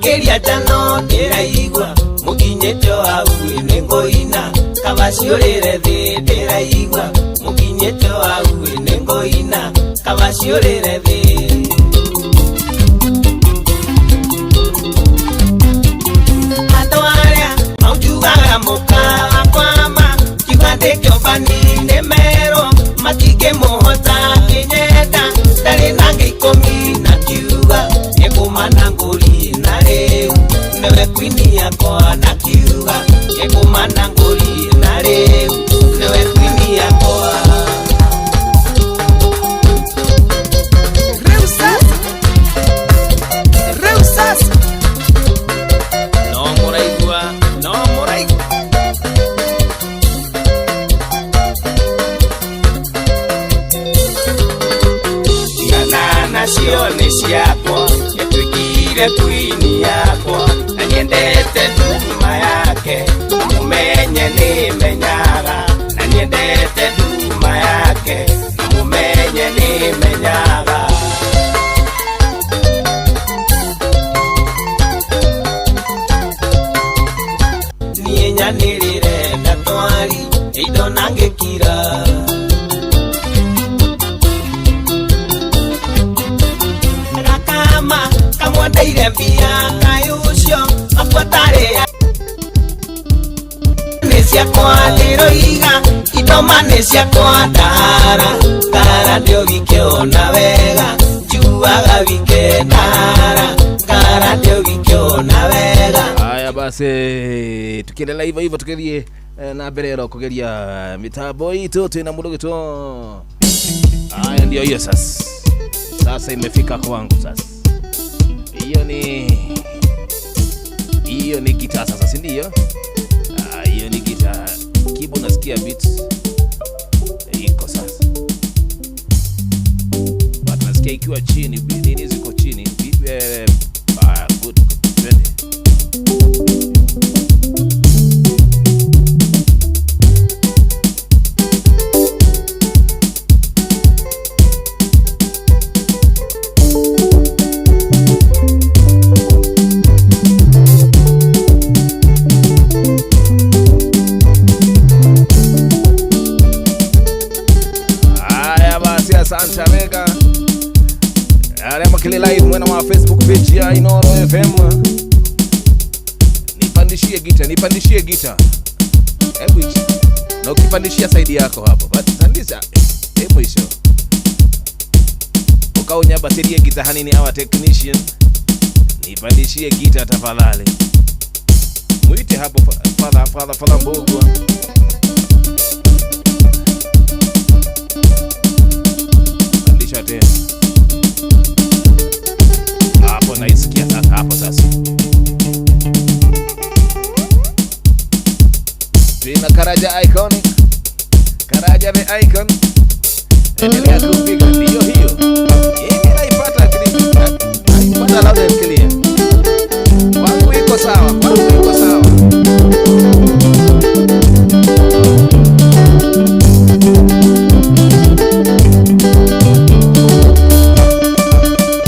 Ngĩkĩria njano ndĩraigua mũkinyĩte o hau nĩngũina kaba ciũrĩre thĩ ndĩraigua mũkinyĩte o hau nĩngũina kaba ciũrĩre thĩ. Andũ arĩa maunjugaga mũka wakwama kiuga ndĩkĩũmbani nĩ merwo matingĩmũhota kĩnyenda ndarĩ na ngĩikũmi na kiuga nĩngũmana ngũri na rĩu nĩwe kwini yakwa na kiuga nĩngũmana ngũri na rĩu nĩwe kwini yakwa. Rĩu sasa. Rĩu sasa. No mũraigua, no mũraigua. Tigana nacio nĩ ciakwa nĩtuĩkire kwini yakwa na nyendete nduma yake mũmenye nĩ menyaga na nyendete nduma yake mũmenye nĩ menyaga. Niĩ nyanĩrĩre ndatwari indo na ngĩkira gakama kamwendeire mbia kaĩ ũcio abuatarĩ nĩ ciakwa ndĩroiga indoma nĩ ciakwa ndara ngara ndĩũgikĩona wega njuaga wike ndara ngara ndĩũgikĩona wega. Haya basi, tukiendelea hivyo hivyo tukithie na mbere ro kugeria mitambo itu twina mundu gitwo. Haya ndio hiyo sasa. Sasa imefika kwangu sasa. Hiyo ni gitaa sasa, si ndio? Ah, hiyo ni gitaa. Kibo nasikia beats iko sasa. But nasikia ikiwa chini, nini ziko chini. Good. Twende. Haya basi, asante Amega. Arĩa makĩrĩ live mwena wa Facebook page ya Inoro FM. Nipandishie gita, nipandishie gita. Hebu hichi. Na ukipandishia side yako hapo. Basi pandisha. Hebu hicho. Ukaunya basirie gita hanini our technician. Nipandishie gita tafadhali. Muite hapo father father father Mbugua. Pandisha tena. Hapo naisikia sasa, hapo sasa. Tuna Karaja Iconic. Karaja the Icon. Endelea kupiga ndio hiyo. Mimi naipata clear. Naipata loud and clear. Kwangu iko sawa, kwangu iko sawa.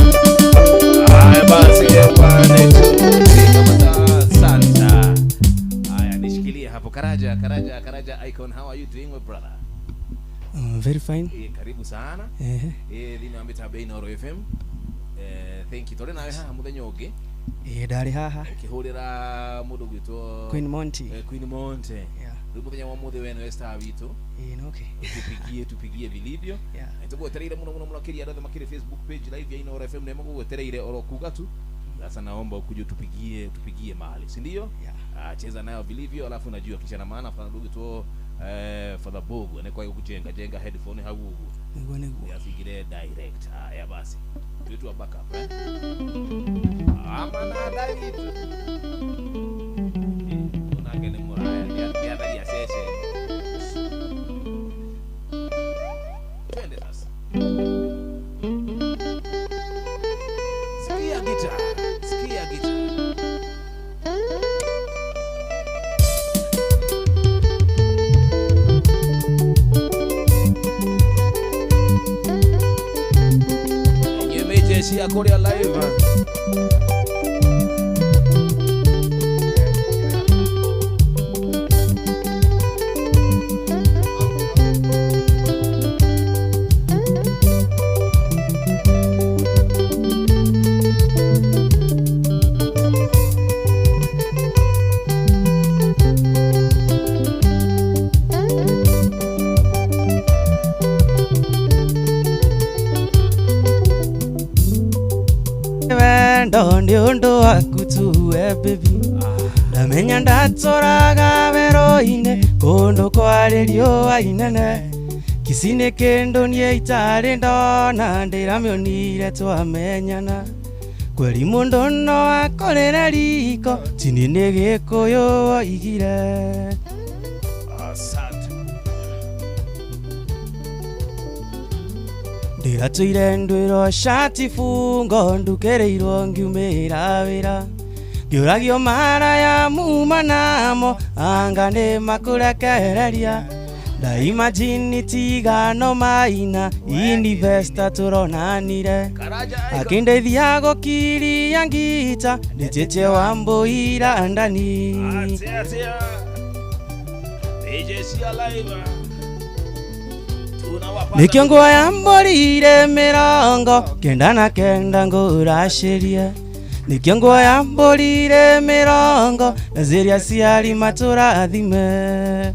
Haya basi, one, two, three, santa. Haya, nishikilie hapo Karaja, Karaja, Karaja Icon. How are you doing my brother? Very fine. Karibu sana. Thĩinĩ wa mĩtambo ya Inooro FM. Thank you. Tũrĩ nawe haha mũthenya ũngĩ Ndarĩ haha. Ũkĩhũrĩra mũndũ gwĩtwo Queen Monty. Queen Monte. Yeah. Rĩu mũthenya wa ũmũthĩ we nĩwe star witũ. No, okay. Tupigie, tupigie vilivyo. Yeah. Na tũgwetereire mũno mũno mũno kĩria andũ othe makĩrĩ Facebook page live ya Inooro FM nĩ magũgwetereire oro kuga tu. Sasa naomba ukuje tupigie, tupigie mahali, si ndio? Yeah. Cheza nayo vilivyo alafu najua kisha na maana fana ndugu tu Father Bogo ne kwa kujenga jenga headphone hau uguo. Niguo niguo. Yasigire direct. Haya basi. Tuitwa backup eh. Ama na David. Unake ni muraya ni sese. Twende sasa. Sikia gitaa, sikia gitaa. Jeshi ya Korea live. wendo nĩ ũndũ waku tu we baby. Ndamenya ndatũraga werũ-inĩ kũndũ kwarĩ riũa inene. Kisi nĩ kĩndũ niĩ itarĩ ndona ndĩramĩonire twamenyana. Kweri mũndũ no akorere riko tini nĩ Gĩkũyũ oigire. Asante. Ndĩratũire ndwĩrwo shati fungo ndukĩrĩirwo ngiumĩra wĩra. Ngĩũragio mara ya muma namo anga nĩ makũrekereria. Ndaimajini tigano maina investor tũronanire. Karaja Icon. Akindeithia gũkiria ngita nĩ cheche wa mbũira ndani. Atia, atia. DJ Sia live. Tunawapata. Nĩkĩo nguoya mbũrire 99 ngũracĩrie. Nĩkĩo nguoya mbũrire mĩrongo na ciria ciari matũrathime.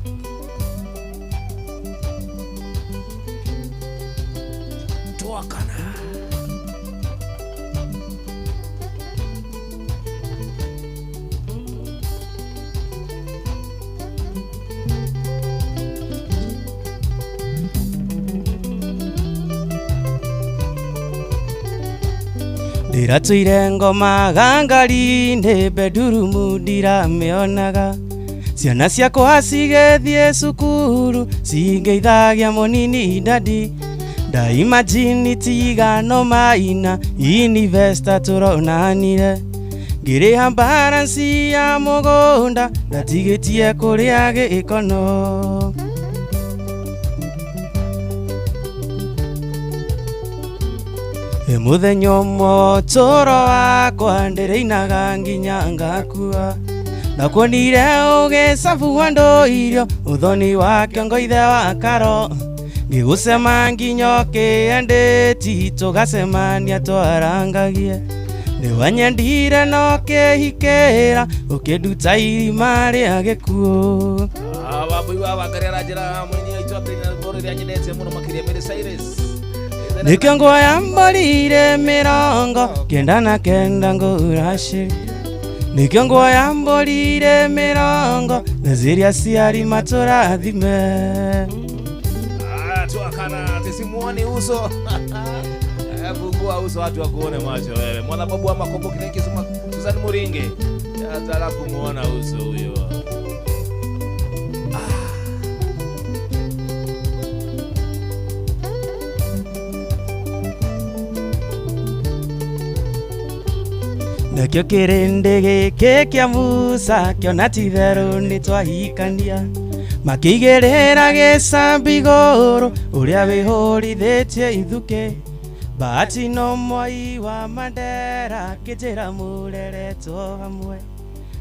Tuakana. Ndĩratũire ngoma gangari-inĩ bedrumu ndiramĩonaga. Ciana ciakwa cigĩthiĩ cukuru cingeithagia mũnini dadi. Ndaimajini tigano maina investor tũronanire. Ngĩrĩha balance ya mũgũnda ndatigĩtie kũrĩa gĩkono. Mũthenya ũmwe ũtũũro wakwa ndĩrĩinaga nginya ngakua. Ndakuonire ũgĩcabu andũ irio ũthoni wa kĩongo ithe wa karo. Ngĩgũcema nginya ũkĩendĩti tũgacemania twarangagie. Nĩwanyendire na ũkĩhikĩra ũkĩnduta irima rĩa gĩkuũ. Ah, wabu wa wakarera njira mwini aitwa Brina Boro ya nyendete muno makiria Mary Cyrus. Nĩkĩo nguoya mbũrire 99 ngũracĩrie. Nĩkĩo nguoya mbũrire mĩrongo na ciria ciari matũrathime. Ah, tuakana tisimuone uso. Fungua uso watu wakuone macho wewe. Mwana babu wa makombo kineki suma Susan Muringe. Nataka kumuona uso huyo. Nakĩo kĩrĩndĩ gĩkĩ kĩa Musa kĩona ti-itherũ nĩtwahikania. Makĩigĩrĩra gĩcambi igũrũ ũrĩa wĩhũrithĩtie ithukĩ. Bahati no mwai wa Mandera kĩnjĩra mũreretwo hamwe.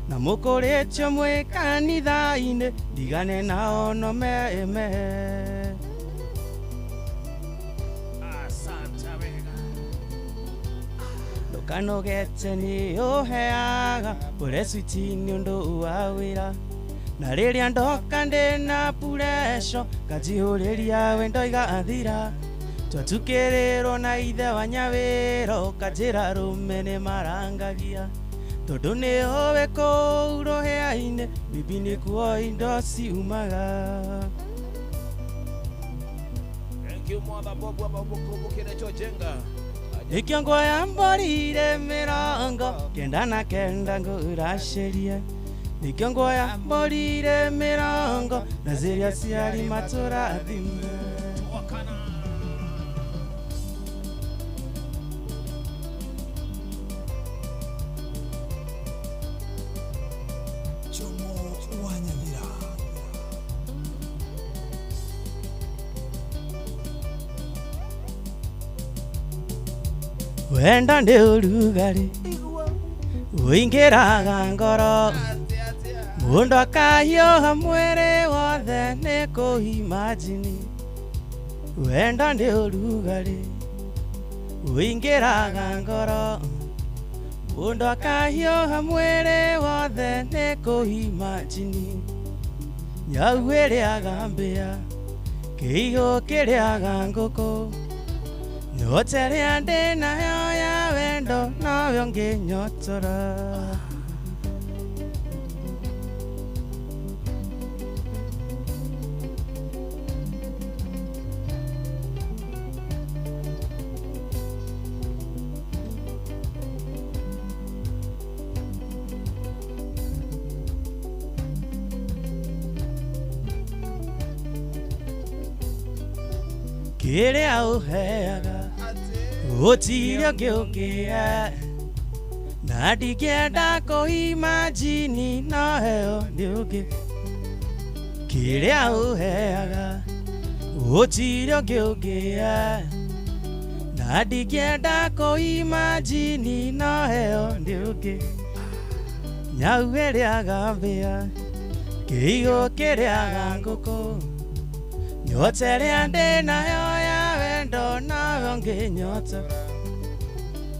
Na mũkũrĩtio mwĩ kanitha-inĩ ndigane nao no meme. Asante wega. Ndũkanogete nĩ ũheaga ũrĩa switi nĩ ũndũ wa wĩra. Na rĩrĩa ndoka ndĩna puresho nganjihũrĩria wendo igathira. Twatukĩrĩrwo na ithe wa nyawĩra ũkanjĩra arũme nĩ marangagia. Tondũ nĩ ũĩ kũu rũhĩa-inĩ bibi nĩkuo indo ciumaga. Thank you mwana babu wa makombo kinecho jenga. Nĩkĩo nguoya mbũrire 99 ngũracĩrie. Nĩkĩo nguoya mbũrire mĩrongo na ciria ciari matũrathime. Tuakana. Chomo wa Nyamira. Wenda nĩ ũrugarĩ ũingĩraga ngoro. Mũndũ akahiũha mwĩrĩ wothe nĩ kũimajini. Wenda nĩ ũrugarĩ ũingĩraga ngoro. Mũndũ akahiũha mwĩrĩ wothe nĩ kũimajini. Nyau ĩrĩaga mbĩa kĩihũ kĩrĩaga ngũkũ. Nyota ĩrĩa ndĩ nayo ya wendo wendo nawe ũngĩnyotora. Kĩrĩa ũheaga gũtirĩ ũngĩ ũngĩhe, na ndingĩenda kũimajini no heo nĩ ũngĩ. Kĩrĩa ũheaga gũtirĩ ũngĩ ũngĩhe, na ndingĩenda kũimajini no heo nĩ ũngĩ. Nyau ĩrĩaga mbĩa, kĩigũ kĩrĩaga ngũkũ, nyota ĩrĩa ndĩ nayo ya wendo nawe ũngĩnyota.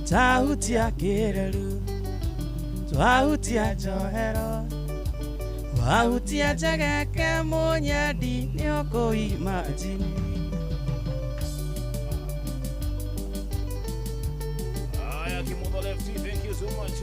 Twahutia kĩreru, twahutia njohero, wahutia njegeke mũnyendi nĩũkũimajini. Haya, Kimotho Lefty, thank you so much.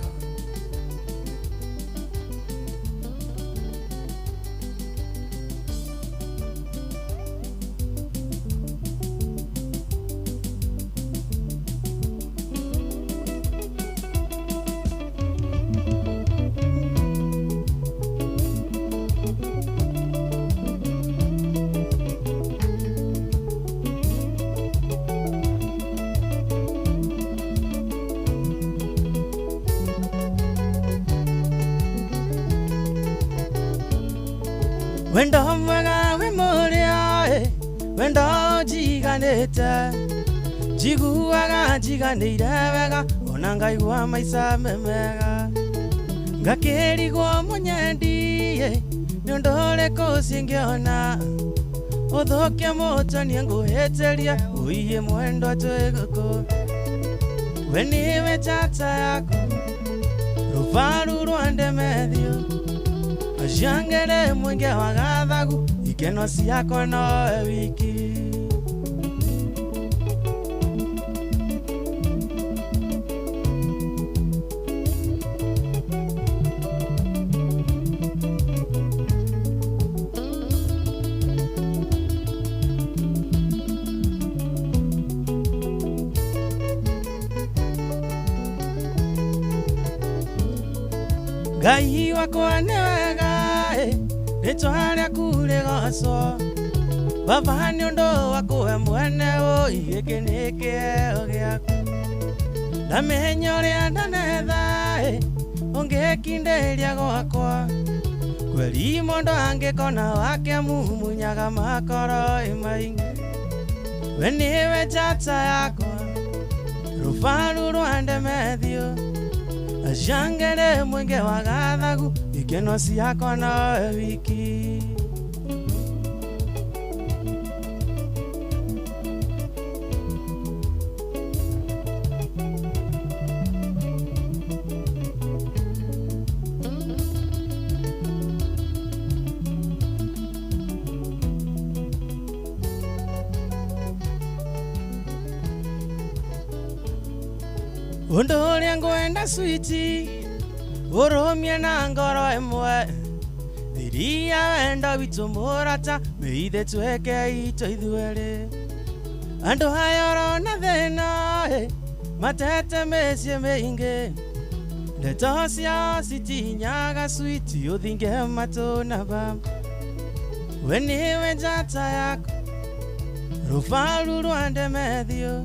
Wendo mwega wĩ mũrĩa, wendo njiganĩte, njiguaga njiganĩire wega, ona ngaigua maica me mega. Ngakĩrigwo mũnyendi, nĩ ũndũ ũrĩkũ cingĩona, ũthũkie mũtwe niĩ ngũhĩtĩrie, ũiye mwendwa twĩ gũkũ. We nĩwe njata yaku, rũbaru rwa ndemethio, acangere mwinge wa gathagu, ikeno ciakwa nowe wiki. Ngai wakwa nĩ wega, rĩtwa rĩaku rĩgocwo, Baba nĩ ũndũ wa kũhe mwene ũi, gĩkĩ nĩ kĩheo gĩaku. Ndamenya ũrĩa ndanetha, ũngĩkindĩria gwakwa, kweri mũndũ angĩkona wake mumunyaga makoro maingĩ. We nĩwe njata yakwa, rũbaru rwa ndemethio, acangere mwinge wa gathagu, ikeno ciakwa nowe wiki. Ũndũ ũrĩa ngwenda switi, ũrũmie na ngoro ĩmwe, thiria wendo witũ mũrata, mĩithe tweke itũ ithuerĩ. Andũ aya ũrona thĩna, matete mĩciĩ mĩingĩ, ndeto ciao citinyaga switi, ũthinge matũ na bamba. We nĩwe njata yaku, rũbaru rwa ndemethio,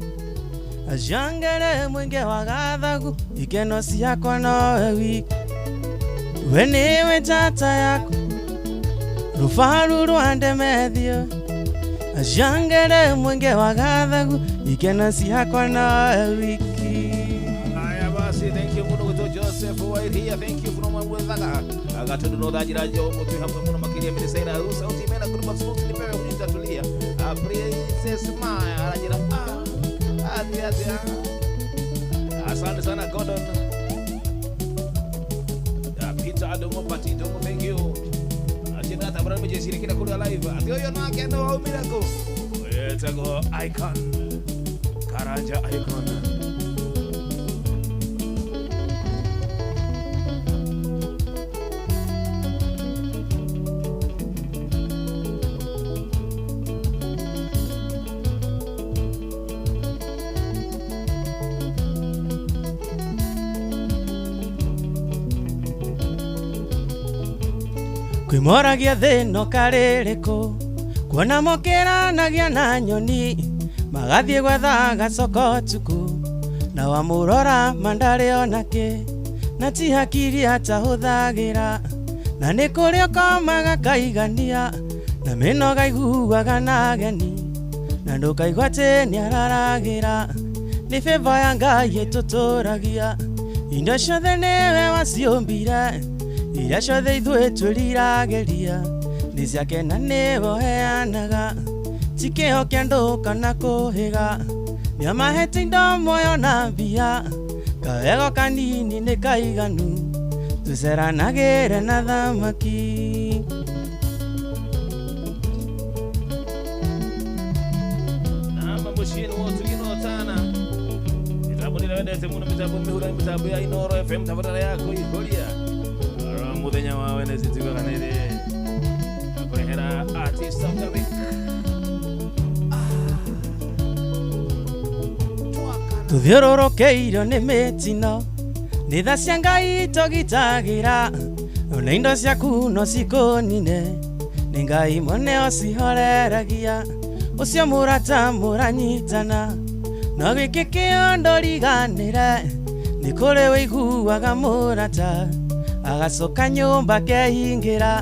acangere mwinge wa gathagu, ikeno ciakwa nowe wiki. We nĩwe njata yaku, rũbaru rwa ndemethio, acangere mwinge wa gathagu, ikeno ciakwa nowe wiki. Haya basi, thank you muno gwitwo Joseph Wairia, thank you from Mwethaga agatundu no thanjira jo mutwi hamwe muno makiria mirisaira sauti mena group of schools nipewe kujitatulia. Princess Maya arajira ati ati. Asante sana Gordon. Peter Adongo Pati Dongo, thank you. Achenda tabara mjeshiri kila kula live. Ati oyo no akenda wa mirako. Yetego icon. Karanja icon. Kwĩmoragia thĩna ũkarĩrĩkũ kuona mokĩranagia na nyoni magathiĩ gwetha gacoko tukũ na wamũrora mandarĩ onake na ti hakiri atahũthagĩra na nĩ kũrĩ ũkomaga kaigania na mĩnoga iguaga na ageni na ndũkaigua atĩ nĩararagĩra nĩ favor ya Ngai ĩtũtũragia indo ciothe nĩwe waciũmbire iria ciothe ithuĩ twĩriragĩria nĩ ciake na nĩwe ũheanaga ti kĩo kĩa andũ kana kũhĩga nĩamahete indo muoyo na mbia kawego kanini nĩ kaiganu tũceranagĩre na thamaki. Nama muciĩ-inĩ wa ũtugi na ũtana mitambo nĩrĩa mũno mitambo mĩhura mitambo ya Inooro FM tabarĩra ya kũihũria oro mũthenya wa Wednesday tugaga nĩrĩ akũrehera artist of the week. Tuthiũrũrũkĩirio nĩ mĩtino nĩ tha cia Ngai tũgitagĩra ona indo ciaku no cikũnine nĩ Ngai mwene ũcihoreragia ũcio mũrata mũranyitana no gĩkĩ kĩo ndũriganĩre nĩ kũrĩ wĩiguaga mũrata agacoka nyũmba kehingĩra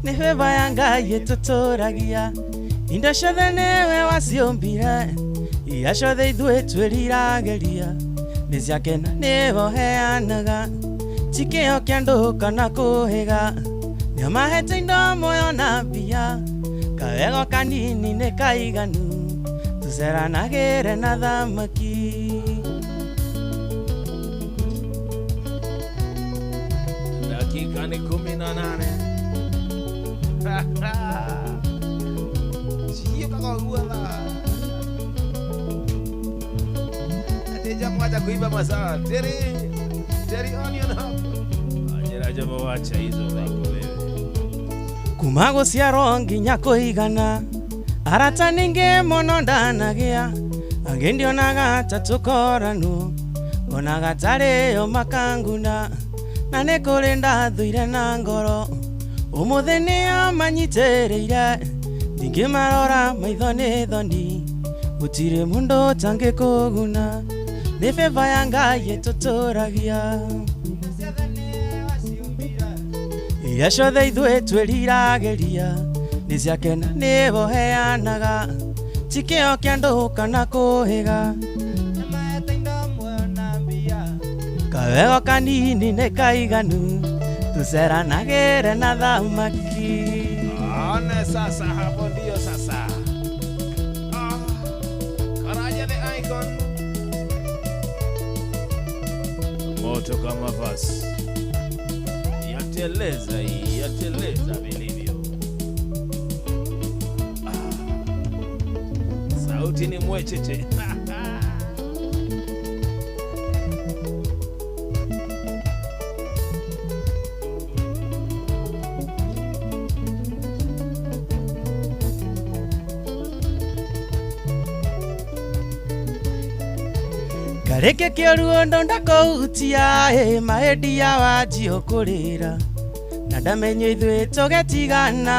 nĩ favor ya Ngai ĩtũtũragia indo ciothe nĩwe waciũmbire iria ciothe ithuĩ twĩriragĩria nĩ ciake na nĩwe ũheanaga ti kĩo kĩa andũ kana kũhĩga nĩamahete indo muoyo na mbia kawego kanini nĩ kaiganu tũceranagĩre na thamaki. Dakika ni 18. Sio kakaguala. Ateja mwacha kuiba masaa. Terry, Terry Onion Hub. Ajira jamaa wacha hizo zako wewe. Kuma gũciarwo nginya kũigana arata ningĩ mũno ndanagĩa angĩ ndionaga ta tũkoranwo onaga tarĩo makanguna na nĩ kũrĩ ndathũire na ngoro ũmũthĩ nĩo manyitĩrĩire ndingĩmarora maitho nĩ thoni gũtirĩ mũndũ ũtangĩkũguna nĩ favor ya Ngai ĩtũtũragia iria ciothe ithuĩ twĩriragĩria nĩ ciake na nĩwe ũheanaga ti kĩo kĩa andũ kana kũhĩga kawego kanini nĩ kaiganu tũceranagĩre na thamaki. One sasa hapo ndio sasa. Ah, Karaja the icon. Moto kama fasi. Yateleza hii, yateleza vilivyo. Ah, sauti ni mwecheche. Kareke kĩoruondo ndakũhutia ĩ mahĩndia wanjio kũrĩra na ndamenyo ithuĩ tũgetigana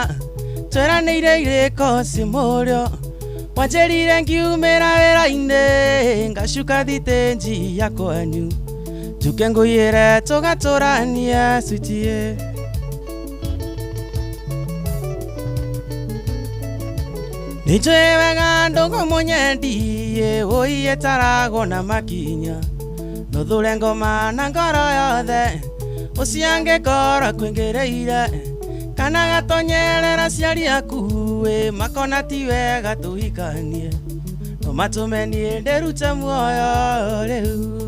tweranĩire irĩko ci mũrĩo wanjĩrire ngiumĩra wĩra-inĩ ngacuka thitĩnji ya kwanyu njuke ngũiyĩre tũgatũranie sweetie. Nĩnjũĩ wega ndũngũmũnyendie ũiye taragwo na makinya nũthũre ngoma na ngoro yothe ũcio angĩkorwo akwĩngĩrĩire kana gatonyerera aciari aku ĩ makona ti wega tũhikanie no matũme niĩ ndĩrute muoyo rĩu.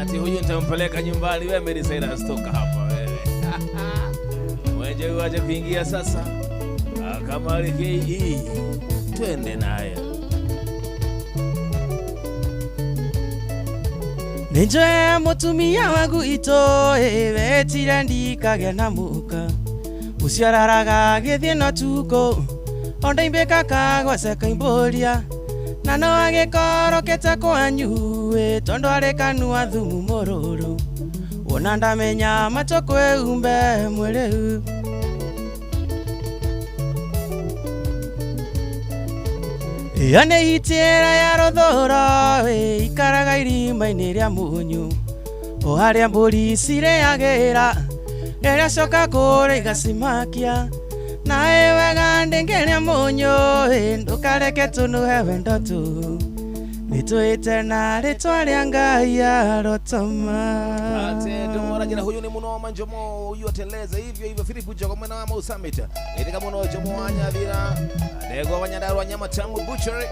Ati huyu nitampeleka nyumbani wewe Mary Cyrus toka hapa wewe. Mwenje huyu aje kuingia sasa. Kama KE twende naye. Nĩnjũĩ mũtumia wagu itũĩ wetire ndikagĩa na mũka ũcio araraga agĩthiĩ na tukũ ondaimbĩka kagwaceka imbũria na Na no agĩkorokete kwanyu tondu arĩ kanua thumu mũrũrũ wona ndamenya macho kwĩumbe mwĩrĩ Iyo nĩ itiĩra ya rũthũro ikaraga irima-inĩ rĩa munyu o harĩa mbũri cirĩagĩra rĩrĩa coka kũrĩa igacimakia naĩ wega ndĩngĩrĩa munyu ndũkareke tũnũhe wendo tu nĩtwĩte na rĩtwa rĩa Ngai arotoma. Ate huyu ni munoma Njomo huyu ateleza hivyo hivyo Philip Jogo mwena wa Mau Summit. Itika muno Njomo wa Nyavira. Ndego wa Nyandarua nyama tamu butchery.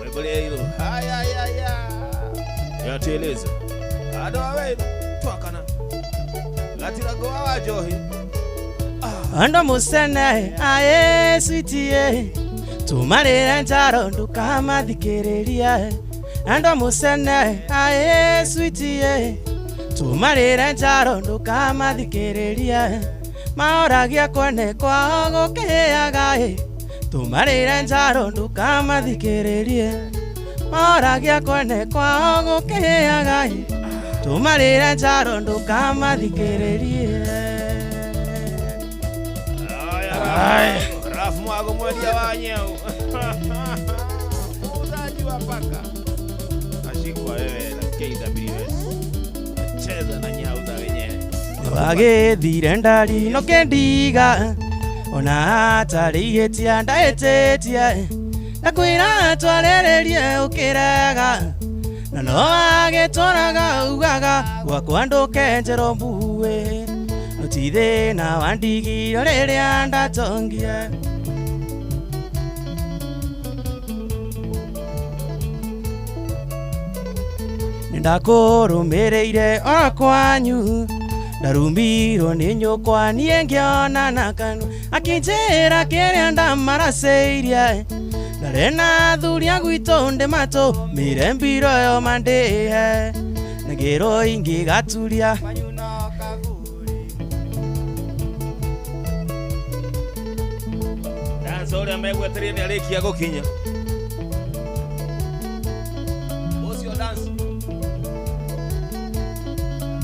Webole hilo. Haya haya. Yateleza. Ado wewe twakana. Gatira goa wa johi. Ando musene aye sweetie tumarire njaro ndukamathikiririe. Ando musene aye sweetie tumarire njaro ndukamathikiririe. Maoragia kwene kwao gũkĩaga tumarire njaro ndukamathikiririe. Maoragia kwene kwao gũkĩaga tumarire njaro ndukamathikiririe. Rafu mwago mwendia wa nyau. Muuzaji wa paka. Ashikwa wewe na KWS. Cheza na nyau za wenyewe. Wagĩthire ndari no kĩndiga ona atarĩ ihĩtia ndaĩtĩtie ndakwĩra twarĩrĩrie ũkĩrega na no agĩtũraga ugaga gwakwa ndũkenjerwo mbuĩ no ti thĩna wa ndigiro rĩrĩa ndatongie. Nĩndakũrũmĩrĩire oro kwanyu ndarumirwo nĩ nyũkwa niĩ ngĩona na kanua akĩnjĩra kĩrĩa ndamaracĩirie ndarĩ na athuri a gwitũ ndĩmatũmĩre mbiro ĩyo mandĩhe na ngĩrwo ingĩgaturia. Dansa ũrĩa megwetereire nĩarĩkia gũkinya. Ũcio dance.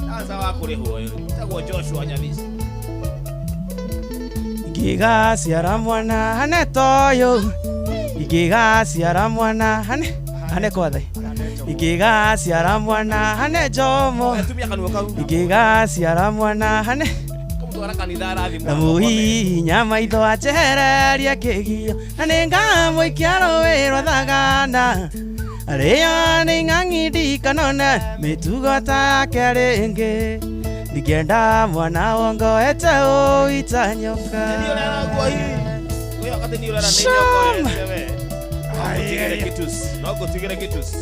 Dansa wa kũrĩhwo ũyũ etagwo Joshua Nyabisi. Ingĩgaciara mwana hane toyũ ingĩgaciara mwana hane hane kwathe ingĩgaciara mwana hane Njomo ingĩgaciara mwana hane na mũhihinya maitho anjehererie kĩgio na nĩngamũikia rũĩ rwa thagana arĩo nĩ ng'ang'i ndikanone mĩtugo ta yake rĩngĩ ndingĩenda mwana wongoete ũita nyoka. No ngũtigĩre gĩtusi.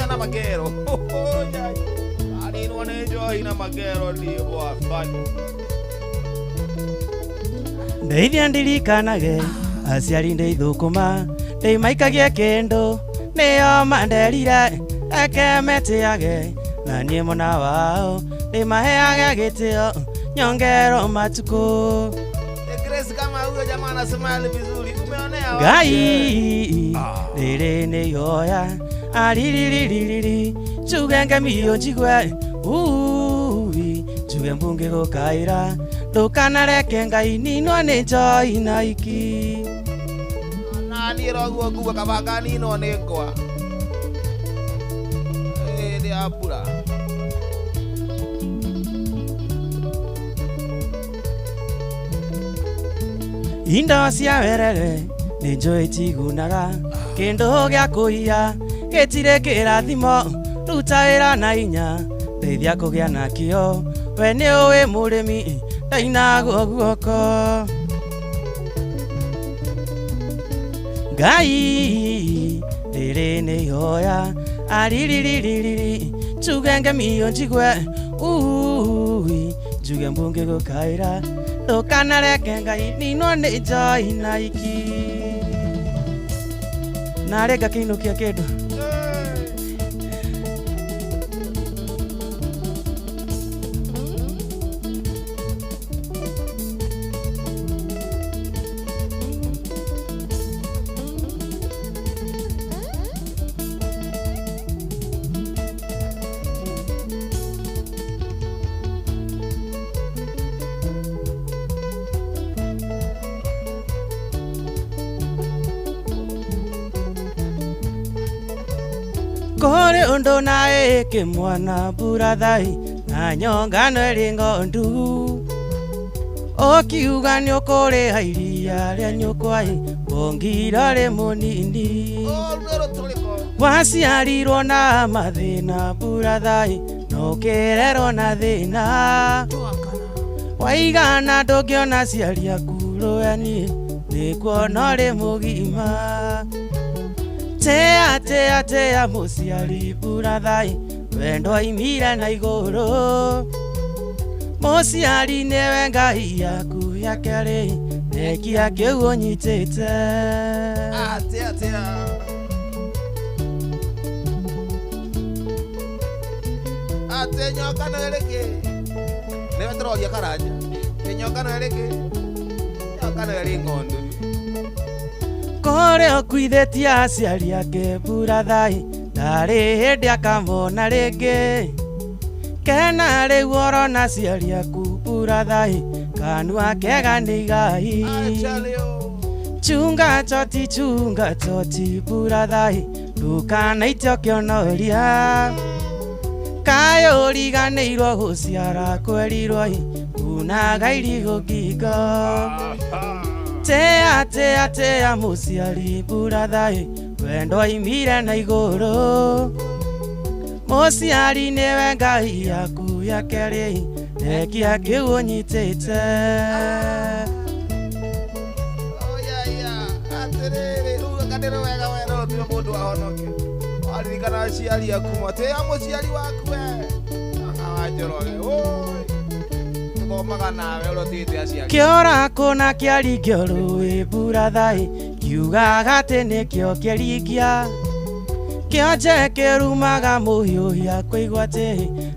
Na magero. Aninwo nĩ njohi na magero ndiĩbwabani. Ndeithia ndirikanage aciari ndeithũkũma ndĩmaikagie kĩndũ nĩo manderire eke metĩage na niĩ mwana wao ndĩmaheage gĩtĩo nyongerwo matukũ. Grace kama huyo jamaa anasema vizuri umeonea wapi? Ngai rĩrĩ nĩ ihoya aririririri njuge ngemiyo njigue ui njuge mbunge gũkaĩra ndũkanareke Ngai ninwo nĩ njohi na iki. Na niĩ roguo nguga kaba nganinwo nĩ ngwa ĩndĩ ya mbura. Indo cia werere nĩ njũĩ tigunaga kĩndũ gĩa kũiya gĩtirĩ kĩrathimo ruta wĩra na hinya ndeithia kũgĩa nakĩo we nĩ ũĩ mũrĩmi ndainagwo guoko. Ngai rĩrĩ nĩ ihoya aririririri njuge ngemiyo njigue ui Njuge mbũngĩgũkaĩra ndũkanareke Ngai ninwo nĩ njohi na iki. Narĩ ngakĩinũkia kĩndũ. Kũrĩ ũndũ na ĩkĩ mwana burathai na nyongano ĩrĩ ng'ondu. Ũkiuga nĩ ũkũrĩha iria rĩa nyũkwai wongiro rĩ mũnini. Waciarirwo na mathĩna burathai na ũkĩrerwo na thĩna. Waigana ndũngĩona aciari aku rũeni nĩkuona ũrĩ mũgima. Tea tea tea mũciari burathai wendo imira na igũrũ. Mũciari nĩwe Ngai yaku ya kerĩ nekia kĩu ũnyitĩte. Atia atia. Ate nyongano ĩrĩkĩ? Nĩwe tũroria Karanja. Nyongano ĩrĩkĩ? Nyongano ĩrĩ ng'ondu. Kũrĩ ũkuithĩtie aciari ake burathai ndarĩ hĩndĩ akamona rĩngĩ. Kena rĩu ũrona aciari aku burathai kanua kega nĩ igai. Chunga choti chunga choti burathai ndũkanaite ũkĩonoria. Kaĩ ũriganĩirwo gũciara kwerirwo kunaga irigũ ngingo. Tea tea tea mũciari burathai wendo imire na igũrũ. Mũciari nĩwe Ngai yaku ya kerĩ nekia kĩu ũnyitĩte. Oyaya, atĩrĩrĩ, rĩu kanĩrĩ wega we no ũtume mũndũ ahonoke. Waririkana aciari aku matĩa mũciari waku we. Anga wa Njoroge, oi. Tũthomaga nawe ũrĩa ũtigĩte aciari. Kĩora kũna kĩaringio rũĩ burathai kiugaga atĩ nĩkĩo kĩringia. Kĩonje kĩrumaga mũhiũhia kũigua atĩ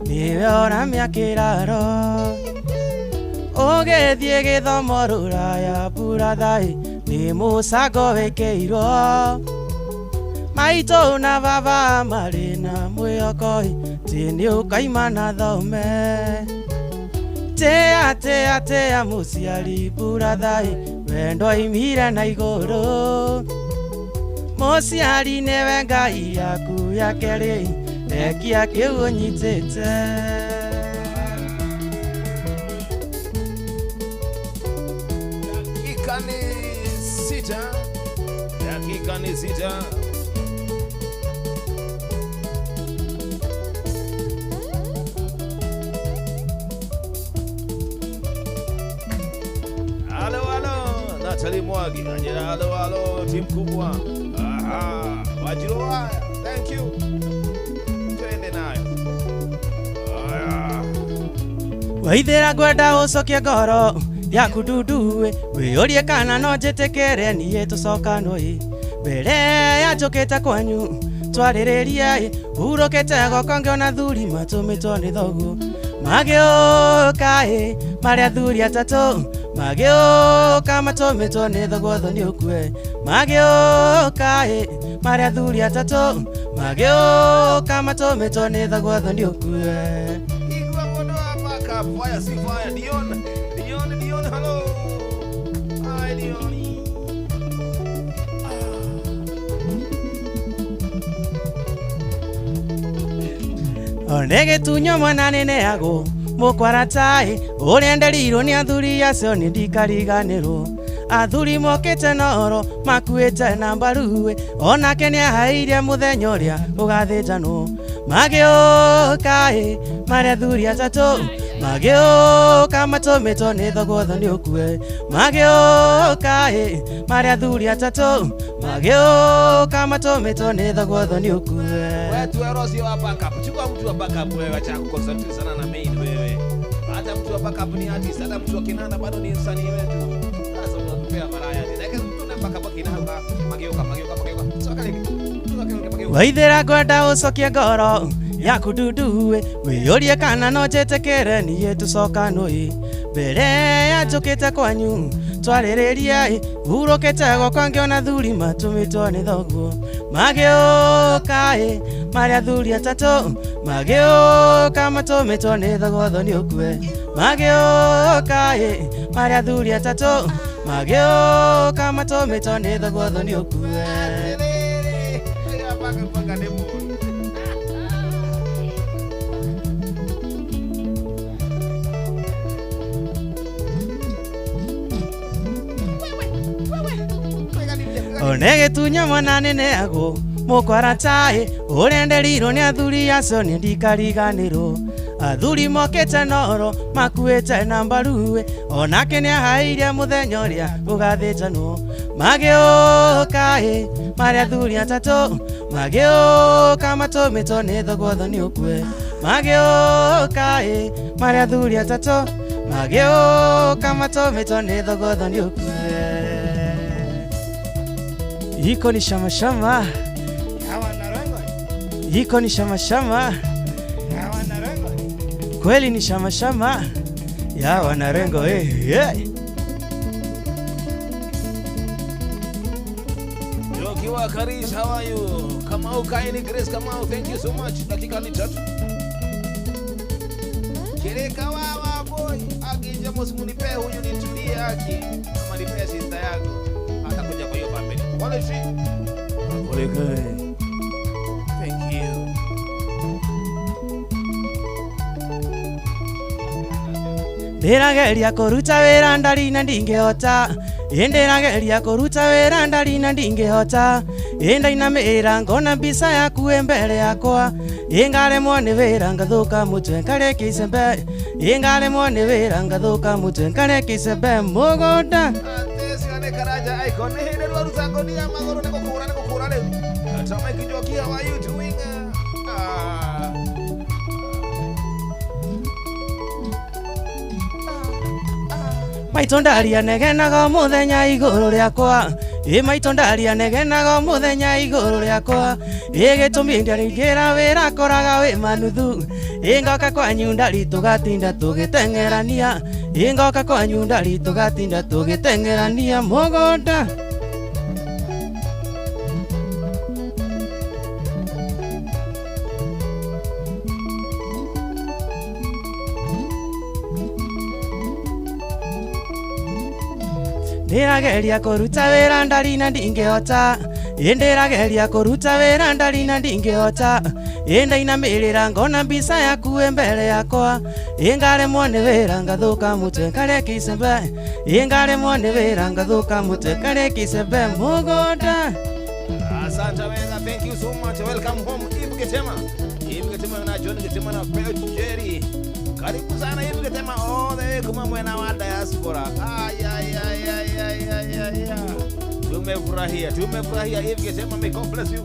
nĩwe ũramia kĩraro. Ũgĩthiĩ gĩthomo rũraya burathai nĩ mũcango wĩkĩirwo. Maitũ na baba marĩ na mwĩhoko atĩ nĩ ũkaima na thome. Tea tea tea mũciari burathai wendo imire na igũrũ. Mũciari nĩwe Ngai yaku ya kerĩ rekia kĩu ũnyitĩte. Dakika ni 6. Dakika ni 6. Halo halo, Natalie Mwagi, Angela halo halo, timu kubwa. Aha, Wajiro haya, thank you. Twende nayo. Haya. Waithĩra ngwenda ũcokie ngoro yaku ndundu wĩyũrie kana no njĩtĩkĩre niĩ tũcokanwo ĩ. Mbere ya njũkĩte kwanyu twarĩrĩrie ĩ hurũkĩte goko ngĩona thuri matũmĩtwo nĩ thoguo. Magĩũka ĩ marĩ athuri atatũ magĩũka matũmĩtwo nĩ thoguo thoni ũkue. Magĩũka ĩ marĩ athuri atatũ magĩũka matũmĩtwo nĩ thoguo thoni ũkue. Igua mũndũ wa backup, fire si fire, Dion, Dion, Dion, hello. Hi Dion. One gĩtunyo mwana nĩneagwo mũkwaratai ũrĩa nderirwo nĩ athuri acio nĩ ndikariganĩrwo. Athuri mokĩte noro makuĩte na mbaruĩ onake nĩahaire mũthenya ũrĩa ũgathĩnjanwo. Magĩũka ĩ marĩ athuri atatũ magĩũka matũmĩtwo nĩ thoguo thoni ũkue. Magĩũka ĩ marĩ athuri atatũ magĩũka matũmĩtwo nĩ thoguo thoni ũkue. Wewe tu Rosio wa backup. Chukua mtu wa backup wewe, acha kuconcentrate sana na main wewe. Hata mtu wa backup ni artist, hata mtu wa kinanda bado ni msanii wetu. Sasa unatupea variety. Like tuna mpaka baki na hapa mageuka mageuka mageuka. So kale mageuka. Waithĩra ngwenda ũcokie ngoro yaku ndundu wĩyũrie kana no njĩtĩkĩre niĩ tũcokanwo mbere ya njũkĩte kwanyu twarĩrĩria hurũkĩte gwakwa ngĩona thuri matũmĩtwo nĩ thoguo magĩũka marĩ athuri atatũ magĩũka matũmĩtwo nĩ thoguo thoni ũkue magĩũka marĩ athuri atatũ magĩũka matũmĩtwo nĩ thoguo thoni ũkue. Mpaka mpaka demo. One gĩtunya mwana nĩneagwo mũkwara taĩ ũrĩa nderirwo nĩ athuri acio nĩ ndikariganĩrwo athuri mokĩte noro makuĩte na mbaruĩ onake nĩahaire mũthenya ũrĩa gũgathĩnjanwo magĩũka marĩ athuri atatũ magĩũka matũmĩtwo nĩ thoguo thoni ũkue magĩũka marĩ athuri atatũ magĩũka matũmĩtwo nĩ thoguo thoni ũkue. Iko ni shama shama, iko ni shama shama, kweli ni shama shama ya wanarengo eh. Jokiwa Karis, how are you? Kamau Kaini Grace Kamau, thank you so much. Dakika ni tatu. Kereka wawa boy. Akija msimunipe huyu nitulie aki. Kama nipea sister yako. Atakuja kwa hiyo pambeni. Quality. Quality. Thank you. Ndĩrageria kũruta wĩra ndari na ndingĩhota ndĩrageria kũruta wĩra ndari na ndingĩhota ndainamĩrĩra ngona mbica yaku ĩ mbere yakwa ngaremwo nĩ wĩra ngathũka mũtwe nkarĩkia icembe ngaremwo nĩ wĩra ngathũka mũtwe nkarĩkia icembe mũgũnda. Atesiane Karaja Icon. Nĩ rwaruta ngonia magũrũ nĩ gũkũra nĩ gũkũra rĩu. Tama Kijoki, how are you doing? Maitũ ndaria negenaga mũthenya igũrũ rĩakwa maitũ ndaria negenaga mũthenya igũrũ rĩakwa gĩtũmi ndiaringĩra wĩra koraga wĩ manuthu ngoka kwanyu ndari tũgatinda tũgĩteng'erania ngoka kwanyu ndari tũgatinda tũgĩteng'erania mũgũnda. Ndĩrageria kũruta wĩra ndari na ndingĩhota ndĩrageria kũruta wĩra ndari na ndingĩhota ndainamĩrĩra ngona mbica yaku ĩ mbere yakwa ngaremwo nĩ wĩra ngathũka mũtwe nkarĩkia icembe ngaremwo nĩ wĩra ngathũka mũtwe nkarĩkia icembe mũgũnda. Asante wega, thank you so much. Welcome home Eve Getema. Eve Getema na John Getema na Pet Jerry. Karibu sana Eve Getema all the way kuma mwena wa diaspora. Ay ay ay ay ay ay ay. Tumefurahia, tumefurahia Eve Getema, may God bless you.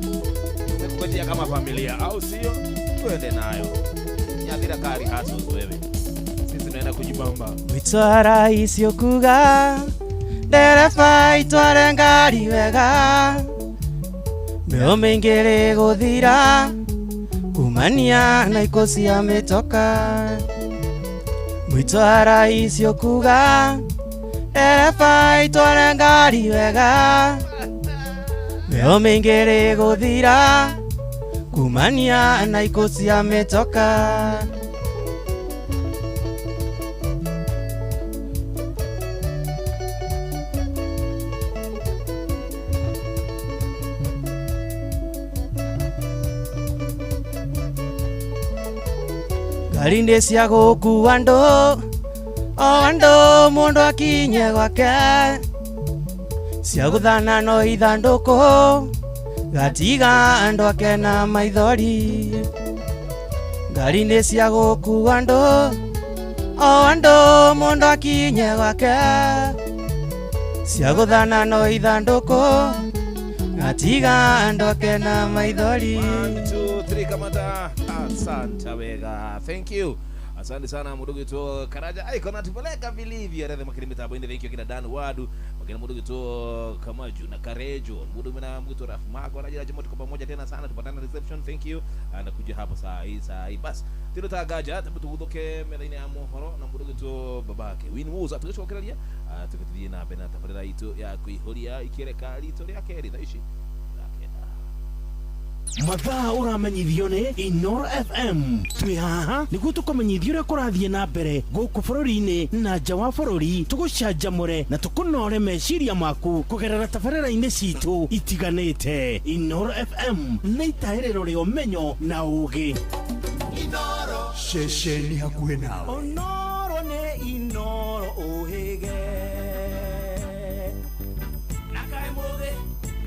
Tumekungojea kama familia, au sio? Twende nayo. Nyadhira kari hustles wewe. Sisi tunaenda kujibamba. Mwitwara icio kuga ndereba itware ngari wega mĩo mĩingĩ rĩgũthira kumania na ikũ cia mĩtoka mwitwara icio kuga ndereba itware ngari wega mĩo mĩingĩ rĩgũthira kumania na ikũ cia mĩtoka. Ngari nĩ cia gũkua andũ o andũ mũndũ akinye gwake cia gũthana no ithandũkũ gatiga andũ ake na maithori ngari nĩ cia gũkua andũ o andũ mũndũ akinye gwake cia gũthana no ithandũkũ gatiga andũ ake na maithori. 1 2 3 kamata. Asante wega, thank you. Asante sana mudugu tu Karaja Icon atupeleka vilivyo rethe makiri mitambo ine. Thank you kina Dan Wadu makina mudugu tu Kamaju na Karejo mudugu na mtu Raf Mago na jira tuko pamoja tena sana, tupatane reception. Thank you. Anakuja hapo saa hii saa hii basi tiro tagaja tubuthuke methaini ya mohoro na mudugu tu babake Win Musa tugicokereria tugithie na mbere na tabarira itu ya kuihuria ikireka rito ria keri thaa ici Mathaa ũramenyithio nĩ Inoro FM. Twĩ haha nĩguo tũkũmenyithia ũrĩa kũrathiĩ na mbere gũkũ bũrũri-inĩ na nja wa bũrũri, tũgũcanjamũre na tũkũnore meciria maku kũgerera tabarĩra-inĩ citũ itiganĩte. Inoro FM nĩ itaĩrĩro rĩa ũmenyo na ũũgĩ. Ceceni hakuhĩ nawe. Onoro nĩ Inoro ũhĩge na kaĩ mũthĩ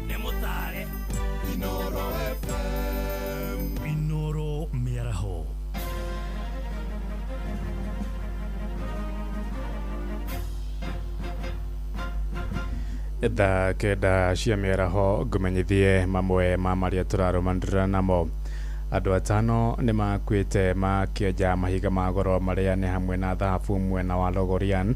nĩ mũtare. Inoro FM. Inoro mĩaraho. Thaa kenda cia mĩaraho ngũmenyithie mamwe ma marĩa tũrarũmanĩrĩra namo. Andũ atano nĩ makuĩte makĩenja mahiga ma goro marĩa nĩ hamwe na thahabu mwena wa Logorian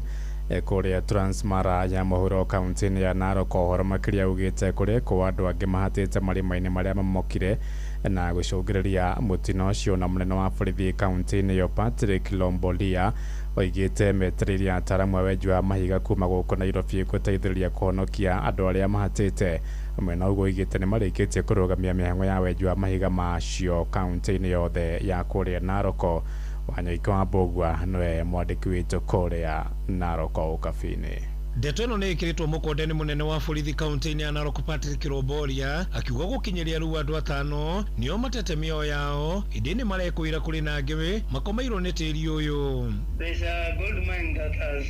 kũrĩa Transmara ya mũhuro kaunti-inĩ ya Narok. Ũhoro makĩria ugĩte kũrĩ kwa andũ angĩ mahatĩte marima-inĩ marĩa mamokire na gũcũngĩrĩria mũtino ũcio. Na mũnene wa borithi kaunti-inĩ ĩyo Patrick Lombolia oigĩte metereirie ataaramu a wenji wa mahiga kuma gũkũ Nairobi gũteithĩrĩria kũhonokia andũ arĩa mahatĩte. Mwena ũguo oigĩte nĩ marĩkĩtie kũrũgamia mĩhang'o ya wenji wa mahiga macio kaunti-inĩ yothe ya kũrĩa Narok. Wanyoike wa Mbũgua nĩwe mwandĩki witũ kũrĩa Narok Ũkabi-inĩ. Ndeto ĩno nĩ ĩkĩrĩtwo mũkonde nĩ mũnene wa borithi kaunti-inĩ ya Narok Patrick Romboria akiuga gũkinyĩria rĩu andũ atano nĩo matete mĩoyo yao ĩndĩ nĩ marekũira kũrĩ na angĩ makomeirwo nĩ tĩri ũyũ. There's a gold mine that has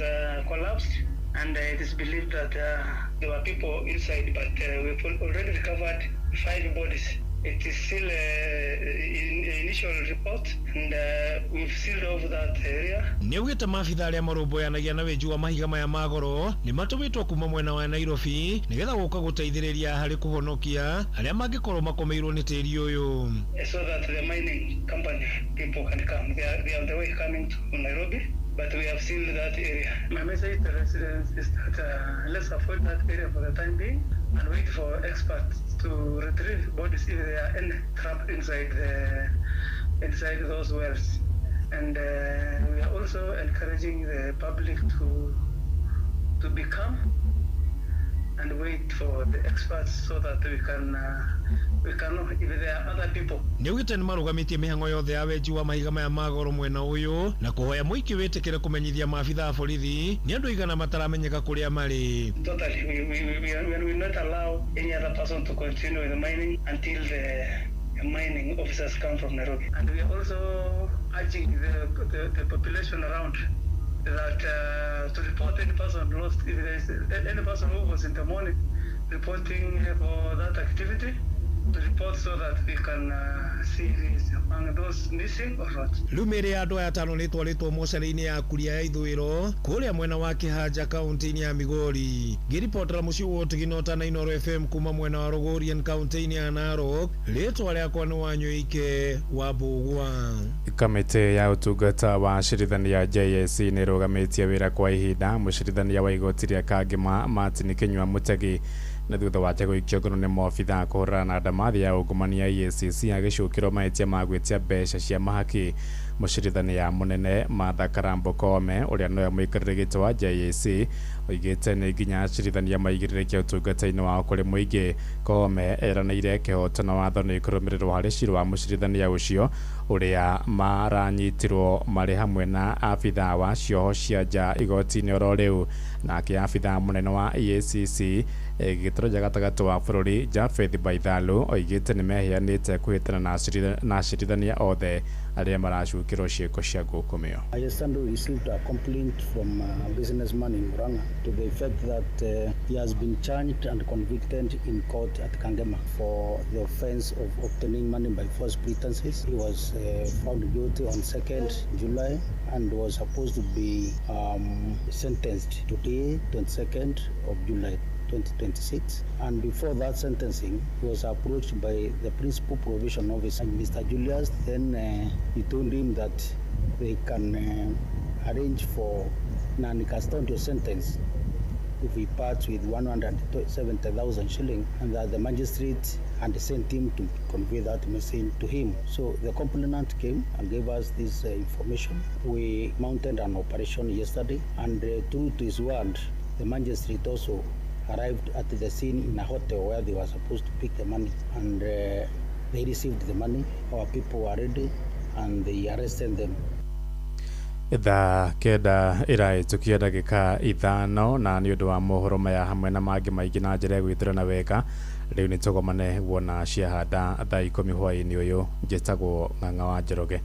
collapsed and it is believed that there were people inside, but we've already recovered 5 bodies. It is still in initial report and we've sealed off that area. Nĩ augĩte maabitha arĩa marũmbũyanagia na wenji wa mahiga maya ma goro nĩ matũmĩtwo kuma mwena wa Nairobi nĩgetha gũka gũteithĩrĩria harĩ kũhonokia arĩa mangĩkorwo makomeirwo nĩ tĩri ũyũ. So that the mining company people can come. They are on the way coming to Nairobi, but we have sealed that area. My message to residents is that let's avoid that area for the time being and wait for experts to retrieve bodies if they are trapped inside those wells. And we are also encouraging the public to be calm and wait for the experts so that we can know if there are other people. Nĩ augĩte nĩ marũgamĩtie mĩhang'o yothe ya wenji wa mahiga maya ma goro mwena ũyũ na kũhoya mũingĩ wĩtĩkĩre kũmenyithia maabitha a borithi nĩ andũ aigana mataramenyeka kũrĩa marĩ. Totally, we will not allow any other person to continue with the mining until the mining officers come from Nairobi. And we are also urging the population around that to report any person lost. If there is any person who was in the morning reporting for that activity, to report so that we can see if he is among those missing or not. Rĩu mĩĩrĩ ya andũ aya atano nĩ ĩtwarĩtwo mocarĩ-inĩ ya Kuria ya Ithũĩro kũrĩa mwena wa Kĩhanja kaunti-inĩ ya Migori. Ngĩribotera mũciĩ wa Ũtigi na Inoro FM kuma mwena wa Rogorian kaunti-inĩ ya Narok, rĩtwa rĩakwa nĩ Wanyoike wa Mbũgua. Kamĩtĩ ya ũtungata wa acirithania JSC nĩ ĩrũgamĩtie wĩra kwa ihinda mũcirithania wa igoti rĩa Kangema Martin Kinyua Mutegi na thutha wake gũikio ngono nĩ maobitha kũhũrana na ndamathi ya ungumania EACC agĩcukĩrwo mahĩtia ma gwĩtia mbeca cia mahaki. Mũcirithania mũnene Martha Karambo Koome ũrĩa nĩwe mũikarĩri gĩtĩ wa JSC oigĩte nĩ nginya acirithania maigĩrĩrĩke ũtungata-inĩ wao kũrĩ mũingĩ. Koome eranĩire kĩhoto na watho nĩ kũrũmĩrĩrwo harĩ cira wa mũcirithania ũcio ũrĩa maranyitirwo marĩ hamwe na abithaa wa cioho cia nja igoti-inĩ oro rĩu. Nake abithaa mũnene wa EACC gĩtaro gĩa gatagatĩ wa bũrũri Japheth Baithalu oigĩte nĩ meheanĩte kũhĩtana na acirithania othe arĩa maracukĩrwo ciĩko cia ngũkũmĩo. I yesterday received a complaint from a businessman in Murang'a to the effect that he has been charged and convicted in court at Kangema for the offense of obtaining money by false pretenses. He was found guilty on 2nd July and was supposed to be sentenced today, 22nd of July 2026. And before that sentencing, he was approached by the principal probation officer, Mr. Julius. Then he told him that they can arrange for non-custodial sentence if he parts with 170,000 shillings, and that the magistrate and sent him to convey that message to him. So the complainant came and gave us this information. We mounted an operation yesterday, and true to his word, the magistrate also arrived at the scene in a hotel where they were supposed to pick the money, and they received the money. Our people were ready, and they arrested them. Thaa 9 ĩrahĩtũkia ndagĩka 5 na nĩ ũndũ wa mohoro maya hamwe na mangĩ maingĩ na njĩra ya gwĩthurana wega rĩu nĩ tũgomane wona ciahanda thaa 10 hwaĩ-inĩ ũyũ. Njĩtagwo Ng'ang'a wa Njoroge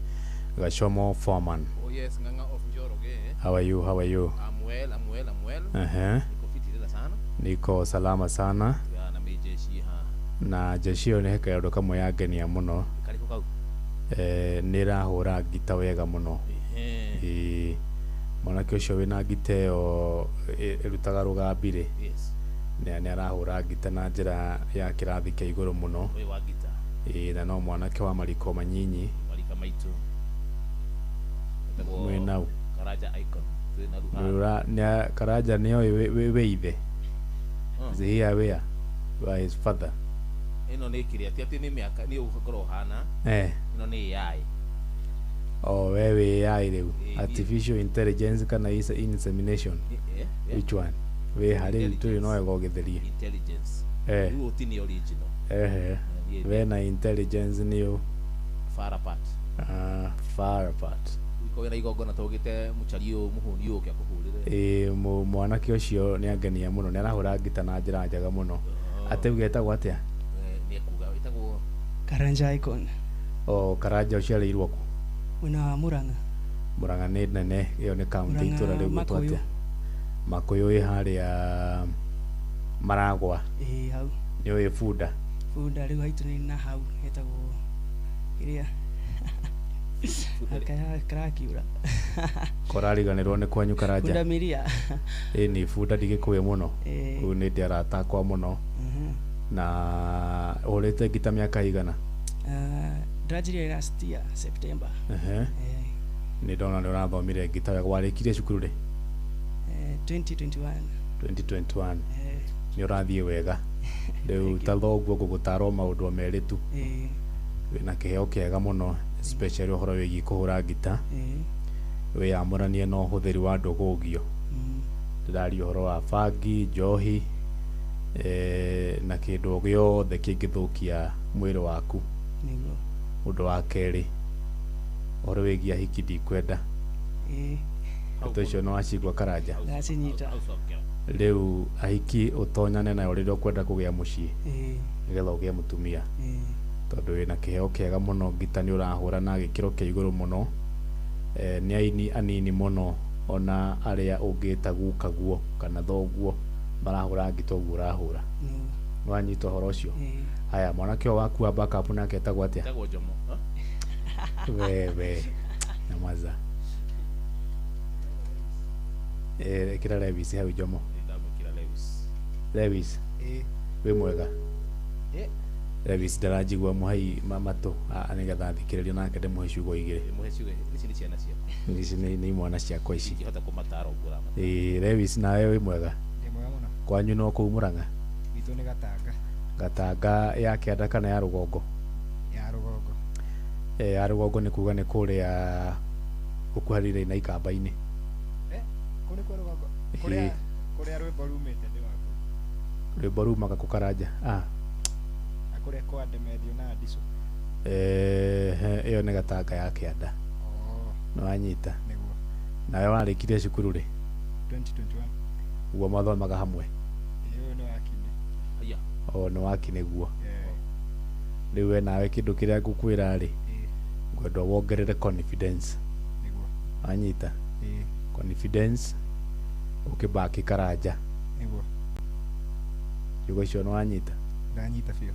Gachomo Foreman. Oh yes, Ng'ang'a of Njoroge. How are you? How are you? I'm well, I'm well, I'm well. Niko fiti tena sana. Niko salama sana. Ya, na jeshi ha. Na jeshi ĩyo nĩ kaũndũ kamwe yangenia mũno. Karĩkũ kau? Nĩ ĩrahũra ngita wega mũno. Mwanake ũcio wĩna ngita ĩyo ĩrutaga rũgambi rĩ. Yes. Nĩ arahũra ngita na njĩra ya kĩrathi kĩa igũrũ mũno. Ũyũ wa ngita. Na no mwanake wa mariko manyinyi. Marika maitũ. Mwĩnau. Karanja Icon. Twĩna ruha. Karanja nĩoĩ wĩ ithe. Is he aware by his father? Ĩno nĩ kĩrĩa ti atĩ nĩ mĩaka nĩ ũgũkorwo ũhana. Ĩno nĩ AI. Oh, wewe AI rĩu. Artificial intelligence kana is insemination. Which one? We harĩ tũrĩ no wega ũgĩtherie. Intelligence. Rĩu ti nĩ original. We na intelligence nĩyo far apart. Far apart. Iko wĩna igongona tũgĩte mũchari ũyũ mũhũni ũyũ ũke akũhũrĩre. Mwanake ũcio nĩ angenia mũno, nĩ arahũra ngita na njĩra njega mũno. Atĩ ũgetagwo atĩa? Nĩ ekuga wĩtagwo Karanja Icon. Oh, Karanja ũciarĩirwo kũ? Mwena wa Murang'a. Murang'a nĩ nene, ĩyo nĩ kaunti itũra rĩu gwĩtwo atĩa? Makũyũ ĩ harĩa Maragwa. Ĩĩ hau. Nĩ ũĩ Bunda? Bunda rĩu haitũ nĩ na hau hetagwo kĩrĩa karakiura. Korariganĩrwo nĩ kwanyu Karanja. Bunda miria. Ĩ ni Bunda ndigĩkũĩ mũno. Kũu nĩ ndĩ arata akwa mũno. Na ũhũrĩte ngita mĩaka igana? Ndĩranjirie last year September. Nĩ ndona nĩ ũrathomire ngita wega. Warĩkirie cukuru rĩ? 2021. 2021. Nĩ ũrathiĩ wega. Rĩu ta thoguo ngũgũtara maũndũ merĩ tu. Wĩna kĩheo kĩega mũno, especially ũhoro wĩgiĩ kũhũra ngita. Wĩyamũranie na ũhũthĩri wa ndũgũgio. Ndĩraria ũhoro wa bangi, njohi, na kĩndũ gĩothe kĩngĩthũkia mwĩrĩ waku. Ũndũ wa kerĩ, ũhoro wĩgiĩ ahiki ndikwenda. Ndeto icio nĩ wacigua Karanja? Ndacinyita. Rĩu ahiki ũtonyane nayo rĩrĩa ũkwenda kũgĩa mũciĩ, nĩgetha ũgĩe mũtumia. Tondũ wĩna kĩheo kĩega mũno, ngita nĩ ũrahũra na gĩkĩro kĩa igũrũ mũno. Nĩ aini anini mũno ona arĩa ũngĩta gukaguo kana thoguo marahũra ngita ũguo ũrahũra. Nĩwanyita ũhoro ũcio? Haya, mwanake ũyũ waku wa backup nake etagwo atĩa? Etagwo Jomo. Wewe nyamaza. Ĩkĩra Lewis hau Jomo. Ndamwĩkĩra Lewis. Lewis. Wĩ mwega? Lewis ndaranjigua mũhai matũ nĩgetha thikĩrĩrio nake ndĩmũhe ciugo igĩrĩ. Mũhe ciugo ici nĩ ciana ciaku. Ici nĩ imwana ciakwa ici. Ingĩhota kũmatara ũguo ũramatara. Lewis nawe wĩ mwega? Ndĩ mwega mũno. Kwanyu no kũu Murang'a? Gwitũ nĩ Gatanga. Gatanga ya kĩanda kana ya rũgongo? Ya rũgongo. Ya rũgongo nĩ kuga nĩ kũrĩa ũkuhanĩrĩirie na Ikamba-inĩ. Kũu nĩkuo rũgongo? Kũrĩa rwĩmbo rumĩte ndĩ waku. Rwĩmbo rumaga kũ Karanja? Na kũrĩa kwa Ndemethio na Ndicu. Ĩyo nĩ Gatanga ya kĩanda. Nĩ wanyita? Nĩguo. Nawe warĩkirie cukuru rĩ? 2021. Ũguo mwathomaga hamwe? Ũyũ nĩ wakinĩ. Aya. O nĩ wakinĩ guo. Rĩu we nawe kĩndũ kĩrĩa ngũkwĩra rĩ, ngwenda wongerere confidence. Nĩguo. Wanyita? Confidence ũkĩbaki Karanja. Nĩguo. Ciugo icio nĩ wanyita? Ndanyita biũ.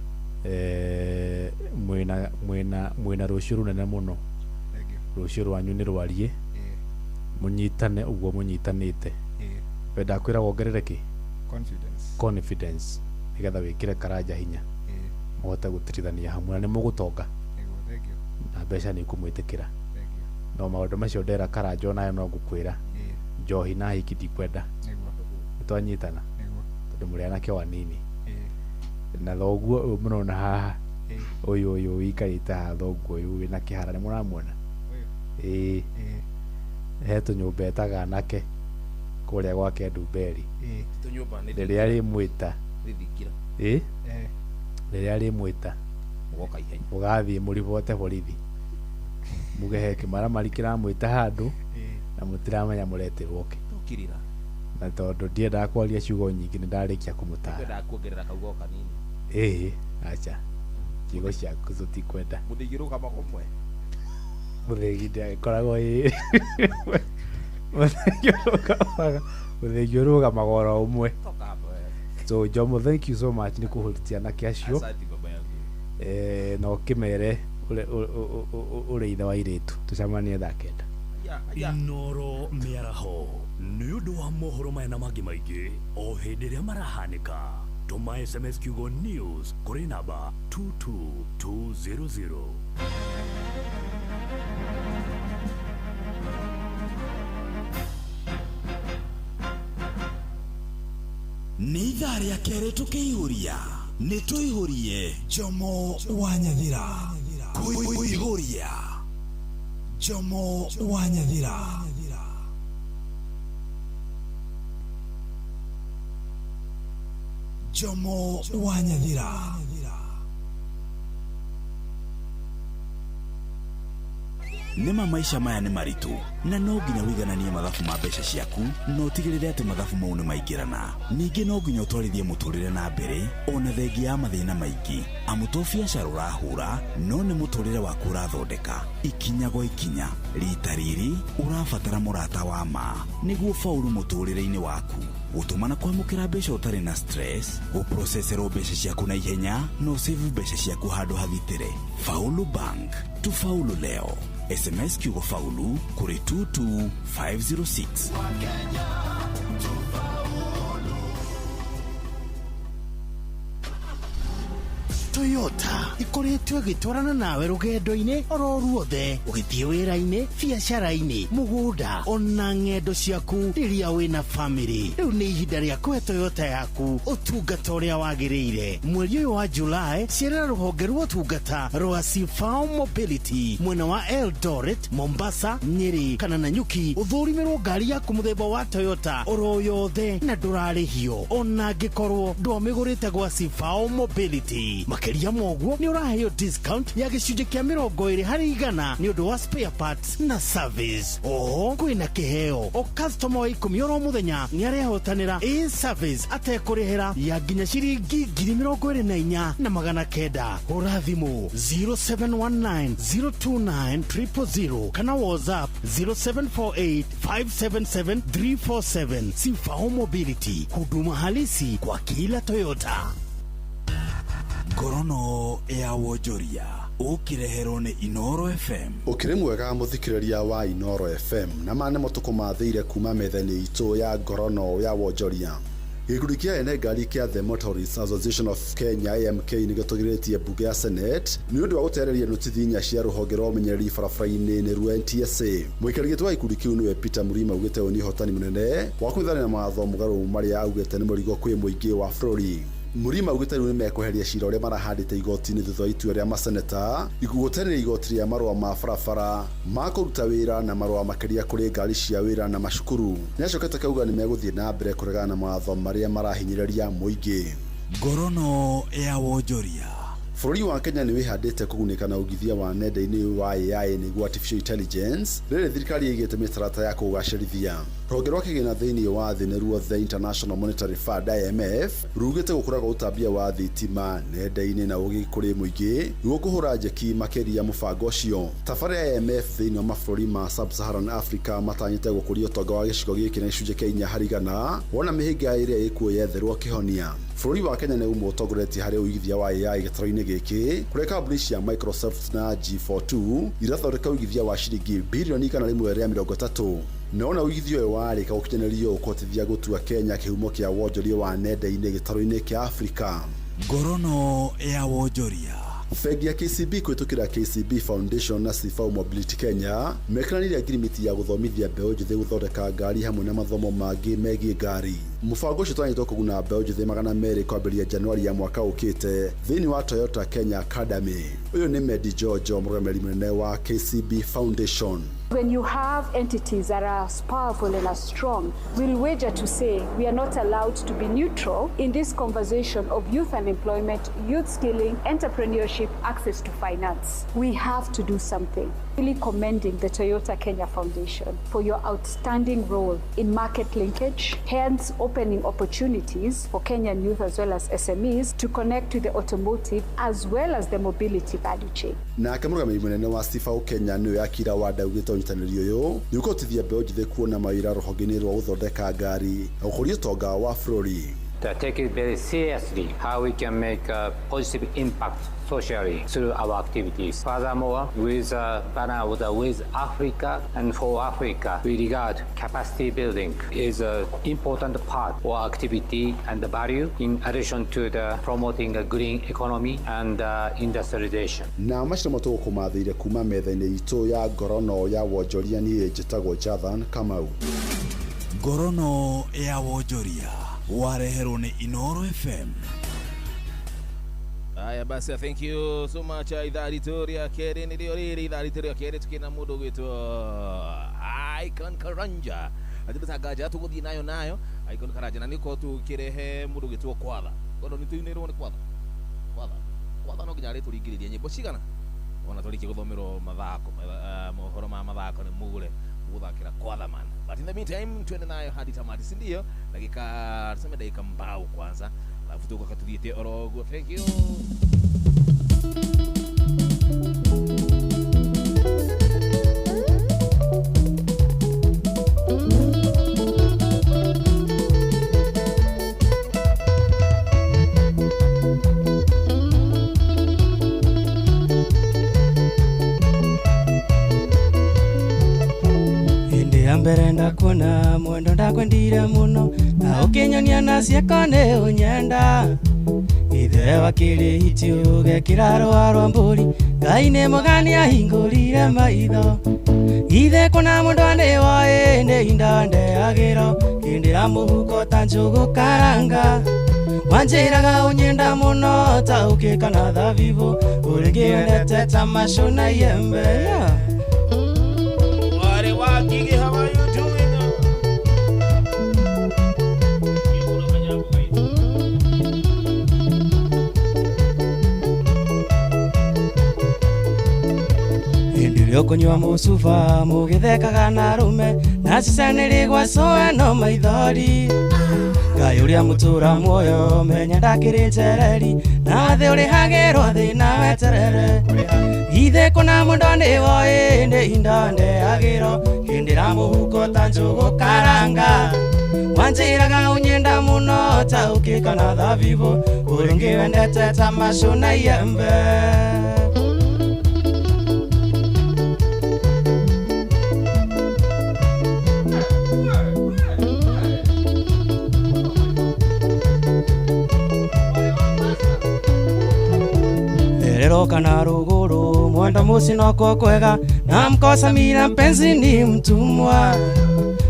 Mwĩna rũciũ rũnene mũno. Rũciũ rwanyu nĩ rwariĩ. Mũnyitane ũguo mũnyitanĩte. We ndakwĩra wongerere kĩ? Confidence. Confidence nĩgetha wĩkĩre Karanja hinya. Mũhote gũtirithania hamwe na nĩ mũgũtonga. Nĩguo, thank you. Na mbeca nĩ ikũmwĩtĩkĩra. Thank you. No maũndũ macio ndera Karanja onayo no ngũkwĩra. Njohi na hiki ndikwenda. Nĩguo. Nĩtwanyitana? Nĩguo. Tondũ mũrĩ anake o anini. Ĩĩ. Na thoguo ũyũ mũrona haha, Ĩĩ. ũyũ ũyũ ũikarĩte haha, thoguo ũyũ wĩna kĩhara nĩ mũramuona? Ũyũ. Ĩĩ. He tũnyũmba etaga anake kũrĩa gwake Ndumberi. Ĩĩ. Tũnyũmba nĩ Rĩrĩa rĩmwĩta. Nĩ thingira. Ĩĩ. Eh. Rĩrĩa rĩmwĩta. Mũgoka ihenya. Mũgathiĩ mũribote borithi. Muge he kĩmaramari kĩramwĩta handũ na mũtiramenya mũretĩrwo kĩ. Tũkirira. Na tondũ ndiendaga kwaria ciugo nyingĩ nĩ ndarĩkia kũmũtara. Ngwendaga kuongerera kaugo kanini. Ĩĩ, acha. Ciugo ciaku tũtikwenda. Mũthĩgi rũgamaga ũmwe. Mũthĩgi ndĩkoragwo ĩ mũthĩgi ũrũgamaga, mũthĩgi ũrũgamaga oro ũmwe. Toka hapa wewe. So Jomo, thank you so much nĩ kũhũtia anake acio. Asante baba yangu. Na ũkĩmere ũrĩ ithe wa airĩtu. Tũcemanie thaa 9. Inoro mĩaraho nĩ ũndũ wa mohoro maya na mangĩ maingĩ o hĩndĩ ĩrĩa marahanĩka, tũma SMS kiugo news kũrĩ namba 22200. Nĩ ithaa rĩa kerĩ tũkĩihũria, nĩ tũihũrie Jomo wa Nyathira kũihũria Jomo wa Nyathira. Jomo wa Nyathira. Nĩma maica maya nĩ maritũ na no nginya ũigananie mathabu ma mbeca ciaku na ũtigĩrĩre atĩ mathabu mau nĩ maingĩrana. Ningĩ no nginya ũtwarithie mũtũrĩre na mbere ona thengia ya mathĩna maingĩ, amu to biacara ũrahũra no nĩ mũtũrĩre waku ũrathondeka ikinya gwa ikinya. Rita rĩrĩ ũrabatara mũrata wa ma nĩguo faulu mũtũrĩre-inĩ waku, gũtũma na kwamũkĩra mbeca ũtarĩ na stress, gũproceserwo mbeca ciaku na ihenya na ũsave mbeca ciaku handũ hagitĩre. Faulu Bank, tufaulu leo. SMS kiugo faulu kũrĩ 22506. Toyota ikoretwo ĩgĩtwarana nawe rũgendo-inĩ oro ruothe, ũgĩthiĩ wĩra-inĩ, biacara-inĩ, mũgũnda ona ng'endo ciaku rĩrĩa wĩna famĩlĩ. Rĩu nĩ ihinda rĩa kũhe Toyota yaku ũtungata ũrĩa wagĩrĩire. Mweri ũyũ wa Julai, cerera rũhonge rwa ũtungata rwa Sifao Mobility mwena wa Eldoret, Mombasa, Nyeri kana Nanyuki, ũthũrimĩrwo ngari yaku mũthemba wa Toyota oro yothe na ndũrarĩhio ona angĩkorwo ndwamĩgũrĩte gwa Sifao Mobility. Makĩria ma ũguo, nĩ ũraheo discount ya gĩcunjĩ kĩa 20% nĩ ũndũ wa spare parts na service. Oho kwĩna kĩheo o customer wa 10 oro mũthenya nĩ arehotanĩra a service atekũrĩhĩra ya nginya ciringi 24,900. Hũra thimũ 0719 029 000 kana WhatsApp 0748 577 347. Sifao Mobility, huduma halisi kwa kila Toyota. Ngorono ya wonjoria ũkĩreherwo nĩ Inoro FM. Ũkĩrĩ mwega mũthikĩrĩria wa Inoro FM, na ma nĩmo tũkũmathĩire kuma metha-inĩ itũ ya ngorono ya wonjoria. Gĩkundi kĩa ene ngari kĩa The Motorists Association of Kenya AMK nĩ gĩtũgĩrĩtie mbunge ya Senate nĩ ũndũ wa gũtereria notithi 4 cia rũhonge rwa ũmenyereri barabara-inĩ nĩruo NTSA. Mũikarĩri gĩtĩ wa gĩkundi kĩu nĩwe Peter Murima augĩte ũyũ nĩ ũhotani mũnene wa kũng'ethanĩra na mawatho mũgarũ marĩa augĩte nĩ mũrigo kwĩ mũingĩ wa bũrũri. Murima augĩte rĩu nĩmekweheria cira ũrĩa marahandĩte igoti-inĩ thutha wa itua rĩa maseneta gũtereria igoti rĩa marũa ma barabara ma kũruta wĩra na marũa makĩria kũrĩ ngari cia wĩra na macukuru. Nĩacokete akauga nĩmegũthiĩ na mbere kũregana na mawatho marĩa marahinyĩrĩria mũingĩ. Ngorono ya wonjoria. Bũrũri wa Kenya nĩ wĩhandĩte kũgunĩka na ũgithia wa nenda-inĩ wa AI nĩguo artificial intelligence, rĩrĩ thirikari ĩigĩte mĩtaratara ya kũũgacĩrithia. Rũhonge rwa kĩgĩna thĩinĩ wa thĩ nĩruo The International Monetary Fund IMF rugĩte gũkũra kwa ũtambia wa thitima nenda-inĩ na ũgĩ kũrĩ mũingĩ nĩguo kũhũra njeki makĩria mũbango ũcio. Tabarĩra ya IMF thĩinĩ wa mabũrũri ma Sub-Saharan Africa matanyĩte gũkũria ũtonga wa gĩcigo gĩkĩ na gĩcunjĩ kĩa 4% wona mĩhĩnga ĩrĩa ĩkuo yetherwo kĩhonia. Bũrũri wa Kenya nĩ ũmwe ũtongoretie harĩ ũigithia wa AI gĩtarũ-inĩ gĩkĩ kũrĩa kambuni cia Microsoft na G42 irathondeka ũigithia wa ciringi birioni 130. Nona ũigithia ũyũ warĩka gũkinyanĩrio ũkũhotithia gũtua Kenya kĩhumo kĩa wonjoria wa nenda-inĩ gĩtarũ-inĩ kĩa Afrika. Ngorono ya wonjoria. Bengi ya KCB kũhĩtũkĩra KCB Foundation na Cifau Mobility Kenya mekĩranĩire ngirimiti ya gũthomithia mbeũ njĩthĩ gũthondeka ngari hamwe na mathomo mangĩ megiĩ ngari. Mũbango ũcio ũtanyĩtwo kũguna mbeũ njĩthĩ 200 kwambĩrĩria Januari ya mwaka ũkĩte thĩinĩ wa Toyota Kenya Academy. Ũyũ nĩ Mendi Jojo, mũrũgamĩrĩri mũnene wa KCB Foundation. When you have entities that are as powerful and as strong, we'll wager to say we are not allowed to be neutral in this conversation of youth unemployment, youth skilling, entrepreneurship, access to finance. We have to do something. Really commending the Toyota Kenya Foundation for your outstanding role in market linkage, hence opening opportunities for Kenyan youth as well as SMEs to connect with the automotive as well as the mobility value chain. Nake mũrũgamĩrĩri mũnene wa Cifau Kenya nĩwe Akira Wanda augĩte ũnyitanĩri ũyũ nĩ ũkũhotithia mbeũ njĩthĩ kuona mawĩra rũhonge-inĩ rwa gũthondeka ngari na gũkũria ũtonga wa bũrũri. To take it very seriously how we can make a positive impact socially through our activities. Furthermore, with the banner of the With Africa and for Africa, we regard capacity building is an important part of our activity and the value in addition to the promoting a green economy and industrialization. Na macio nĩmo tũgũkũmathĩire kuma metha-inĩ itũ ya ngorono ya wonjoria. Niĩ njĩtagwo Jathan Kamau. Ngorono ya wonjoria wareherwo nĩ Inoro FM. Haya basi, thank you so much. Ithaa ritũ rĩa kerĩ nĩrĩo rĩrĩ, ithaa ritũ rĩa kerĩ tukĩna mũndũ ũgwĩtwo Icon Karanja atĩtũtanganja tũgũthiĩ nayo nayo Icon Karanja, na nĩũkorwo tũkĩrehe mũndũ ũgwĩtwo Kwatha kondo nĩtũinĩrwo nĩ Kwatha. Kwatha Kwatha no nginya arĩtũringĩrĩria nyĩmbo cigana ona tũrĩkie gũthomerwo mathako, mohoro ma mathako nĩ mũgũre gũthakĩra Kwatha man. But in the meantime twende nayo hadi tamati, si ndio? Dakika tuseme dakika mbao kwanza, alafu tuko tuthiĩte oro ũguo. Thank you. Hĩndĩ ya mbere ndakuona mwendo ndakwendire mũno, na ũkĩnyonia na ciĩko nĩ ũnyenda. Ithe wa kĩrĩhiti ũgekĩra rũa rwa mbũri, Ngai nĩ mũgani ahingũrire maitho. Ithe kuna mũndũ nĩ woĩ nĩ inda ndeagĩro, kĩndĩra mũhuko ta njũgũ karanga. Wanjĩraga ũnyenda mũno ta ũkĩ kana thabibũ, ũrĩngĩ wendete ta macũ na iembe. Yeah. Wale wa Gigi, how are you doing? Hĩndĩ ĩrĩa ũkũnyua mũcuba mũgĩthekaga na arũme, na cicanĩrĩ gwacoa no maithori. Ngai ũrĩa mũtũra muoyo menya ndakĩrĩ njereri, na thĩ ũrĩhagĩrwo thĩna weterere. Ithe kuna mũndũ nĩ woĩ nĩ inda ndeagĩro, kĩndĩra mũhuko ta njũgũ karanga. Wanjĩraga ũnyenda mũno ta ũkĩ kana thabibũ, ũrĩngĩ wendete ta macũ na iembe. Therero kana rũgũrũ mwenda mũcinoko kwega, na mkosa mira mpenzi ni mtumwa.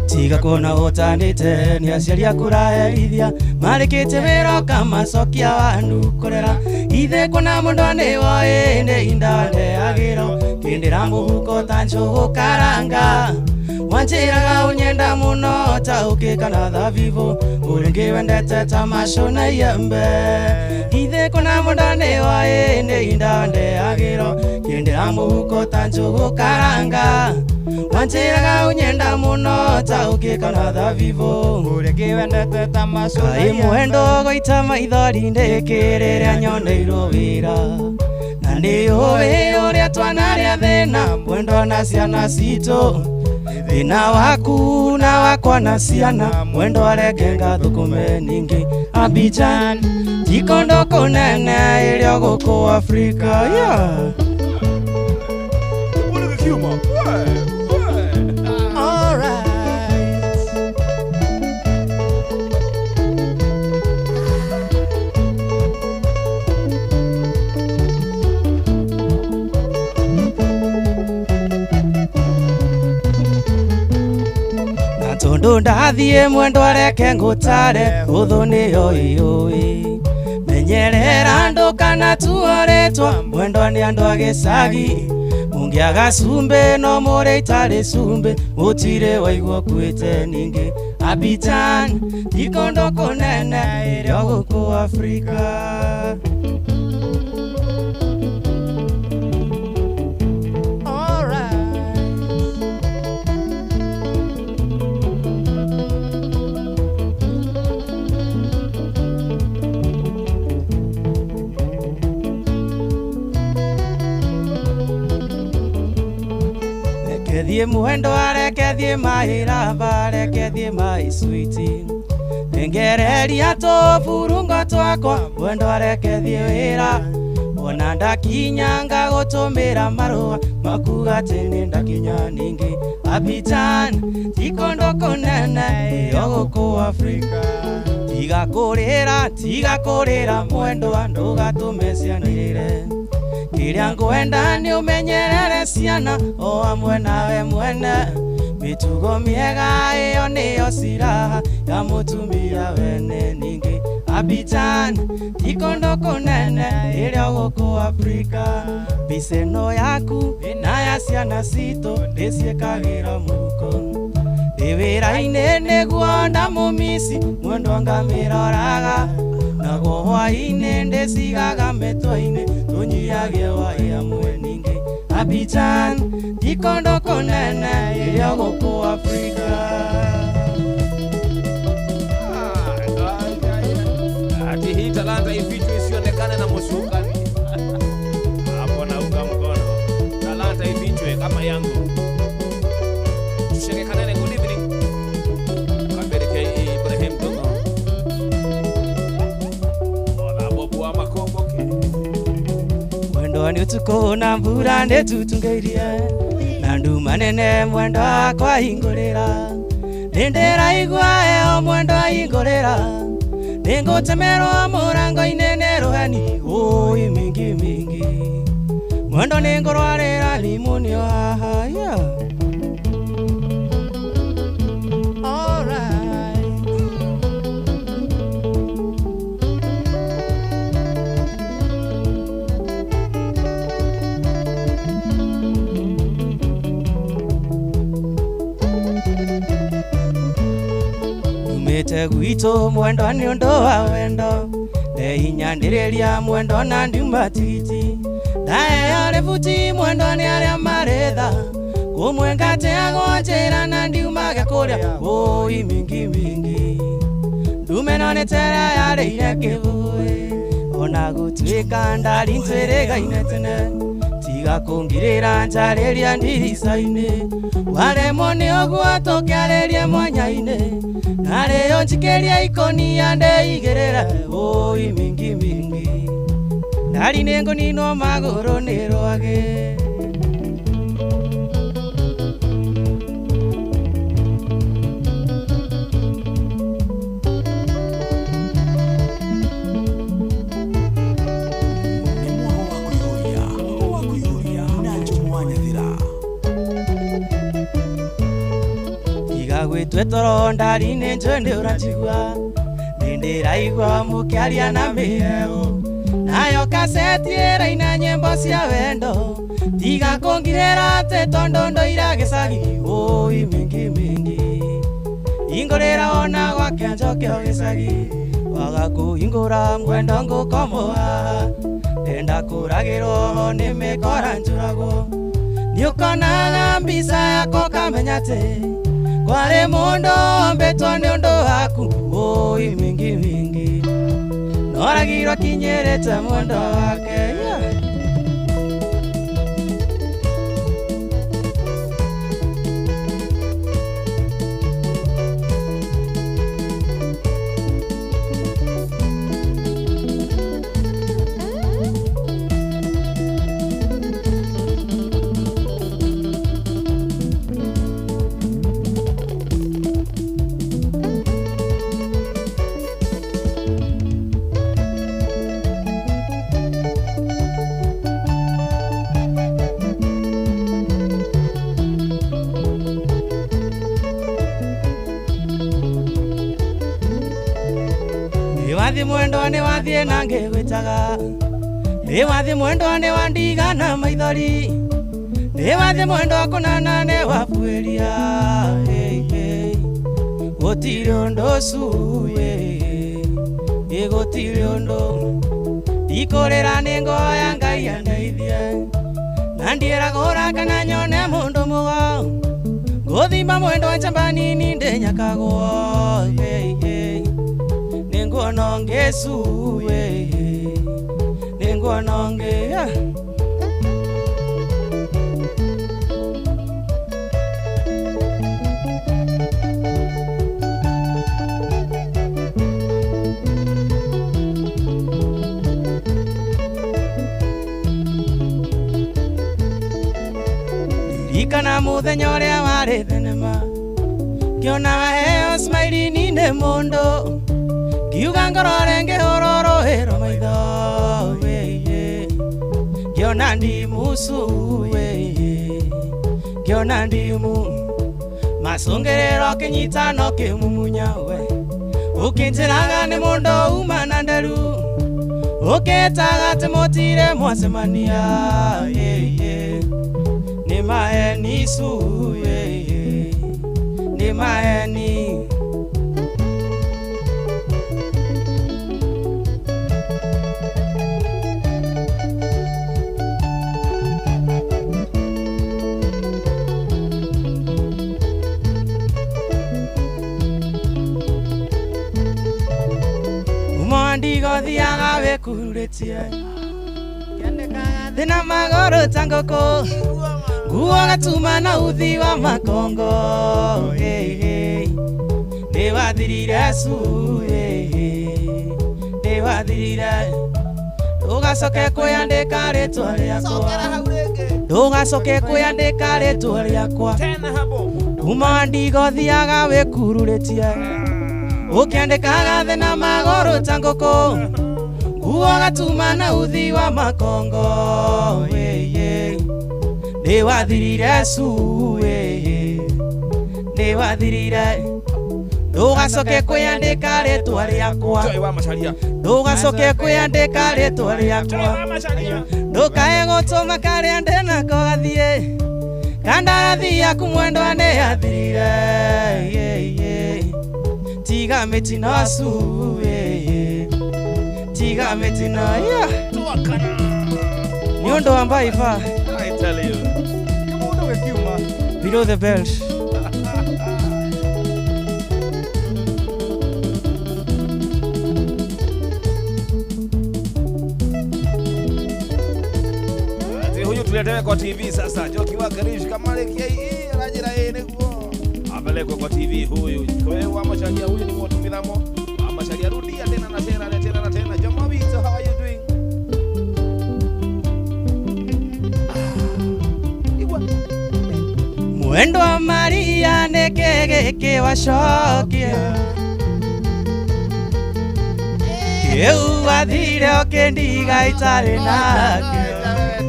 Tiga kuona ũtanĩte nĩ aciari aku raherithia, marĩkĩtie wĩra ũkamacokia wandu kũrera. Ithe kuna mũndũ nĩ woĩ nĩ inda ndeagĩro, kĩndĩra mũhuko ta njũgũ karanga. Wanjĩraga ũnyenda mũno ta ũkĩ kana thabibũ, ũrĩngĩ wendete ta macũ na iembe. Ithe kuna mũndũ nĩ woĩ nĩ inda ndeagĩro, kĩndĩra mũhuko ta njũgũ karanga. Wanjĩraga ũnyenda mũno ta ũkĩ kana thabibũ, ũrĩngĩ wendete ta macũ na iembe. Kaĩ mwendo gũita maithori ndĩkĩ rĩrĩa nyoneirwo wĩra, na nĩ ũĩ ũrĩa twanarĩa thĩna mwendo na ciana citũ. Thĩna waku na wakwa na ciana, mwendo areke ngathũkũme ningĩ Abidjan, ti kũndũ kũnene ĩrĩa gũkũ Afrika. Yeah. All right. Kũndũ ndathiĩ mwendwa reke ngũtare ũthũ nĩyo ĩũĩ menyerera andũ kana tuoretwa mwendwa nĩ andũ a gĩcagi mũngĩaga cumbĩ no mũrĩ itarĩ cumbĩ mũtirĩ waigua kuĩte ningĩ Abidjan ti kũndũ kũnene ĩrĩ o gũkũ Afrika. Rekethie mwendwa rekethie my lover rekethie my sweetie Nengereria tũburungo twakwa mwendwa rekethie wĩra ona ndakinya ngagũtũmĩra marũa makuga atĩ nĩ ndakinya ningĩ Abidjan ti kũndũ kũnene ĩyo gũkũ Afrika. Tiga kũrĩra mwendwa ndũgatũme ciana irĩre kĩrĩa ngwenda nĩ ũmenyerere ciana o hamwe nawe mwene mĩtugo mĩega ĩyo nĩyo silaha ya mũtumia wene ningĩ Abidjan ti kũndũ kũnene ĩrĩ o gũkũ Afrika. Mbica ĩno yaku na ya ciana citũ ndĩciĩkagĩra mũhuko ndĩ wĩra-inĩ nĩguo ndamũmici mwendwa ngamĩroraga naguo hwaĩ-inĩ ndĩcigaga mĩtwe-inĩ tũnyihagie wai hamwe ningĩ Abidjan ti kũndũ kũnene ĩrĩ o gũkũ Afrika. Ati hii talanta ifichwe isionekane na musukani. Hapo naunga mkono. Talanta ifichwe kama yangu. Tusherekanene. Good evening. Kambereke Ibrahim Dongo. Ona bobu wa makongo ke. Mwendwa nĩ ũtukũ na mbura nĩtutungeirie na nduma nene mwendwa akwa hingũrĩra nĩndĩraigua ĩyo mwendwa hingũrĩra nĩngũtemerwo mũrango-inĩ nĩ rũheni ũi mingi mingi mwendwa nĩngũrwarĩra limunio haha yeah. Numĩte gwitũ mwendwa nĩ ũndũ wa wendo ndehinyanĩrĩria mwendwa na ndiuma tigiti ndaheo rĩbuti mwendwa nĩ arĩa marĩ tha kũmwe ngateagwo njĩra na ndiuma gĩa kũrĩa ũi mingi mingi ndume no nĩ tere yarĩire kĩbũĩ ona gũtuĩka ndari ntwĩrĩgaine tene tiga kũngirĩra njarĩria ndirica-inĩ waremwo nĩ ũguo tũkĩarĩrie mwanya-inĩ narĩo njikĩrie ikũnia ndeigĩrĩre ũi mingi mingi ndari nĩ ngũninwo magũrũ nĩ rwagĩ. Gwĩtwe toro ndari nĩ njũĩ nĩ ũranjigua nĩndĩraigua mũkĩaria na mĩheho nayo kaseti ĩraina nyĩmbo cia wendo tiga kũngirĩra atĩ tondũ ndoira gĩcagi ũi mingi mingi hingũrĩra ona gwake njoke o gĩcagi waga kũhingũra mwendo ngũkomwo haha ndenda kũragĩrwo nĩ mĩkora njũragwo nĩũkonaga mbica yakwa ũkamenya atĩ kwarĩ mũndũ ombĩtwo nĩ ũndũ waku ũi mingi mingi noragirwo akinyĩrĩte mwendwa wake yeah. Nĩ wathi mwendwa nĩ wathiĩ na ngĩgwĩtaga. Nĩ wathi mwendwa nĩ wandiga na maithori. Nĩ wathi mwendwa kũnana nĩ wabuĩria. Gũtirĩ ũndũ cuĩ, gũtirĩ ũndũ. Ndikũrĩra nĩ ngoya Ngai andeithie. Na ndiĩragũra kana nyone mũndũ mũgo. Ngũthima mwendwa njamba nini ndĩnyakagwo. Nĩnguona ngĩcuĩ, nĩnguona ngĩ. Ririkana mũthenya ũrĩa warĩ thenema, ngĩona waheo smile nini mũndũ, ngiuga ngorore ngĩhũrwo maitho, ngĩona ndimu cuĩ, ngĩona ndimu macũngĩrĩro kĩnyita no kĩmumunya we, ũkĩnjĩraga nĩ mũndũ uma na nderu, ũkĩtaga atĩ mũtirĩ mwacemania. Nĩ maeni cuĩ, nĩ maeni. Ndigothiaga wĩkururĩtie thĩ na magũrũ ta ngũkũ, nguo gatuma na uthi wa makongo. Nĩ wathirire cuĩ, nĩ wathirire. Ndũgacoke kwĩyandĩka rĩtwa rĩakwa, ndũgacoke kwĩyandĩka rĩtwa rĩakwa. Uma ndigothiaga wĩkururĩtie, ũkĩandĩkaga thĩ na magũrũ ta ngũkũ, nguo gatuma na uthi wa makongo. Nĩ wathirire cuĩ, nĩ wathirire. Ndũgacoke kwĩyandĩka rĩtwa rĩakwa, ndũgacoke kwĩyandĩka rĩtwa rĩakwa. Ndũkae gũtũma karĩa ndĩnako gathiĩ, kandarathi yaku mwendwa nĩ yathirire. Tiga mĩtino cuĩ, tiga mĩtino. Nĩ ũndũ wa mbaiba. I tell you. Below the belt. Ati huyu tuletewe kwa TV sasa. Joki wa Karish kama KE anajira yeye niguo. Apelekwe kwa TV huyu. Kwa hiyo Macharia huyu ni watu midhamo. Macharia rudia tena na tena na tena na tena. Jamaa wito, how are you doing? Mwendwa Maria nĩkĩ gĩkĩ wacokia, kĩu wathire ũkĩndiga itarĩ nakĩo.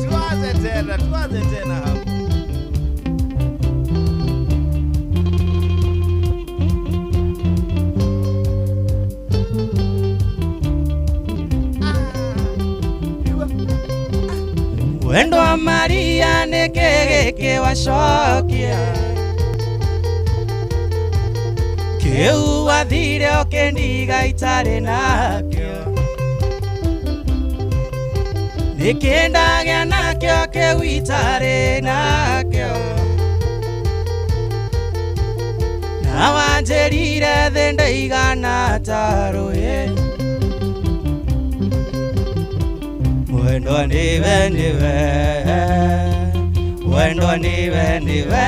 Tuanze tena, tuanze tena hapo. Mwendwa Maria nĩkĩ gĩkĩ wacokia, kĩu wathire ũkĩndiga itarĩ nakĩo. Nĩkĩ ndagĩa nakĩo kĩu itarĩ nakĩo, na wanjĩrire thĩ ndĩigana ta rũĩ. Mwendwa nĩwe nĩwe, mwendwa nĩwe nĩwe.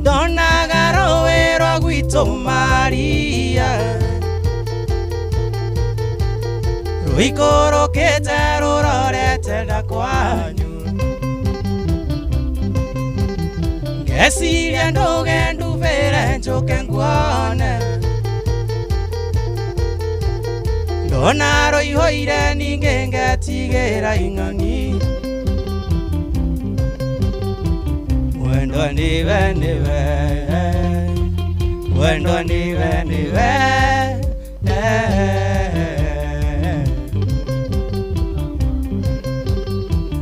Ndonaga rũĩ rwa gwitũ Maria, rũikũrũkĩte rũrorete na kwanyu. Ngeciria ndũge ndubĩre njũke nguone, ndona rũihũire ningĩ ngetigĩra ing'ang'i. Mwendwa niwe niwe, mwendwa niwe niwe.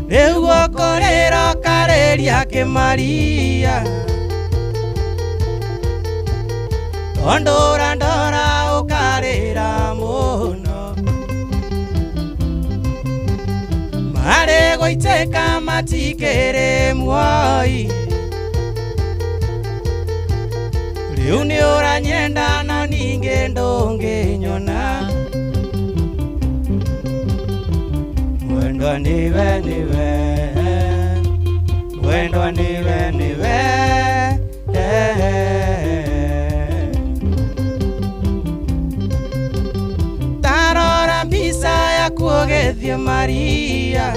Rĩu gũkũrĩra ũkarĩria kĩmaria, tondũ ũrandora ũkarĩra mũno. Marĩ gũitĩka matikĩrĩ muoyi, rĩu nĩ ũranyenda no ningĩ ndũngĩnyona. Mwendwa niwe niwe, mwendwa niwe niwe. Tarora mbica yaku ũgĩthiĩ Maria,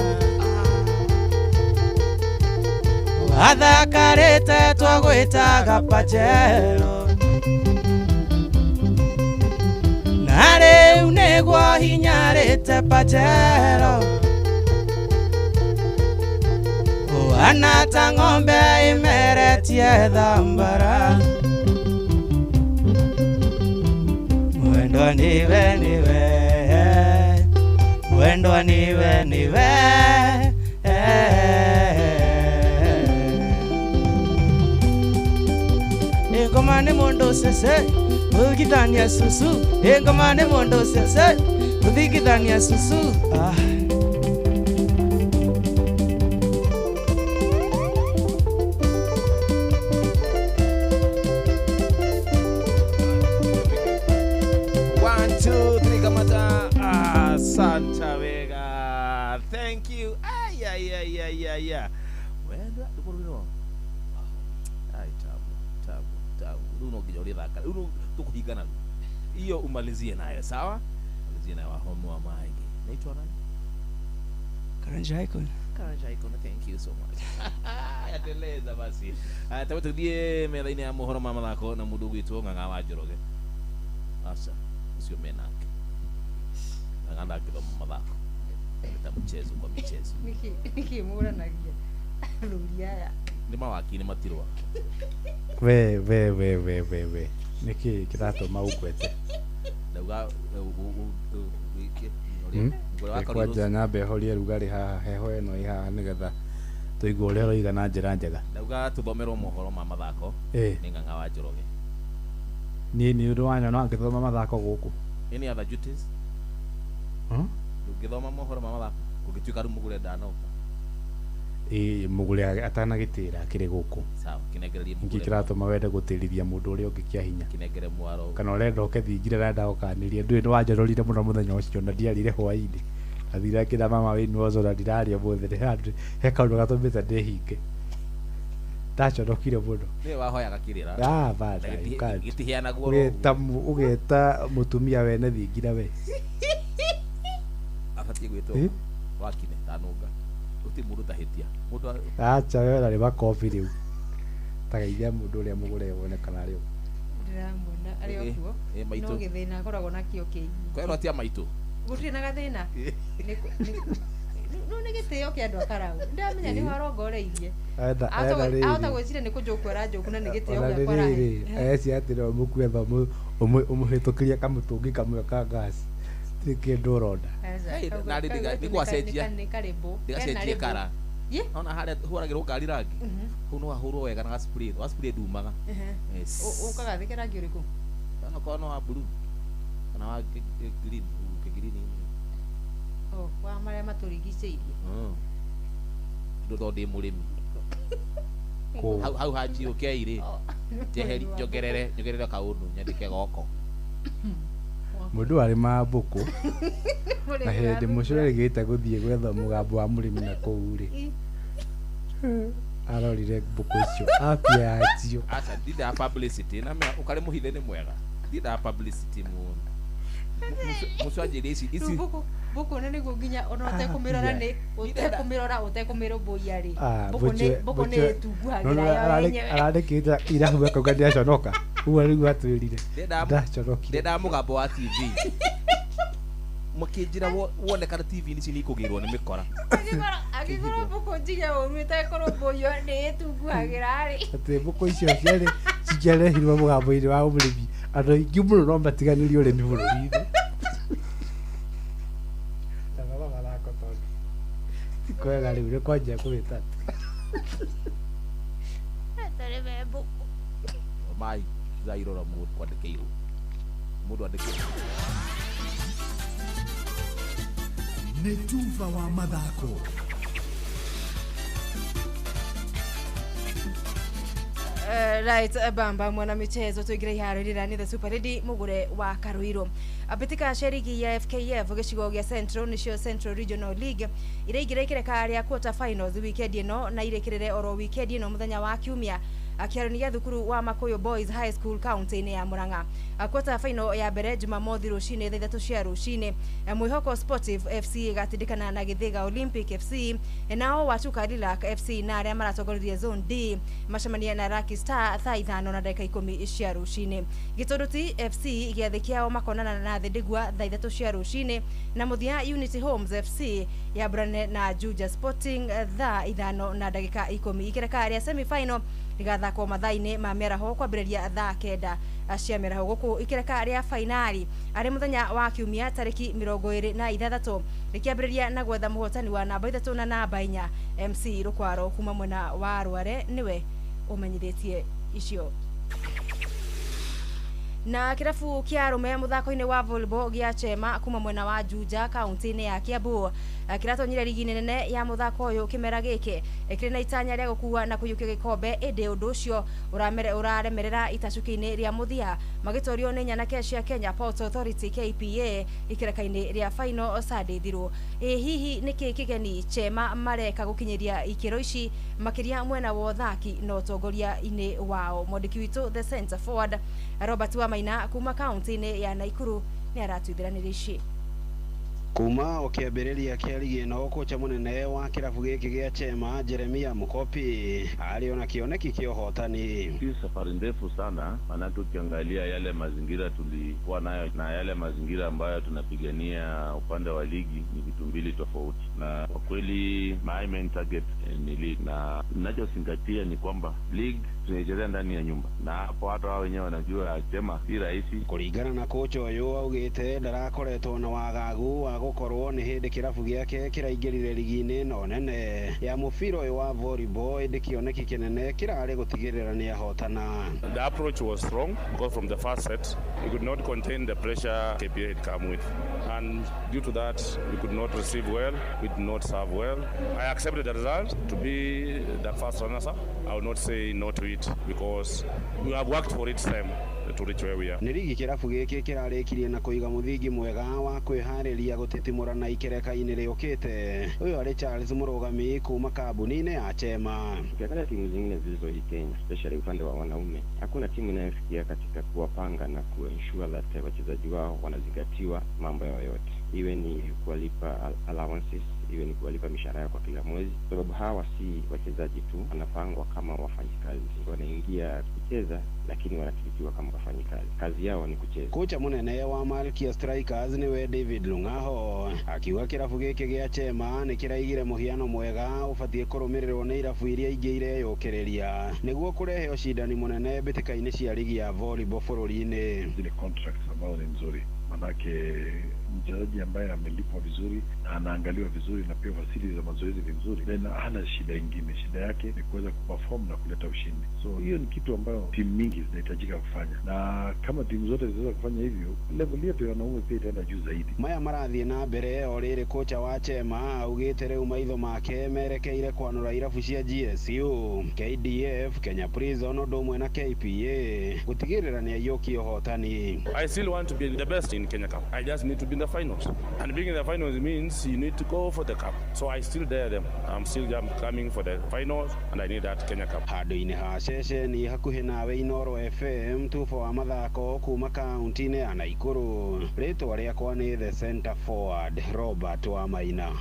wathakarĩte twagwĩtaga Pajero. Na rĩu nĩguo hinyarĩte Pajero, ũhana ta ng'ombe ĩmeretie thambara. Mwendwa niwe niwe, mwendwa niwe niwe. Engoma nĩ mũndũ cece gũthikithania cucu, engoma nĩ mũndũ cece gũthikithania cucu. Ah. One, two, three, kamata. Asante wega. Thank you. Ay, ay, ay, ay, ay, ay. Wenda ndũkũrũmĩrĩrwo. Ai, tabu, tabu, tabu. Rĩu no nginya ũrĩthaka. Rĩu tũkũhingana rĩu. Hiyo umalizie nayo, sawa? Malizie nayo wahomo wa maigi. Naitwa nani? Karanja Icon. Karanja Icon, thank you so much. Yateleza basi. Tabu tũthiĩ metha-inĩ ya mohoro ma mathako na mũndũ ũgwĩtwo Ng'ang'a wa Njoroge. Aca, ũcio menake. Ng'ang'a ndangĩthoma mathako. Ta mchezo kwa michezo. Nĩkĩ mũranagia athuri aya? Nĩ mawaki nĩ matirwa. We we we we we we. Nĩkĩ kĩratũma ũngwete? Ndauga wĩke Kwanja nyambe horie rugarĩ haha, heho ĩno ĩ haha nĩgetha tũigue ũrĩa ũroiga na njĩra njega. Ndauga tũthomerwo mohoro ma mathako nĩ Ng'ang'a wa Njoroge. Niĩ nĩ ũndũ wanyona ngĩthoma mathako gũkũ. Any other duties? Ndũngĩthoma mohoro ma mathako ũngĩtuĩka rĩu mũgũre ndanoka. Ĩĩ mũgũre atanagĩtĩra akĩrĩ gũkũ. Sawa, kĩnengererie Nĩkĩ mũgũre. kĩratũma wende gũtĩrithia mũndũ ũrĩa ũngĩ kĩa hinya? Kĩnengere mwaro. Kana ũrenda ũke thingira na ndaũkanĩrie. Ndũĩ nĩwanjororire mũno mũthenya ũcio na ndiarire hwaĩ-inĩ. Athire akĩra mama wĩinũ ũcora ndiraria ũmũthĩ he kaũndũ gatũmĩte ndĩhinge. Ndaconokire mũno. Nĩwe wahoyaga kĩrĩra. Ah, bada, you can't. Gĩtiheanagwo oro ũguo. Ũgeta mũtumia wene thingira we. Abatiĩ gwĩtwo wakine tanũnga. Gũtirĩ mũndũ ũtahĩtia. Mũndũ Acha we na nĩ makobi rĩu. Tageithia mũndũ ũrĩa mũgũre wone kana arĩ o. Ndĩramuona arĩ o kuo. Maitũ. No gĩthĩna akoragwo nakĩo kĩingĩ. Kwerwo ti a maitũ. Gũtirĩ na gathĩna. No nĩ gĩtĩo kĩa andũ a Karau. Ndĩramenya nĩho arongoreirie. Ahota gwĩciria nĩ kũnjũkũ aranjũkũ na nĩ gĩtĩo gĩakwa arahe. Ecia atĩ no ũmũkue tha ũmũhĩtũkĩrie kamũtũngi kamwe ka gas. Tirĩ kĩndũ ũrona. Nĩ gwacenjia. Nĩ karĩmbũ. Ndĩgacenjie kara. Ona harĩa hũragĩrwo ngari rangi. Hau no hahũrwo wega na gaspray. Wa spray ndumaga. Ũkagathĩke rangi ũrĩkũ? Onokorwo no wa blue kana wa green, green. Oh, wa marĩa matũrigicĩirie. Ndũ tondũ ndĩ mũrĩmi. Hau hanjiũke irĩ. Njeheri njongerere kaũndũ nyandĩke goko. Mũndũ arĩmaga mbũkũ na hĩndĩ mũcio erĩgĩte gũthiĩ gwetha mũgambo wa mũrĩmi na kũu rĩ, arorire mbũkũ icio afya yacio. Aca ndindaga publicity na ũkarĩ mũhithe nĩ mwega. Ndindaga publicity mũno. Mũcio anjĩrie ici ici Mbũkũ nĩ nĩguo nginya ona ũtekũmĩrora nĩ ũtekũmĩrora ũtekũmĩrũmbũiya rĩ. Mbũkũ nĩ ĩtunguhagĩra yo yenyewe. Arandĩkĩte irabu akauga ndĩraconoka. Ũguo nĩguo atwĩrire. Ndaconokire. Ndendaga mũgambo wa TV. Makinjira wonekana TV-inĩ ici nĩ ikũgĩrwo nĩ mĩkora. Angĩkorwo mbũkũ njige ũru ĩtekũrũmbũiyo nĩ ĩtunguhagĩra rĩ. Atĩ mbũkũ icio ciarĩ cingĩarehirwo mũgambo-inĩ wa ũrĩmi andũ aingĩ mũno no matiganĩrie ũrĩmi bũrũri-inĩ. Ta thoma mathako tondũ ti kwega rĩu nĩ kwanjia kũhĩtana. Tũrĩme mbũkũ. Mai zairora mũndũ kwandĩkĩirwo mũndũ andĩkĩirwo. Nĩ tuba wa mathako. Right, bamba mwana michezo tuingire iharo rĩrĩa nĩ the Super Lady mũgũre wa Karuiro. Mbĩtĩka cia rigi ya FKF gĩcigo gĩa Central nĩcio Central Regional League iraingĩra ikereka rĩa quarter finals weekend ĩno na irĩkĩrĩre oro weekend ĩno mũthenya wa kiumia kĩharo-inĩ gĩa thukuru wa Makuyu Boys High School kaunti-inĩ ya Murang'a. Quarter final ya mbere Jumamothi rũcinĩ thaa 3 cia rũcinĩ Mwĩhoko Sportive FC ĩgatindĩkana na Gĩthĩga Olympic FC, nao Watuka Lilac FC na arĩa maratongoririe Zone D macemanie na Lucky Star thaa 5 na ndagĩka 10 cia rũcinĩ. Gĩtũndũti FC gĩathĩ kĩao makonana na Thindigua thaa 3 cia rũcinĩ na mũthia Unity Homes FC yambũrane na Juja Sporting thaa 5 na ndagĩka 10. Ikereka rĩa semi final rigathakwo mathaa-inĩ ma mĩaraho kwambĩrĩria thaa 9 cia mĩaraho gũkũ ikereka rĩa fainali arĩ mũthenya wa kiumia tarĩki 26 rĩkĩambĩrĩria na gwetha mũhotani wa namba 3 na namba 4. MC Rũkwaro kuma mwena wa Rware nĩwe ũmenyithĩtie icio. Na kĩrabu kĩa arũme mũthako-inĩ wa volleyball gĩa Chema kuma mwena wa Juja kaunti-inĩ ya Kiambu kĩratonyire rigi-inĩ nene ya mũthako ũyũ kĩmera gĩkĩ kĩrĩ na itanya rĩa gũkua na kũiyũkia gĩkombe ĩndĩ ũndũ ũcio ũraremerera itacũki-inĩ rĩa mũthia magĩtorio nĩ nyanake cia Kenya Ports Authority KPA ikereka-inĩ rĩa final Sunday thiru. Ĩ hihi nĩkĩ kĩgeni Chema mareka gũkinyĩria ikĩro ici makĩria mwena wa ũthaki na ũtongoria-inĩ wao? Mwandĩki witũ the center forward Robert wa Maina kuma kaunti-inĩ ya Nakuru nĩ aratuithiranĩria ici. Kuma o kĩambĩrĩria kĩa rigi ĩno kocha mũnene wa kĩrabu gĩkĩ gĩa Chema Jeremia Mukopi arĩ ona kĩoneki kĩa ũhotani. Si safari ndefu sana, maanake ukiangalia yale mazingira tulikuwa nayo na yale mazingira ambayo tunapigania upande wa ligi ni vitu mbili tofauti, na kwa kweli my main target ni league, na ninachozingatia ni kwamba league tunaichezea ndani ya nyumba, na hapo hata wao wenyewe wanajua Chema si rahisi. Kũringana na kocha ũyũ augĩte ndarakoretwo na wagagu wa gũkorwo nĩ hĩndĩ kĩrabu gĩake kĩraingĩrire rigi-inĩ ĩno nene ya mũbira ũyũ wa volleyball ĩndĩ kĩoneki kĩnene kĩrarĩ gũtigĩrĩra nĩ ahotana. The approach was strong because from the first set we could not contain the pressure KPA had come with, and due to that we could not receive well, we did not serve well. I accepted the result to be the first runners-up. I will not say no to it because we have worked for it time to reach where we are. Nĩ rigi kĩrabu gĩkĩ kĩrarĩkirie na kũiga mũthingi mwega wa kwĩharĩria gũtitimũrana ikereka-inĩ rĩũkĩte. Ũyũ arĩ Charles Mũrũgami kuma kambuni-inĩ ya Chema. Ukiangalia timu zingine zilizo hii Kenya, especially upande wa wanaume, hakuna timu inayofikia katika kuwapanga na kuensure that wachezaji wao wanazingatiwa mambo yao yote, iwe ni kuwalipa allowances, iwe ni kuwalipa mishahara yao kwa kila mwezi, sababu hawa si wachezaji tu, wanapangwa kama wafanyikazi, wanaingia kucheza lakini wanatritiwa kama wafanyikazi, kazi yao ni kucheza. Kocha munene wa Malkia Strikers niwe David Lungaho akiuga kĩrabu gĩkĩ gĩa Chema nĩ kĩraigire mũhiano mwega ũbatiĩ kũrũmĩrĩrwo nĩ irabu iria ingĩ ireyũkĩrĩria nĩguo kũrehe ũcindani mũnene mbĩtĩka-inĩ cia ligi ya volleyball bũrũri-inĩ. Zile contracts ambazo ni nzuri, manake mchezaji ambaye amelipwa vizuri na anaangaliwa vizuri na pia fasili za mazoezi ni nzuri, then hana shida ingine. Shida yake ni kuweza kuperform na kuleta ushindi. So hiyo ni kitu ambayo timu mingi zinahitajika kufanya, na kama timu zote zinaweza kufanya hivyo, level yetu ya wanaume pia itaenda juu zaidi. Maya marathiĩ na mbere o rĩrĩ kocha wa Chema augĩte rĩu maitho make merekeire kwanũra irabu cia GSU, KDF, Kenya Prison ũndũ ũmwe na KPA gũtigĩrĩra nĩ aiyũkia ũhotani. I still want to be the best in Kenya Cup. I just need to be in the finals. And being in the finals means you need to go for the cup. So I still dare them. I'm still coming for the finals and I need that Kenya Cup. Handũ-inĩ ha ceceni hakuhĩ nawe Inoro FM tubo wa mathako kuma kaunti-inĩ ya Nakuru. Rĩtwa rĩakwa nĩ the center forward Robert Wamaina.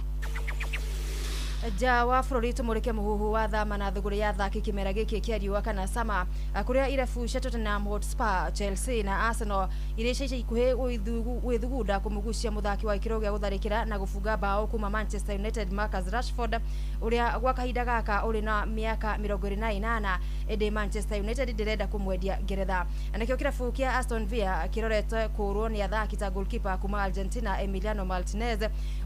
Nja wa bũrũri tũmũrĩke mũhuhu wa thama na thũgũrĩ ya athaki kĩmera gĩkĩ kĩa riũa kana sama, kũrĩa irabu cia Tottenham Hotspur, Chelsea na Arsenal iria ica ikuhĩ gwĩthugunda kũmũgucia mũthaki wa gĩkĩro gĩa gũtharĩkĩra na gũbunga bao kuma Manchester United Marcus Rashford, ũrĩa gwa kahinda gaka ũrĩ na mĩaka 28, ĩndĩ Manchester United ndĩrenda kũmwendia Ngeretha. Nakĩo kĩrabu kĩa Aston Villa kĩrorete kũũrwo nĩ athaki ta goalkeeper kuma Argentina Emiliano Martinez,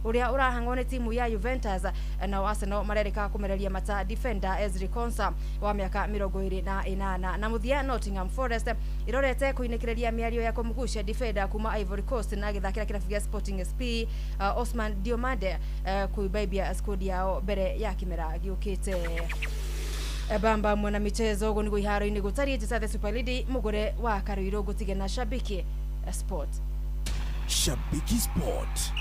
ũrĩa ũrahang'wo nĩ timu ya Juventus, nao Arsenal marerĩka kũmereria mata defender Ezri Konsa wa mĩaka 28. Na mũthia Nottingham Forest ĩrorete kũinĩkĩrĩria mĩario ya kũmũgucia defender kuma Ivory Coast na agĩthakĩra kĩrabu gĩa Sporting SP Osman Diomande kuibaibia squad yao mbere ya kĩmera gĩũkĩte. Bamba mwana michezo ũguo nĩguo iharo-inĩ gũtariĩ. Njĩta The Super Lady mũgũre wa Karuirũ ngũtige na Shabiki Sport. Shabiki Sport.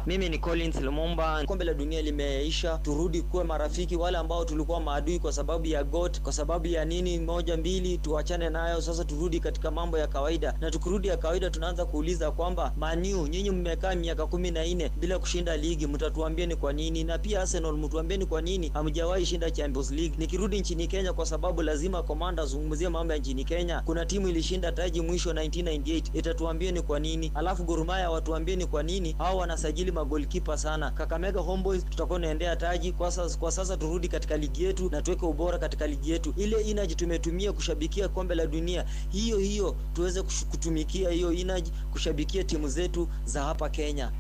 Mimi ni Collins Lumumba. Kombe la dunia limeisha, turudi kuwa marafiki. Wale ambao tulikuwa maadui kwa sababu ya GOAT, kwa sababu ya nini, moja mbili, tuachane nayo sasa, turudi katika mambo ya kawaida. Na tukirudi ya kawaida, tunaanza kuuliza kwamba Manu, nyinyi mmekaa miaka 14 bila kushinda ligi, mtatuambia ni kwa nini? Na pia Arsenal, mtuambie ni kwa nini hamjawahi shinda Champions League. Nikirudi nchini Kenya, kwa sababu lazima komanda azungumzie mambo ya nchini Kenya, kuna timu ilishinda taji mwisho 1998, itatuambie ni kwa nini? Alafu Gor Mahia watuambie ni kwa nini hao wanasajili magolikipa sana. Kakamega Homeboys tutakuwa tunaendea taji kwa sasa. Kwa sasa turudi katika ligi yetu na tuweke ubora katika ligi yetu. Ile energy tumetumia kushabikia kombe la dunia, hiyo hiyo tuweze kutumikia hiyo energy kushabikia timu zetu za hapa Kenya.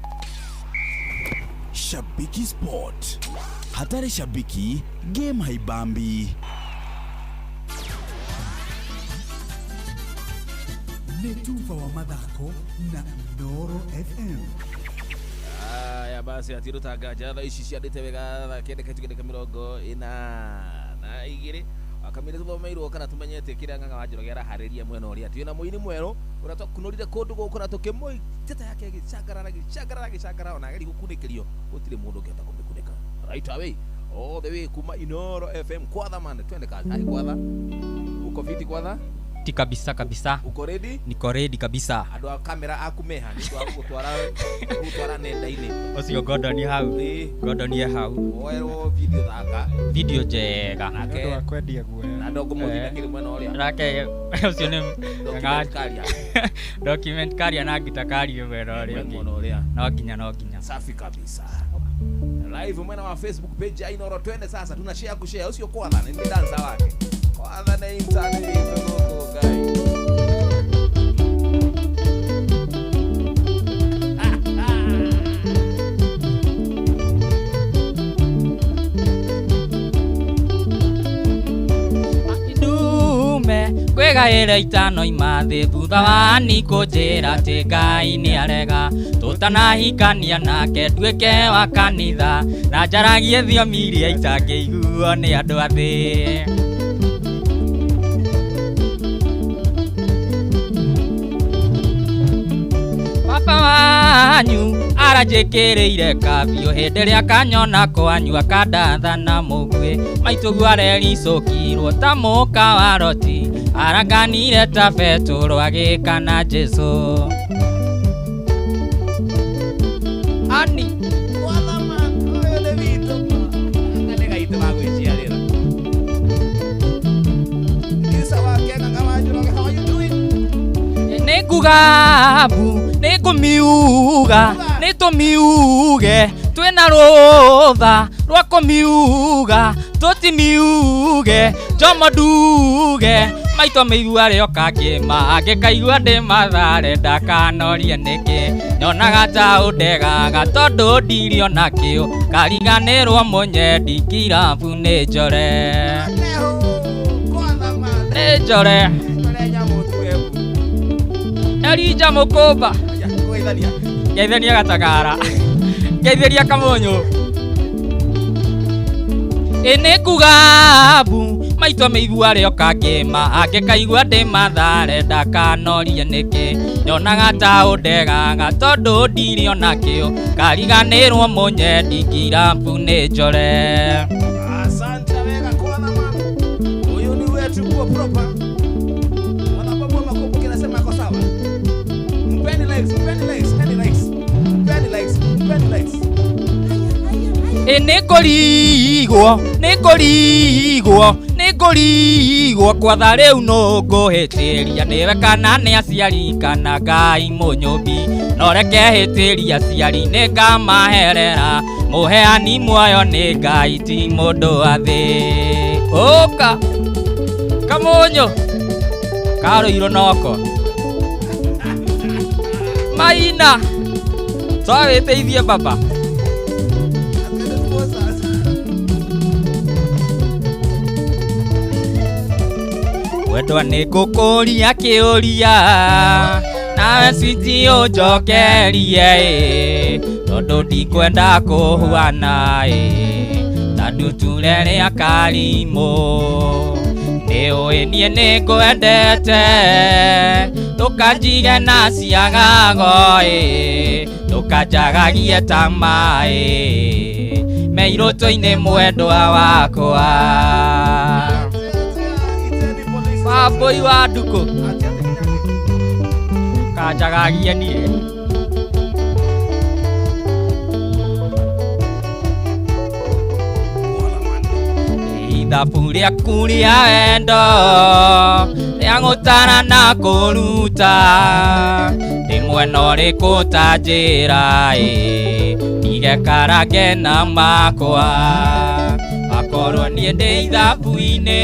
Shabiki Sport. Hatari shabiki, game haibambi. Nĩ tuba wa mathako na Inooro FM. Aya basi atirutanga thaa ici ciandĩte wega thaa kenda kaitugendeka 42 akamire tuthomeirwo kana tumenyete kĩrĩa Ng'ang'a wa Njoroge araharĩria mwena ũrĩa twĩ na mũini mwerũ ũrĩa twakunũrire kũndũ gũkũ na tũkĩmũi njata yake ĩgĩcangarara gĩcangarara gĩcangarara ona ageria gũkunĩkĩrio gũtirĩ mũndũ ũngĩhota kũmĩkunĩka right away all the way kuma Inooro FM. Kwatha man, twende kazi. Hai Kwatha, uko fiti Kwatha? Ti kabisa kabisa. Uko ready? Niko ready kabisa. Andũ a kamera aku meha nĩ ũndũ wa gũgũtwara nenda-inĩ. Ũcio Gordon hau. Gordon ye hau. Woerwo video thaka. Video njega. Nĩ ũndũ wa kwendia guoya. Na ndongũmũthina kĩrĩ mwena ũrĩa. Nake ũcio nĩ document carrier na ngita carrier mwena ũrĩa ũngĩ. No nginya no nginya. Safi kabisa. Live mwena wa Facebook page ya Inooro, twende sasa tuna share kushare. Ucio Kwatha ni dancer wake. Kwatha nĩ internet gũkũ Ngai. Kwĩgaĩra itano imathĩ thutha wa ni kũnjĩra atĩ Ngai nĩ arega tũtanahikania nake nduĩke wa kanitha na njaragie thiomi iria itangĩiguo nĩ andũ a thĩ. Baba wanyu aranjĩkĩrĩire kabiũ hĩndĩ ĩrĩa kanyona kwanyu akandatha na mũguĩ maitũguo arericũkirwo ta mũka wa Loti aranganire ta Petũrũ agĩka na Jesũ. Ani Kwatha man, ũyũ nĩ witũ nĩ gaitũ wa gwĩciarĩra. Isa wake Ng'ang'a wa Njoroge, how are you doing? Nĩ nguga mbu nĩ ngũmiuga nĩ tũmiuge twĩna rũtha rwa kũmiuga tũtimiuge njomo nduge maito mĩigua rĩoka ngĩma angĩkaigua ndĩ Mathare ndakanorie nĩkĩ nyonaga ta ũndegaga tondũ ndirio nakĩo kariganĩrwo mũnyendi kirabu nĩ njore nĩ njore Elija Mũkũmba ngeithania gatagara ngeithĩria Kamunyũ. Ĩ nĩ nguga mbu maitũ mĩigua rĩoka ngĩma angĩkaigua ndĩ Mathare ndakanorie nĩkĩ nyonaga ta ũndegaga tondũ ndirio nakĩo kariganĩrwo mũnyendi kirabu nĩ njore. Asante wega Kwatha man, huyu ni wetu kwa proper. Mwanababu wa Makombo kinasema ako sawa. Mpeni likes, mpeni likes, mpeni likes, mpeni likes, mpeni likes. Ĩ nĩngũrigwo nĩngũrigwo nĩngũrigwo kwatha rĩu nũ ngũhĩtĩria nĩwe kana nĩ aciari kana Ngai mũnyũmbi no reke hĩtĩria aciari nĩngamaherera mũheani muoyo nĩ Ngai ti mũndũ wa thĩ ũka kamunyu karũirũ noko maina twawĩteithie baba wendwa nĩ ngũkũria kĩũria nawe switi ũnjokerie ĩ tondũ ndikwenda kũhuana ĩ ta nduture rĩa karimũ nĩũĩ niĩ nĩngwendete ndũkanjige na ciagago ĩ ndũkanjagagie ta maĩ meirũtũ-inĩ mwendwa wakwa Wambũi wa ndukũ kanjagagie niĩ ithabu rĩaku rĩa wendo rĩa gũtara na kũruta ndĩ mwena ũrĩkũ ta njĩra ĩ ndige karange na makwa akorwo niĩ ndĩ ithabu-inĩ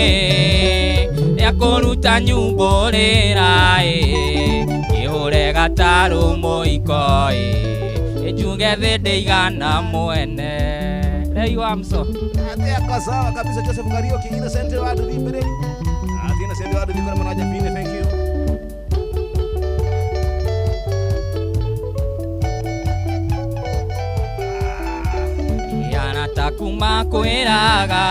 rĩa kũruta nyumbũrĩra ĩ ngĩhũre gatarũ mũiko ĩ ĩnjuge thĩ ndĩigana mwene rei wa mso Ate sawa kabisa Joseph Kariuki Innocent wa Duthi mbere. Ati Innocent wa Duthi kwa manaja fine thank you. Yana takuma kwĩraga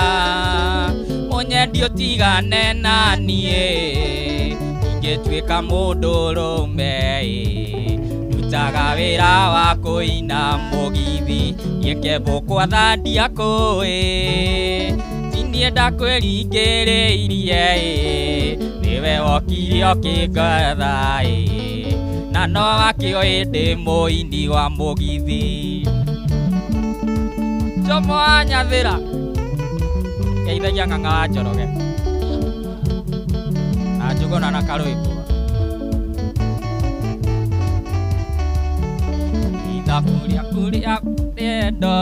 mũnyendi ũtigane na niĩ ingĩtuĩka mũndũrũme ĩ ndutaga wĩra wa kũina mũgithi niĩ kwatha ndiakũĩ ti niĩ ndakwĩringĩrĩirie ĩ nĩwe wokire ũkĩngatha ĩ na no wakĩoĩ ndĩ mũini wa mũgithi Jomo wa Nyathĩra ngeithagia ng'ang'a wa Njoroge na Njũgũna na karwĩmbo ithabu rĩaku rĩa rĩendo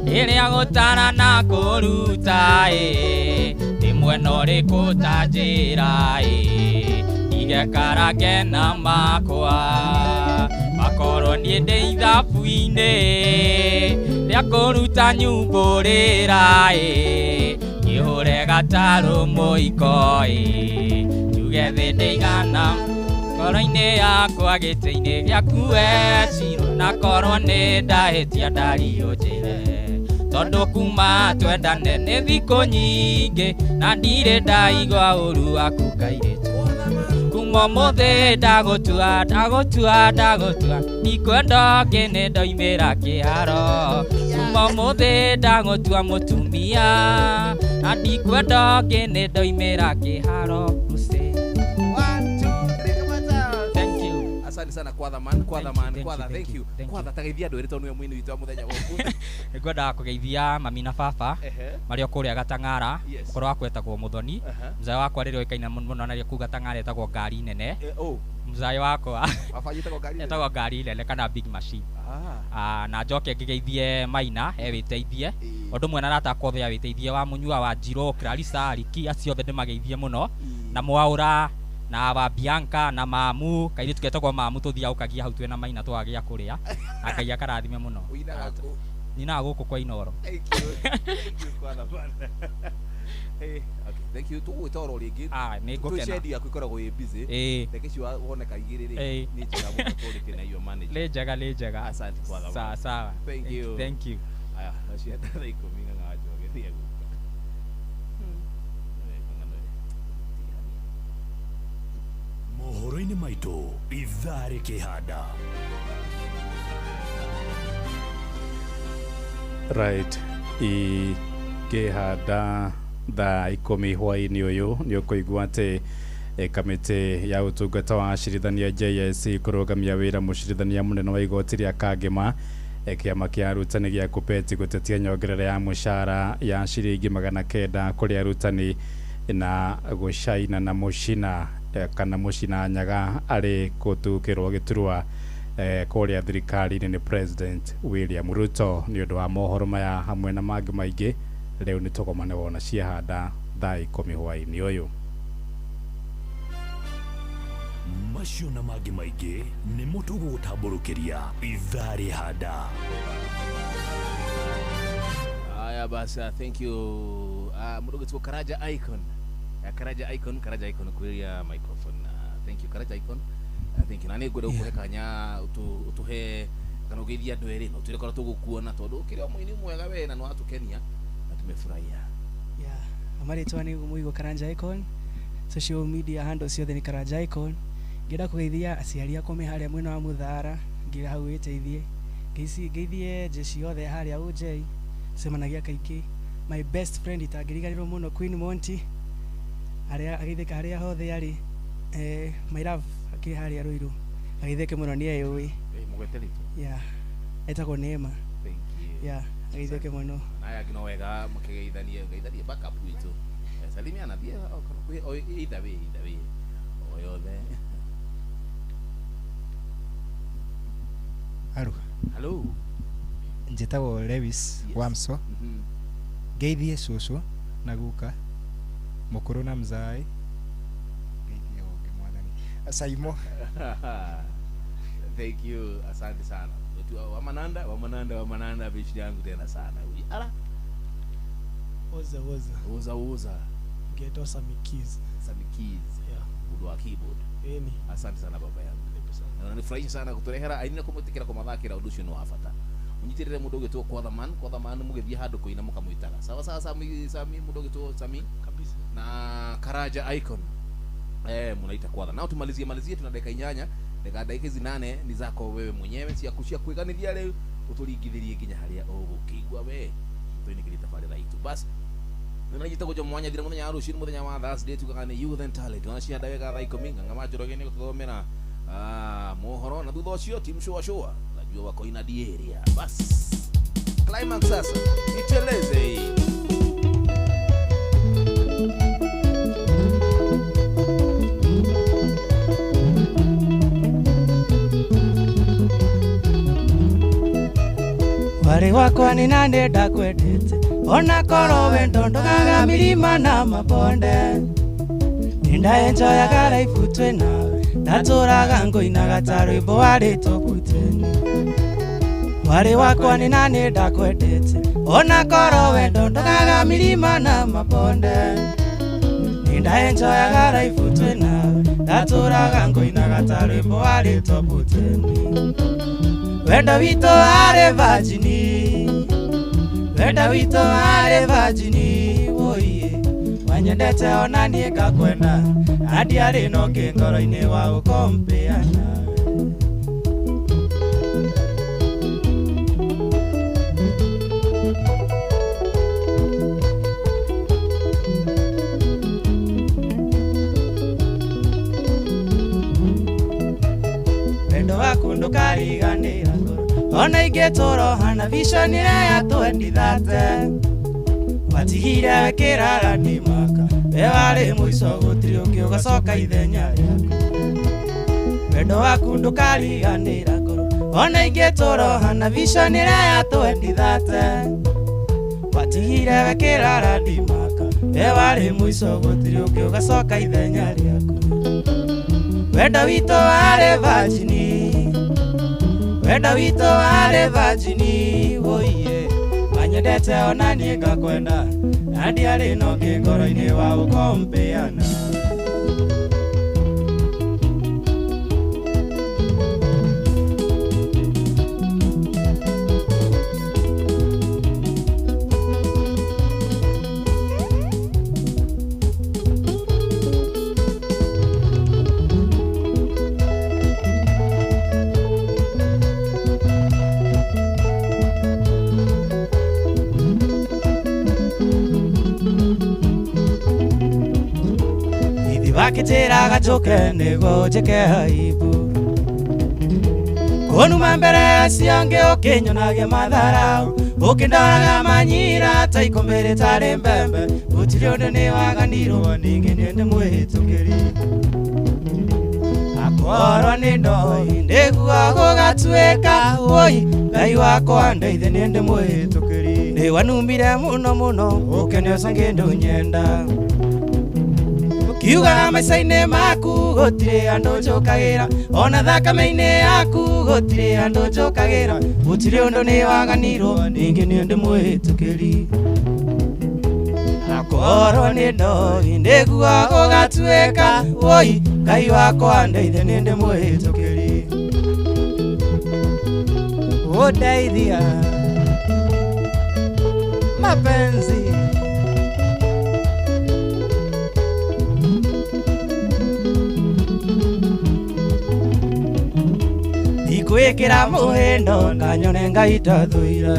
rĩrĩa gũtara na kũruta ĩ ndĩ mwena ũrĩkũ ta njĩra ĩ ndige karange na makwa akorwo niĩ ndĩ ithabu-inĩ rĩa kũruta nyumbũrĩra ĩ ngĩhũre gatarũ mũiko ĩ njuge thĩ ndĩigana ngoro-inĩ yakwa gĩtĩ-inĩ gĩaku we Shiro na korwo nĩ ndahĩtia ndario njĩre tondũ kuma twendane nĩ thikũ nyingĩ na ndirĩ ndaigua ũru waku kairĩtu kuma ũmũthĩ ndagũtua ndagũtua ndagũtua ndikwenda ũngĩ nĩ ndoimĩra kĩharo kuma ũmũthĩ ndagũtua mũtumia na ndikwenda ũngĩ nĩ ndoimĩra kĩharo Lucy. 1 2 3 kamata. Thank you. Asante sana Kwatha man, Kwatha man, Kwatha thank you. Kwatha tageithia andũ erĩ tondũ nĩwe mũini witũ wa mũthenya gũkũ. Nĩngwendaga kũgeithia mami na baba marĩ o kũrĩa Gatang'ara mũkũrũ wakwa etagwo Mũthoni mzee wakwa rĩrĩa oĩkaine mũno na kũu Gatang'ara etagwo Ngari Nene mzee wakwa etagwo Ngari Nene kana Big Machine na njoke ngĩgeithie Maina ewĩteithie ũndũ ũmwe na arata akwa othe awĩteithie wa Mũnyua wa Njirũ Clarissa Riki acio othe ndĩmageithie mũno na Mwaũra na wa Bianca na mamu kairĩtu ketagwo mamu tũthiaga gũkagia hau twĩna Maina twagĩa kũrĩa na Ngai akarathime mũno nyinaga gũkũ kwa Inoro. Thank you. Thank you Kwatha man. Hey, okay, thank you. Tũgwĩta oro rĩngĩ. Nĩngũkena. Tũcendi yaku ĩkoragwo ĩ busy. Reke icio woneka igĩrĩ rĩ. Nĩ njega mũno tũrĩte na your manager. Nĩ njega nĩ njega. Asante Kwatha. Sawa sawa. Thank you. Thank you. Aya, nacio thaa 10 ng'ang'a wa Njoroge nĩ egũka. Mohoro-inĩ maitũ ithaa rĩkĩhanda. Right ikĩhanda thaa 10 hwaĩ-inĩ ũyũ nĩ ũkũigua atĩ kamĩtĩ ya ũtungata wa acirithania JSC kũrũgamia wĩra mũcirithania mũnene wa igoti rĩa Kangema Kĩama kĩa arutani gĩa kupeti gũtetia nyongerera ya mũcara ya ciringi 900 kũrĩ arutani na gũcaina na mũcina kana mũcina nyaga arĩ gũtukĩrwo gĩturwa kũrĩa thirikari-inĩ nĩ President William Ruto. Nĩ ũndũ wa mohoro maya hamwe na mangĩ maingĩ, rĩu nĩ tũgomane wona ciahanda thaa 10 hwaĩ-inĩ ũyũ. Macio na mangĩ maingĩ nĩmo tũgũgũtambũrũkĩria ithaa rĩhanda. Haya basi, thank you mũndũ ũgĩtwo Karaja Icon. Karaja Icon, Karaja Icon kuria microphone. Thank you Karaja Icon. Thank you. Na nĩ ngwenda gũkũhe kanya ũtũhe kana ũgeithie andũ erĩ, no twĩre korwo tũgũkuona tondũ ũkĩrĩ o mũini mwega we na nĩwatũkenia na tumefurahia. Yeah, amarĩtwa nĩ Mũigo Karanja Icon. Social media handles ciothe nĩ Karanja Icon. Ngĩenda kũgeithia aciari akwa me harĩa mwena wa Mũthara, ngĩra hau wĩteithie. Ngeithie jeshi yothe harĩa OJ, cemanagia kaingĩ. My best friend itangĩriganĩrwo mũno Queen Monty, harĩa ageithĩka harĩa hothe arĩ. My love akĩrĩ harĩa Ruiru, ageithĩke mũno nĩ eyũĩ. Mũgwete rĩtwa? Yeah, etagwo Neema. Thank you. Yeah, ageithĩke mũno. Na aya angĩ no wega mũkĩgeithanie, geithanie backup witũ. Salimiana thiĩ either way, either way. O yothe. Halo. Hello. Njĩtagwo Lewis Wamso. Ngeithie cũcũ na guka, mũkũrũ na mzae. Ngeithie ũngĩ mwathani. Saimo. Thank you, asante sana. Wamananda, wamananda, wamananda bishi yangu tena sana. Ala. Oza oza. Oza oza. Ngeitwa Sami Keys. Sami Keys. Yeah. Mundu wa keyboard. Eni. Asante sana baba yangu. Na nifurahisha sana kuturehera aini kumutikira kumathakira undu ucio ni wa bata. Munyitirire mundu ugitwo Kwathaman, Kwathaman mugithie handu kuina mukamwitaga. Sawa sawa Sami, Sami mundu ugitwo Sami kabisa. Na Karaja Icon. Munaita Kwatha. Nao tumalizie malizie, tuna dakika 8, dakika hizi 8 ni zako wewe mwenyewe, cia kucia kwiganithia riu uturingithirie nginya haria ugukigwa we. Tuinikirie tabarĩra itu. Bas nĩnanyita gũjo mwanya thira mũthenya wa rũciũ mũthenya wa Thursday tugaga nĩ Youth and Talent. Ona cianda wega thaa 10 ng'ang'a wa Njoroge nĩ gũtũthomera mohoro na thutha ũcio team shua shua najua wako ina di area. Bas climax sasa iteleze hii. Warĩ wakwa nĩ na nĩ ndakwendete, ona korwo wendo ndũgaga mĩrima na mabonde. Nĩndaenjoyaga life twĩ nawe, ndatũraga ngũinaga ta rwĩmbo warĩ tũkuteni. Warĩ wakwa nĩ na nĩ ndakwendete, ona korwo wendo ndũgaga mĩrima na mabonde. Nĩndaenjoyaga life twĩ nawe, ndatũraga ngũinaga ta rwĩmbo warĩ tũkuteni. Wendo witũ warĩ virgini, wendo witũ warĩ virgini, woiye. Wanyendete ona niĩ ngakwenda, na ndiarĩ na ũngĩ ngoro-inĩ wa gũkompea nawe. Wendo waku ndũkariganĩra ngoro, ona ingĩtũroha na vision ĩrĩa ya 2030. Watigire wekĩrara ndĩ maka, we warĩ mũico gũtirĩ ũngĩ ũgacoka ithenya rĩaku. Wendo waku ndũkariganĩra ngoro, ona ingĩtũroha na vision ĩrĩa ya 2030. Watigire wekĩrara ndĩ maka, we warĩ mũico gũtirĩ ũngĩ ũgacoka ithenya rĩaku. Wendo witũ warĩ virgini, wendo witũ warĩ virgini, woiye. Wanyendete ona niĩ ngakwenda, na ndiarĩ na ũngĩ ngoro-inĩ wa gũkompea nawe. Wakĩnjĩraga njũke nĩguo njĩke aibu, Kũnuma mbere acio angĩ ũkĩnyonagia matharau ũkĩndoraga manyira ta ikũmbĩ rĩtarĩ mbembe gũtirĩ ũndũ nĩwaganirwo ningĩ niĩ ndĩ mwĩhĩtũkĩri akorwo nĩ ndohi nĩguo gũgatuĩka woi Ngai wakwa ndeithie niĩ ndĩ mwĩhĩtũkĩri nĩwanumire mũno mũno ũkĩnioca ngĩndũ nyenda kiugaga maica-inĩ maku gũtirĩ andũ njũkagĩra ona thakame-inĩ yaku gũtirĩ andũ njũkagĩra gũtirĩ ũndũ nĩwaganirwo ningĩ niĩ ndĩ mwĩhĩtũkĩri akorwo nĩ ndohi nĩguo gũgatuĩka woi Ngai wakwa ndeithie niĩ ndĩ mwĩhĩtũkĩri ũndeithia mapenzi Ndikwĩkĩra mũhĩndo nganyone Ngai tathũire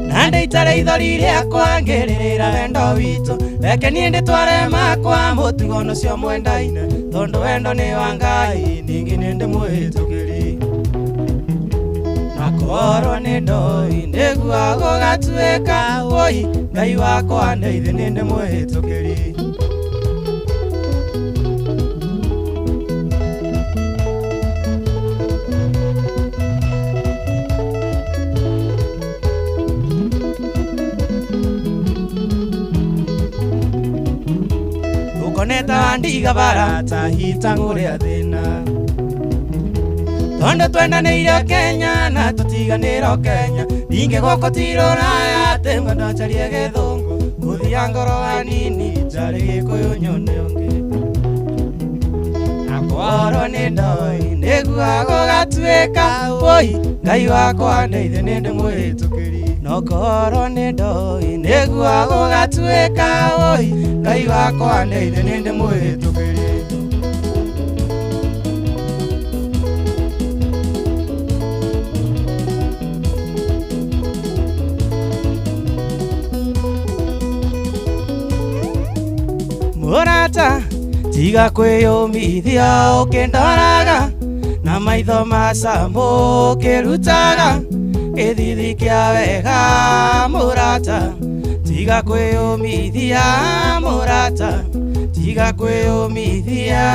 na ndĩitare ithori rĩakwa ngĩrĩrĩra wendo witũ reke niĩ ndĩtware makwa mũtugo ũcio mwendaine tondũ wendo nĩ wa Ngai ningĩ niĩ ndĩ mwĩhĩtũkĩri akorwo nĩ ndohi nĩguo gũgatuĩka woi Ngai wakwa ndeithie niĩ ndĩ mwĩhĩtũkĩri Ukoneta wandiga barata hitangũrĩa thĩna tondũ twendanĩire Kenya na tũtiganĩrwo Kenya ningĩ gũkũ ti rũraya atĩ mwendo njarie gĩthũngũ ngũthia ngoro hanini njarĩ gĩkũyũ nyone ũngĩ akorwo nĩ ndohi nĩguo gũgatuĩka woi Ngai wakwa ndeithie niĩ ndĩ mwĩhĩtũkĩri nokorwo nĩ ndohi nĩguo gũgatuĩka woi Ngai wakwa ndeithie niĩ ndĩ mwĩhĩtũkĩri Mũrata tiga kwĩyũmithia ũkĩndoraga na maitho macamu ũkĩrutaga gĩthithi kĩa wega mũrata tiga kwĩyũmithia mũrata tiga kwĩyũmithia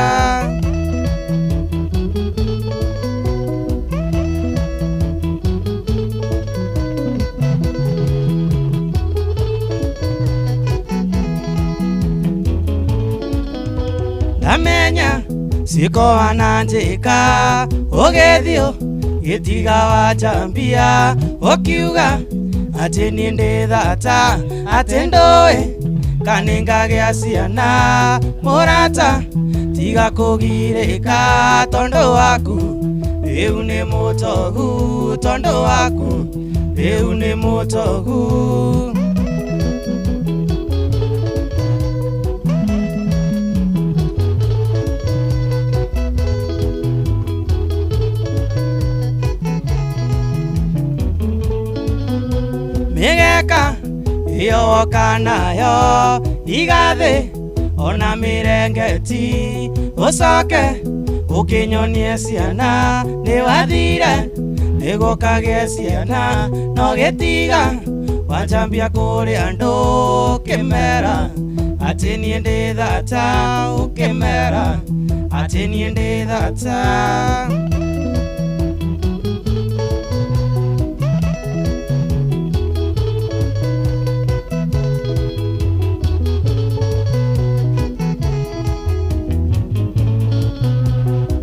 Ndamenya ciĩko wananjĩka ũgĩthiũ gĩtiga wanjambia ũkiuga atĩ niĩ ndĩ thata atĩ ndũĩ kana ngagĩa ciana mũrata tiga kũgirĩka tondũ waku rĩu nĩ mũtogu tondũ waku rĩu nĩ mũtogu Mĩgeka ĩyo woka nayo igathĩ ona mĩrengeti ũcoke ũkĩnyonie ciana nĩwathire nĩgũkagĩe ciana no gĩtiga wanjambia kũrĩ andũ ũkĩmera atĩ niĩ ndĩ thata ũkĩmera atĩ niĩ ndĩ thata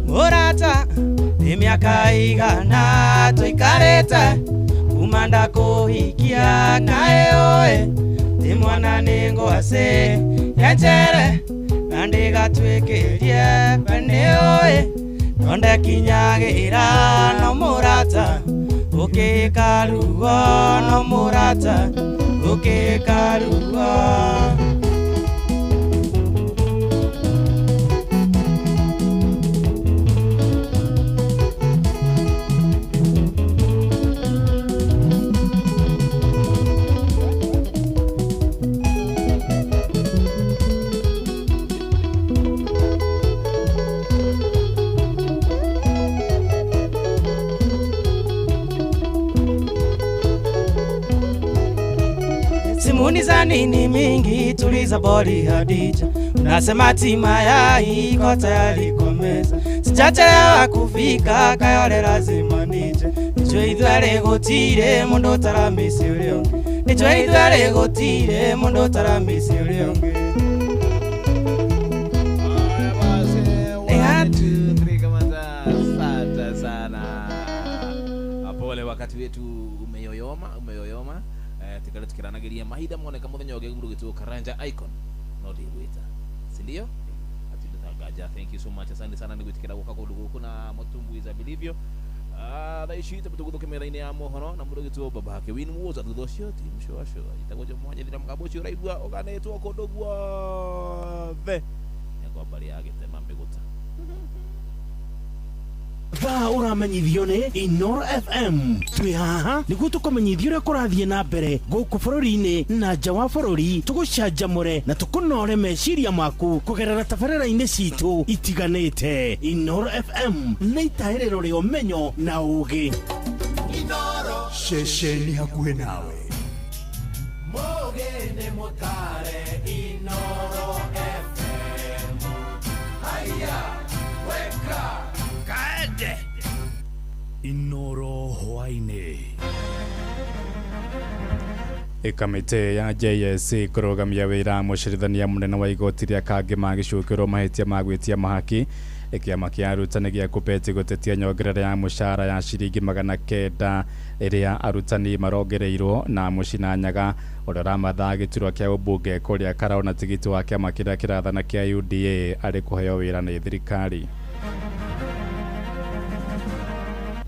Mũrata nĩ mĩaka igana tũikarĩte kuma ndakũhikia kaĩ ũĩ ndĩ mwana nĩ ngwacĩ nyenjere na ndĩgatuĩkĩrie we nĩũĩ no ndekinyagĩra no mũrata ũkĩka ruo no mũrata ũkĩka ruo Simuni za nini mingi, tuliza boli Hadija. Unasema ati mayai iko tayari kwa meza. Sijachelewa kufika, Kayole lazima nije. Nichwe ithware gutire mundu taramisi uria ungi. Nichwe ithware gutire mundu taramisi uria ungi. Asante sana. Pole, wakati wetu umeyoyoma, umeyoyoma. Tikare tukiranagiria mahinda moneka muthenya ungi mundu gitwo Karanja Icon no ndigwita, si ndio? Atinduthangaja, thank you so much, asante sana ni gwitikira guka kundu guku na mutumbuiza bilivyo. Thaa ici tũgũthũke metha-inĩ ya mohoro na mũndũ gĩtwo babake Win Woza. Thutha ũcio ti mũcũacũ itagwo Jomo Nyethira mũgambo ũcio ũraigua ũganĩtwo kũndũ guothe nĩ mbarĩ ya gĩtema mĩgũta. Thaa ũramenyithio nĩ Inoro FM. Twĩ haha nĩguo tũkũmenyithia ũrĩa kũrathiĩ na mbere gũkũ bũrũri-inĩ na nja wa bũrũri, tũgũcanjamũre na tũkũnore meciria maku kũgerera tabarĩra-inĩ citũ itiganĩte. Inoro FM nĩ itahĩrĩro rĩa ũmenyo na ũũgĩ. Ceceni hakuhĩ nawe. Mũgĩ mũtare Inoro FM. Haya, weka kaende. Inoro hwaini. Kamĩtĩ ya JSC kũrũgamia wĩra mũcirithania mũnene wa igoti rĩa Kangema agĩcukĩrwo mahĩtia ma gwĩtia mahaki. Kĩama kĩa arutani gĩa Kuppet gũtetia nyongerera ya mũcara ya ciringi 900 ĩrĩa arutani marongereirwo na Mũcina Nyaga ũrĩa ũramathaa gĩturwa kĩa ũmbunge kũrĩa Karau na tigiti wa kĩama kĩrĩa kĩrathana kĩa UDA arĩ kũheo wĩra nĩ thirikari.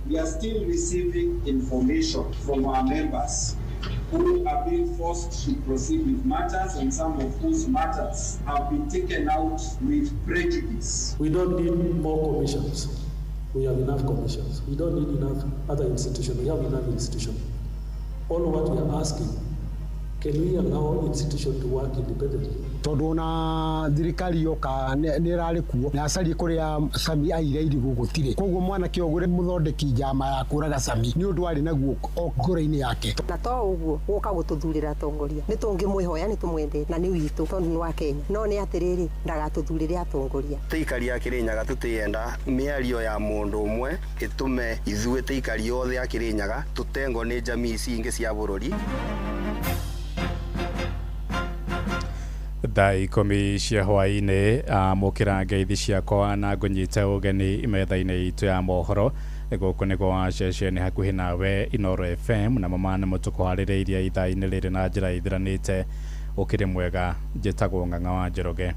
We are still receiving information from our members who are being forced to proceed with matters, and some of whose matters have been taken out with prejudice. We don't need more commissions. We have enough commissions. We don't need enough other institutions. We have enough institutions. All what we are asking, can we allow institutions to work independently? Tondu ona thirikari yoka nĩ ĩrarĩ kuo na acarie kũrĩa Sami aire irigũ gũtirĩ, koguo mwanake ũgũre mũthondeki njama ya kũraga Sami nĩ ũndũ arĩ naguo o ngoro-inĩ yake. Na to ũguo gũka gũtũthurĩra atongoria nĩ tũngĩmwĩhoya, nĩ tũmwendete na nĩ witũ tondũ nĩ wa Kenya, no nĩ atĩrĩrĩ ndagatũthurĩre atongoria. Tũikari a Kĩrĩnyaga tũtĩenda mĩario ya mũndũ ũmwe ĩtũme ithuĩ tũikari othe a Kĩrĩnyaga tũtengwo nĩ jamii ici ingĩ cia bũrũri. Thaa 10 cia hwaĩ-inĩ, amũkĩra ngeithi ciakwa na ngũnyite ũgeni metha-inĩ itũ ya mohoro. Gũkũ nĩ gwa ceceni hakuhĩ nawe Inoro FM, na mama nĩmo tũkũharĩrĩirie ithaa-inĩ rĩrĩ na njĩra ithiranĩte. Ũkĩrĩ mwega, njĩtagwo Ng'ang'a wa Njoroge.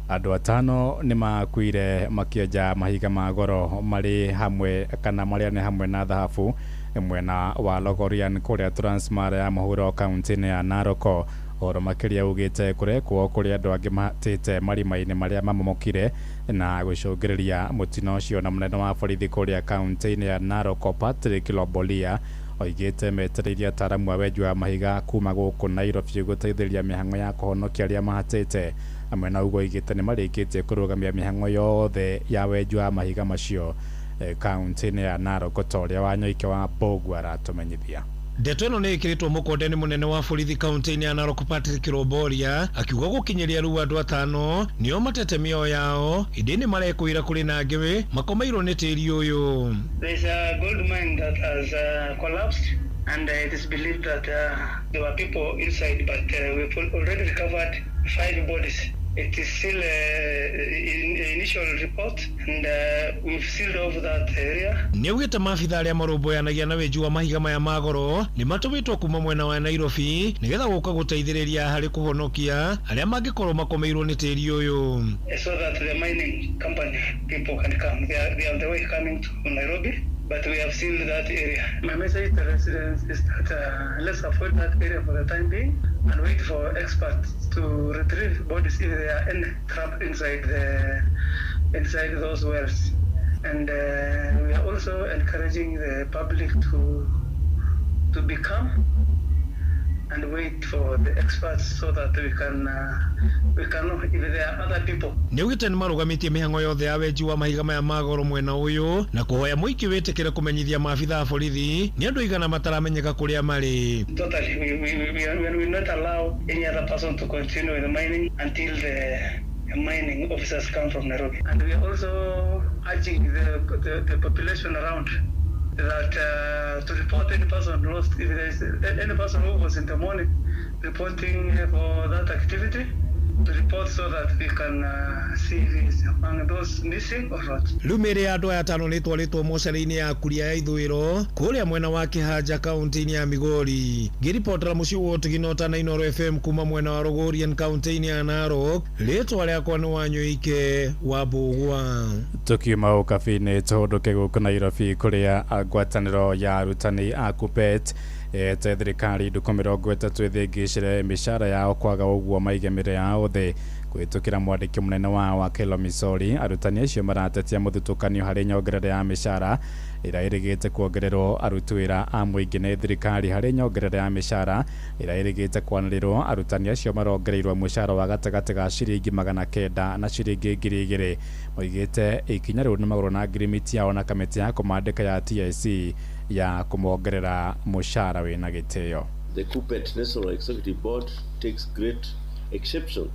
Andũ atano nĩ makuire makĩenja mahiga ma goro marĩ hamwe kana marĩa nĩ hamwe na thahabu mwena wa Logorian kũrĩa Transmara ya mũhuro kaunti-inĩ ya Narok. Ũhoro makĩria ugĩte kũrekwo kũrĩa andũ angĩ mahatĩte marima-inĩ marĩa mamomokire na gũcũngĩrĩria mũtino ũcio. Na mũnene wa borithi kũrĩa kaunti-inĩ ya Narok Patrick Lobolia oigĩte metereirie ataaramu a wenji wa mahiga kuma gũkũ Nairobi gũteithĩrĩria mĩhang'o ya kũhonokia arĩa mahatĩte. Hamwe na ũguo oigĩte nĩ marĩkĩtie kũrũgamia mĩhang'o yothe ya wenji wa mahiga macio kaunti-inĩ ya Narok, ta ũrĩa Wanyoike wa Mbogu aratũmenyithia. Ndeto ĩno nĩ ĩkĩrĩtwo mũkonde nĩ mũnene wa borithi kaunti-inĩ ya Narok Patrick Roboria akiuga gũkinyĩria rĩu andũ atano nĩo matete mĩoyo yao ĩndĩ nĩ marekwĩra kũrĩ na angĩ makomeirwo nĩ tĩri ũyũ. There's a gold mine that has collapsed and it is believed that there were people inside, but we've already recovered 5 bodies. It is still in initial report and we've sealed off that area. Nĩaugĩte maabitha arĩa marũmbũyanagia na wenji wa mahiga maya ma goro nĩ matũmĩtwo kuma mwena wa Nairobi nĩgetha gũka gũteithĩrĩria harĩ kũhonokia arĩa mangĩkorwo makomeirwo nĩ tĩri ũyũ. So that the mining company people can come. They are on the way coming to Nairobi, but we have sealed that area. My message to residents is that let's avoid that area for the time being and wait for experts to retrieve bodies if they are any trapped inside those wells. And we are also encouraging the public to be calm and wait for the experts so that we can know if there are other people. Nĩaugĩte nĩmarũgamĩtie mĩhang'o yothe ya wenji wa mahiga maya ma goro mwena ũyũ na kũhoya mũingĩ wĩtĩkĩre kũmenyithia maabitha a borithi nĩ andũ aigana mataramenyeka kũrĩa marĩ. Totally, we will not allow any other person to continue with the mining until the mining officers come from Nairobi. And we are also urging the population around that to report any person lost. If there is any person who was in the morning reporting for that activity, to report so that we can see if he's among those missing or not. Rĩu mĩĩrĩ ya andũ aya atano nĩtwarĩtwo mocarĩ-inĩ ya Kuria ya ithũĩro kũrĩa mwena wa Kĩhanja kaunti-inĩ ya Migori. Ngĩribotera mũciĩ wa Ũtigi na Inooro FM kuma mwena wa Rũgũrian kaunti-inĩ ya Narok, rĩtwa rĩakwa nĩ Wanyũike wa Mbũgua. Tukiuma ũkabi-inĩ tũhũndũke gũkũ Nairobi kũrĩa ngwatanĩro ya arutani a KUPPET ete thirikari nduku 30 ĩthĩngĩcĩre mĩcara yao kwaga ũguo maige mĩrĩ yao thĩ kũhĩtũkĩra mwandĩki mũnene wa Wakelo Misori. Arutani acio maratetia mũthutũkanio harĩ nyongerera ya mĩcara ĩrĩa ĩrĩgĩte kuongererwo aruti wĩra a mũingĩ nĩ thirikari. Harĩ nyongerera ya mĩcara ĩrĩa ĩrĩgĩte kwanĩrĩrwo, arutani acio marongereirwo mũcara wa gatagatĩ ga ciringi 900 na ciringi 2000. Moigĩte ikinya rĩu nĩ magũrũ na ngirimiti yao na kamĩtĩ ya kũmandĩka ya TSC ya kũmongerera mũcara wĩna gĩtĩo. The KUPPET National Executive Board takes great exception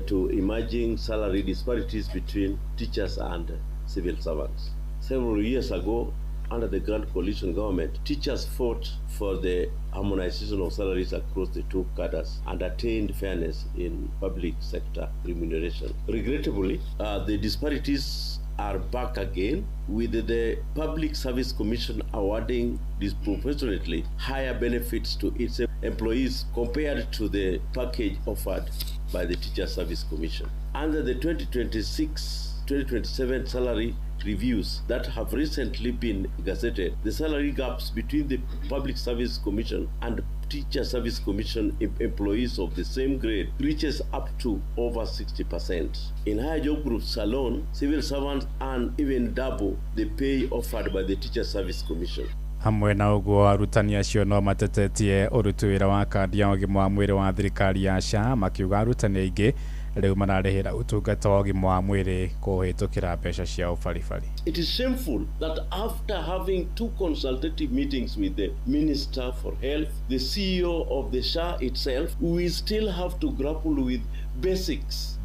to emerging salary disparities between teachers and civil servants. Several years ago, under the Grand Coalition government, teachers fought for the harmonization of salaries across the two cadres and attained fairness in public sector remuneration. Regrettably, the disparities are back again, with the Public Service Commission awarding disproportionately higher benefits to its employees compared to the package offered by the Teacher Service Commission. Under the 2026-2027 salary reviews that have recently been gazetted, the salary gaps between the Public Service Commission and Teacher Service Commission employees of the same grade reaches up to over 60%. In higher job groups alone, civil servants earn even double the pay offered by the Teacher Service Commission. Hamwe na ũguo arutani acio no matetetie ũruti wĩra wa kandi ya ũgima wa mwĩrĩ wa thirikari ya SHA, makiuga arutani aingĩ rĩu mararĩhĩra ũtungata wa ũgima wa mwĩrĩ kũhĩtũkĩra mbeca ciao baribari. It is shameful that after having two consultative meetings with the Minister for Health, the CEO of the SHA itself, we still have to grapple with basics.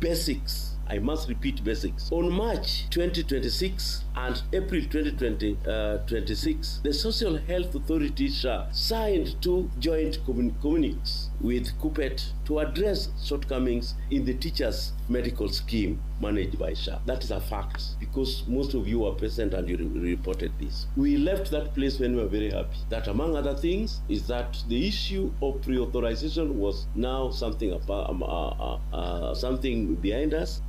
I must repeat, basics. On March 2026 and April 2026, the Social Health Authority SHA signed two joint communiques with KUPPET to address shortcomings in the teachers' medical scheme managed by SHA. That is a fact, because most of you were present and you reported this. We left that place when we were very happy that, among other things, is that the issue of pre-authorization was now something, something behind us.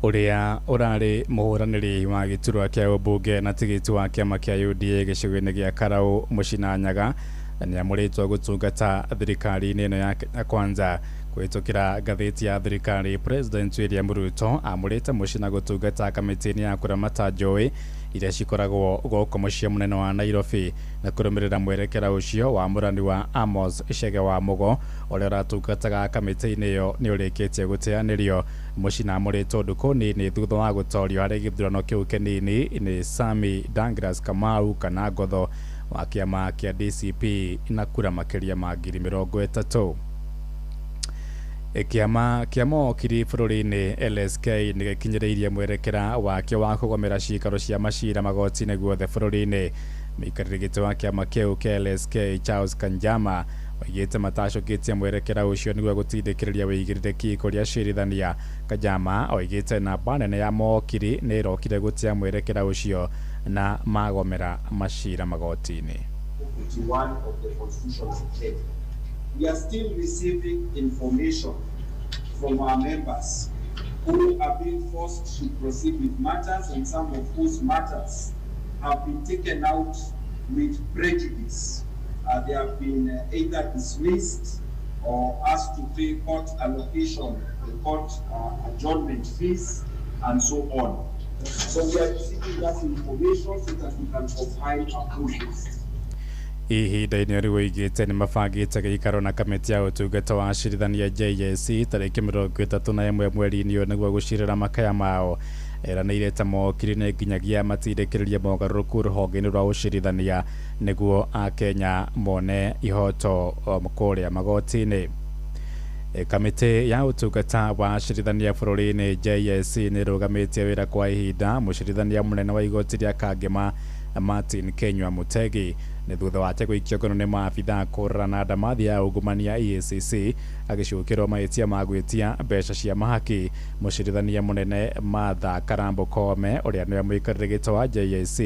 Ũrĩa ũrarĩ mũhũranĩri wa gĩturwa kĩa ũmbunge na tigiti wa kĩama kĩa UDA gĩcigo-inĩ gĩa Karau Mũcina Nyaga nĩamũrĩtwo gũtungata thirikari-inĩ ĩno ya Kenya Kwanza. Kũhĩtũkĩra ngathĩti ya thirikari, President William Ruto amũrĩte Mũcina gũtungata kamĩtĩ-inĩ ya kũramata njũĩ iria cikoragwo gũkũ mũciĩ mũnene wa Nairobi, na kũrũmĩrĩra mwerekera ũcio wa mũrani wa Amos Chege wa Mũgo ũrĩa ũratungataga kamĩtĩ-inĩ ĩyo nĩ ũrĩkĩtie gũteanĩrio. Mũcina amũrĩtwo ndukũ nini thutha wa gũtorio harĩ gĩthurano kĩu kĩnini nĩ Sami Douglas Kamau kana Ngotho wa kĩama kĩa DCP na kura makĩria ma 30,000. Kĩama kĩa mawakiri bũrũri-inĩ LSK nĩ gĩkinyĩrĩirie mwerekera wakĩo wa kũgomera ciikaro cia macira magoti-inĩ guothe bũrũri-inĩ. Mũikarĩri gĩtĩ wa kĩama kĩu kĩa LSK Charles Kanjama oigĩte matacũkĩtie mwerekera ũcio nĩguo gũtindĩkĩrĩria wĩigĩrĩrĩki kũrĩ acirithania. Kanjama oigĩte namba nene ya mawakiri nĩ ĩrokire gũtĩa mwerekera ũcio na magomera macira magoti-inĩ. 51 of the Constitution of Kenya. We are still receiving information from our members who are being forced to proceed with matters, and some of whose matters have been taken out with prejudice. They have been either dismissed or asked to pay court allocation, court adjournment fees, and so on. So we are receiving that information so that we can compile a full list. Ihinda-inĩ rĩu oigĩte nĩ mabangĩte gĩikaro na kamĩtĩ ya ũtungata wa acirithania JSC tarĩki 31 mweri-inĩ ũyũ nĩguo gũcirĩra makaya mao. Eranĩire ta mawakiri nĩ nginyagia matindĩkĩrĩrie mogarũrũku rũhonge-inĩ rwa ũcirithania nĩguo akenya mone ihoto kũrĩa magoti-inĩ. Kamĩtĩ ya ũtungata wa acirithania bũrũri-inĩ JSC nĩ ĩrũgamĩtie wĩra kwa ihinda mũcirithania mũnene wa igoti rĩa Kangema Martin Kenywa Mutegi nĩ thutha wake gũikio ngono nĩ maabithaa kũrora na ndamathi ya ungumania EACC agĩcukĩrwo mahĩtia ma gwĩtia mbeca cia mahaki. Mũcirithania mũnene Martha Karambo Koome ũrĩa nĩwe mũikarĩri gĩtĩ wa JSC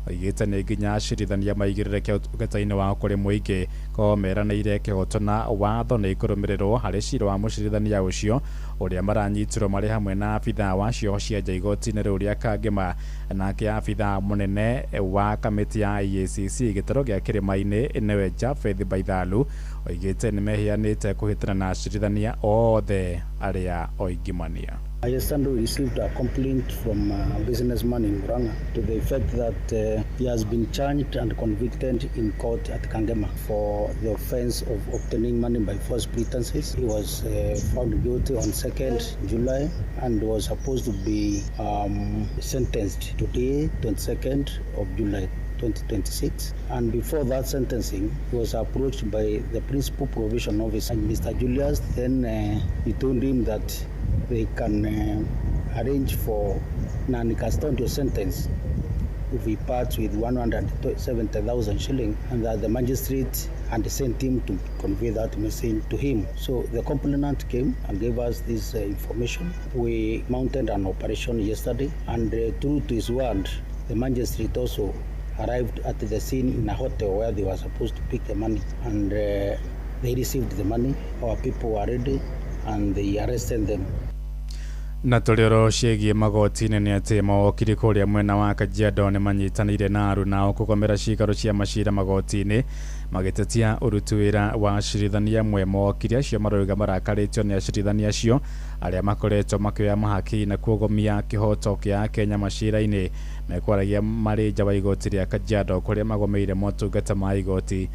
oigĩte nĩ nginya acirithania maigĩrĩrĩke ũtungata-inĩ wao kũrĩ mũingĩ. Koome eranĩire kĩhoto na watho nĩ ikũrũmĩrĩrwo harĩ cira wa mũcirithania ũcio ũrĩa maranyitirwo marĩ hamwe na abithaa wa cioho cia nja igoti-inĩ rĩu rĩa Kangema. Nake abithaa mũnene wa kamĩtĩ ya EACC gĩtarũ gĩa Kĩrĩma-inĩ nĩwe Japheth Baithalu oigĩte nĩ meheanĩte kũhĩtana na acirithania othe arĩa oingimania. Yesterday we received a complaint from a businessman in Murang'a to the effect that he has been charged and convicted in court at Kangema for the offense of obtaining money by false pretenses. He was found guilty on 2nd July and was supposed to be sentenced today, 22nd of July 2026. And before that sentencing, he was approached by the principal probation officer, Mr. Julius. Then he told him that they can arrange for non-custodial sentence if he parts with 170,000 shilling, and that the magistrate and sent him to convey that message to him. So the complainant came and gave us this information. We mounted an operation yesterday, and true to his word, the magistrate also arrived at the scene in a hotel where they were supposed to pick the money, and they received the money. Our people were ready and they arrested them. Na tũrĩ oro ciĩgiĩ magoti-inĩ nĩ atĩ mawokiri kũrĩa mwena wa Kajiado nĩ manyitanĩire na arunao kũgomera ciikaro cia macira magoti-inĩ magĩtetia ũruti wĩra wa acirithania amwe. Mawokiri acio marauga marakarĩtio nĩ acirithania acio arĩa makoretwo makĩoya mahaki na kuogomia kĩhoto kĩa Akenya macira-inĩ. Mekwaragia marĩ nja wa igoti rĩa Kajiado kũrĩa magomeire motungata ma igoti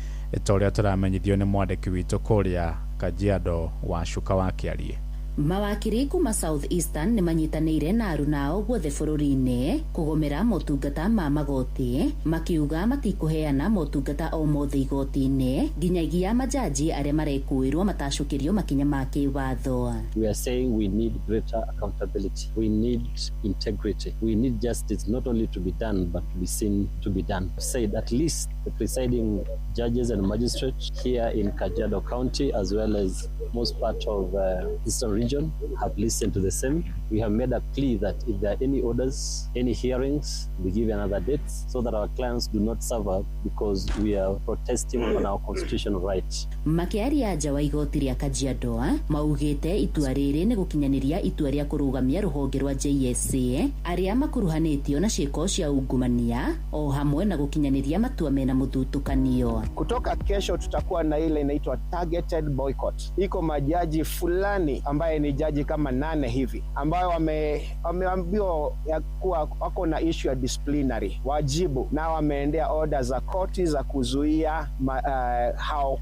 ta ũrĩa tũramenyithio nĩ mwandĩki witũ kũrĩa Kajiado wa Cuka wa Kĩarie. Mawakiri kuma South Eastern nĩ manyitanĩire na arunao guothe bũrũri-inĩ kũgomera motungata ma magoti makiuga matikũheana motungata o mothe igoti-inĩ nginyagia majaji arĩa marekuĩrwo matacũkĩrio makinya ma kĩwatho. We are saying we need greater accountability, we need integrity, we need justice not only to be done but to be seen to be done. Said at least the presiding judges and magistrates here in Kajiado County as well as most part of Eastern region have listened to the same. We have made a plea that if there are any orders, any hearings, we give another date so that our clients do not suffer because we are protesting on our constitutional right. Makiaria nja wa igoti rĩa Kajiado maugĩte itua rĩrĩ nĩ gũkinyanĩria itua rĩa kũrũgamia rũhonge rwa JSC arĩa makuruhanĩtio na ciĩko cia ungumania o hamwe na gũkinyanĩria matua mena mũthutũkanio. Kutoka kesho tutakuwa na ile inaitwa targeted boycott. Iko majaji fulani ambaye ni jaji kama 8 hivi ambayo wameambiwa ya kuwa wako na issue ya disciplinary wajibu, na wameendea order za koti za kuzuia hao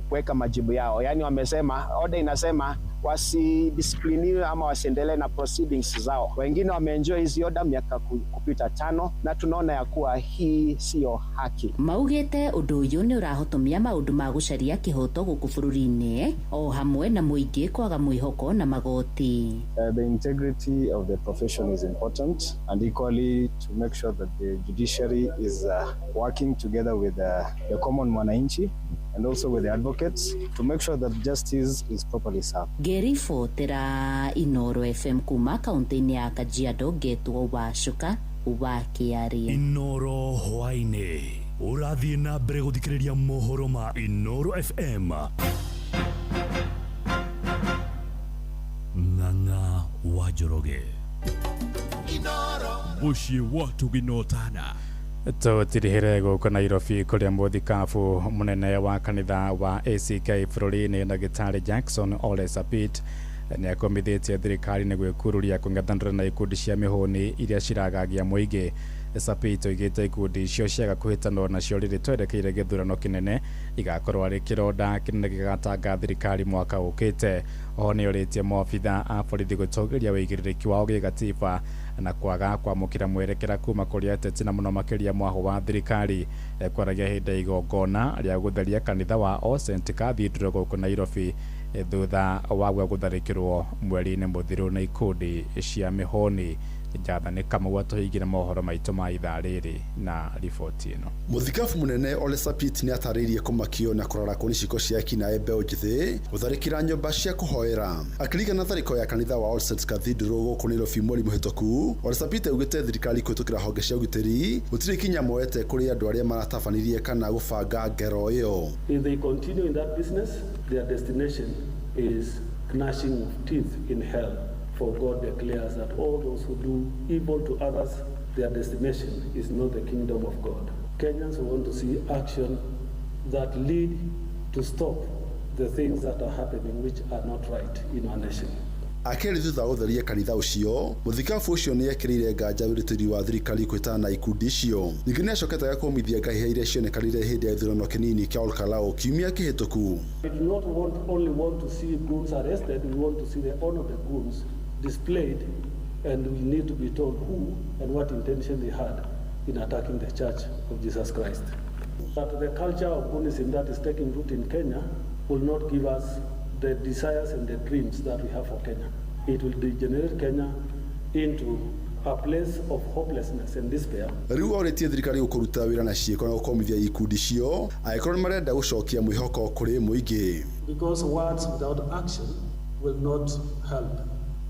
kuweka majibu yao. Yani wamesema order inasema wasidiscipliniwe ama wasiendelee na proceedings zao. Wengine wameenjoy hizi order miaka kupita 5, na tunaona ya kuwa hii sio haki. Maugĩte ũndũ ũyũ nĩ ũrahotomia maũndũ ma gũcaria kĩhoto gũkũ bũrũri-inĩ o hamwe na mũingĩ kwaga mwĩhoko na magoti. The integrity of the profession is important, and equally to make sure that the judiciary is working together with the common mwananchi and also with the advocates to make sure that justice is properly served. Ngĩribotera Inoro FM kuma kaunti-inĩ ya Kajiado ngetwo Wacuka wa Kĩarie. Inoro hwaĩ-inĩ ũrathiĩ na mbere gũthikĩrĩria mohoro ma Inoro FM. Ng'ang'a wa Njoroge. Mũciĩ wa tũginotana. Tũtirihĩre gũkũ Nairobi kũrĩa mũthikabu mũnene wa kanitha wa ACK bũrũri-inĩ ndagĩtarĩ Jackson Ole Sapit nĩ akomithĩtie thirikari nĩ gwĩkururia kũng'ethanĩra na ikundi cia mĩhũni iria ciragagia mũingĩ. Sapit oigĩte ikundi icio ciaga kũhĩtanwo nacio rĩrĩ twerekeire gĩthurano kĩnene igakorwo arĩ kĩronda kĩnene gĩgatanga thirikari mwaka ũkĩte. Oho nĩorĩtie maobitha a borithi gũtũgĩria wĩigĩrĩrĩki wao gĩgatiba na kwaga kwamũkĩra mwerekera kuma kũrĩ ateti na mũno makĩria mwahũ wa thirikari. Kwaragia hĩndĩ ya igongona rĩa gũtheria kanitha wa All Saints Cathedral gũkũ Nairobi thutha wa guo gũtharĩkĩrwo mweri-inĩ mũthiru na ikundi cia mĩhũni. Jathani Kamau atũhingire mohoro maitũ ma ithaa rĩrĩ na riboti ĩno. Mũthikabu mũnene Ole Sapit nĩ atarĩirie kũmakio na kũrarakwo nĩ ciĩko cia ekinaĩ mbeũ njĩthĩ gũtharĩkĩra nyũmba cia kũhoera. Akĩririkana tharĩko ya kanitha wa All Saints Cathedral gũkũ Nairobi mweri mũhĩtũku, Ole Sapit augĩte thirikari kũhĩtũkĩra honge cia ũgitĩri gũtirĩ ikinya moete kũrĩ andũ arĩa maratabanirie kana gũbanga ngero ĩyo. If they continue in that business, their destination is gnashing of teeth in hell. For God declares that all those who do evil to others, their destination is not the kingdom of God. Kenyans want to see action that lead to stop the things that are happening which are not right in our nation. Akĩaria thutha wa gũtheria kanitha ũcio, mũthikabu ũcio nĩ ekĩrĩire nganja wĩrutĩri wa thirikari kwĩtana na ikundi icio. Ningĩ nĩ acokete agakũmithia ngahĩha iria cionekanire hĩndĩ ya gĩthurano kĩnini kĩa Olkalou kiumia kĩhĩtũku. We do not only want to see goons arrested, we want to see the honor of the goons displayed, and we need to be told who and what intention they had in attacking the Church of Jesus Christ. That the culture of goonism that is taking root in Kenya will not give us the desires and the dreams that we have for Kenya. It will degenerate Kenya into a place of hopelessness and despair. Rĩu orĩtie thirikari gũkũruta wĩra na ciĩko na gũkomithia ikundi icio angĩkorwo nĩ marenda gũcokia mwĩhoko kũrĩ mũingĩ. Because words without action will not help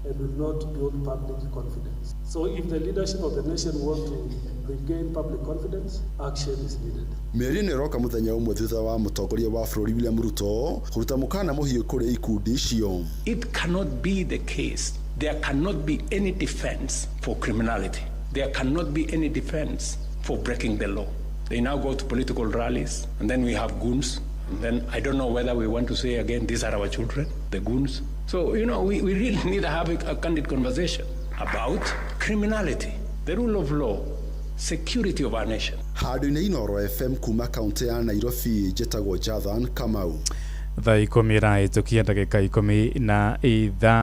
and will not build public confidence. So if the leadership of the nation want to regain public confidence, action is needed. Mĩario ĩno ĩroka mũthenya ũmwe thutha wa mũtongoria wa bũrũri William Ruto kũruta mũkana mũhiũ kũrĩ ikundi icio. It cannot be the case. There cannot be any defense for criminality. There cannot be any defense for breaking the law. They now go to political rallies, and then we have goons. And then I don't know whether we want to say again, these are our children, the goons. So, you know, we really need to have a candid conversation about criminality, the rule of law, security of our nation. Handũ-inĩ Inooro FM kuma kaunti ya Nairobi njĩtagwo Jathan Kamau. Thaa 10 ĩrahĩtũkia ndagĩka 15.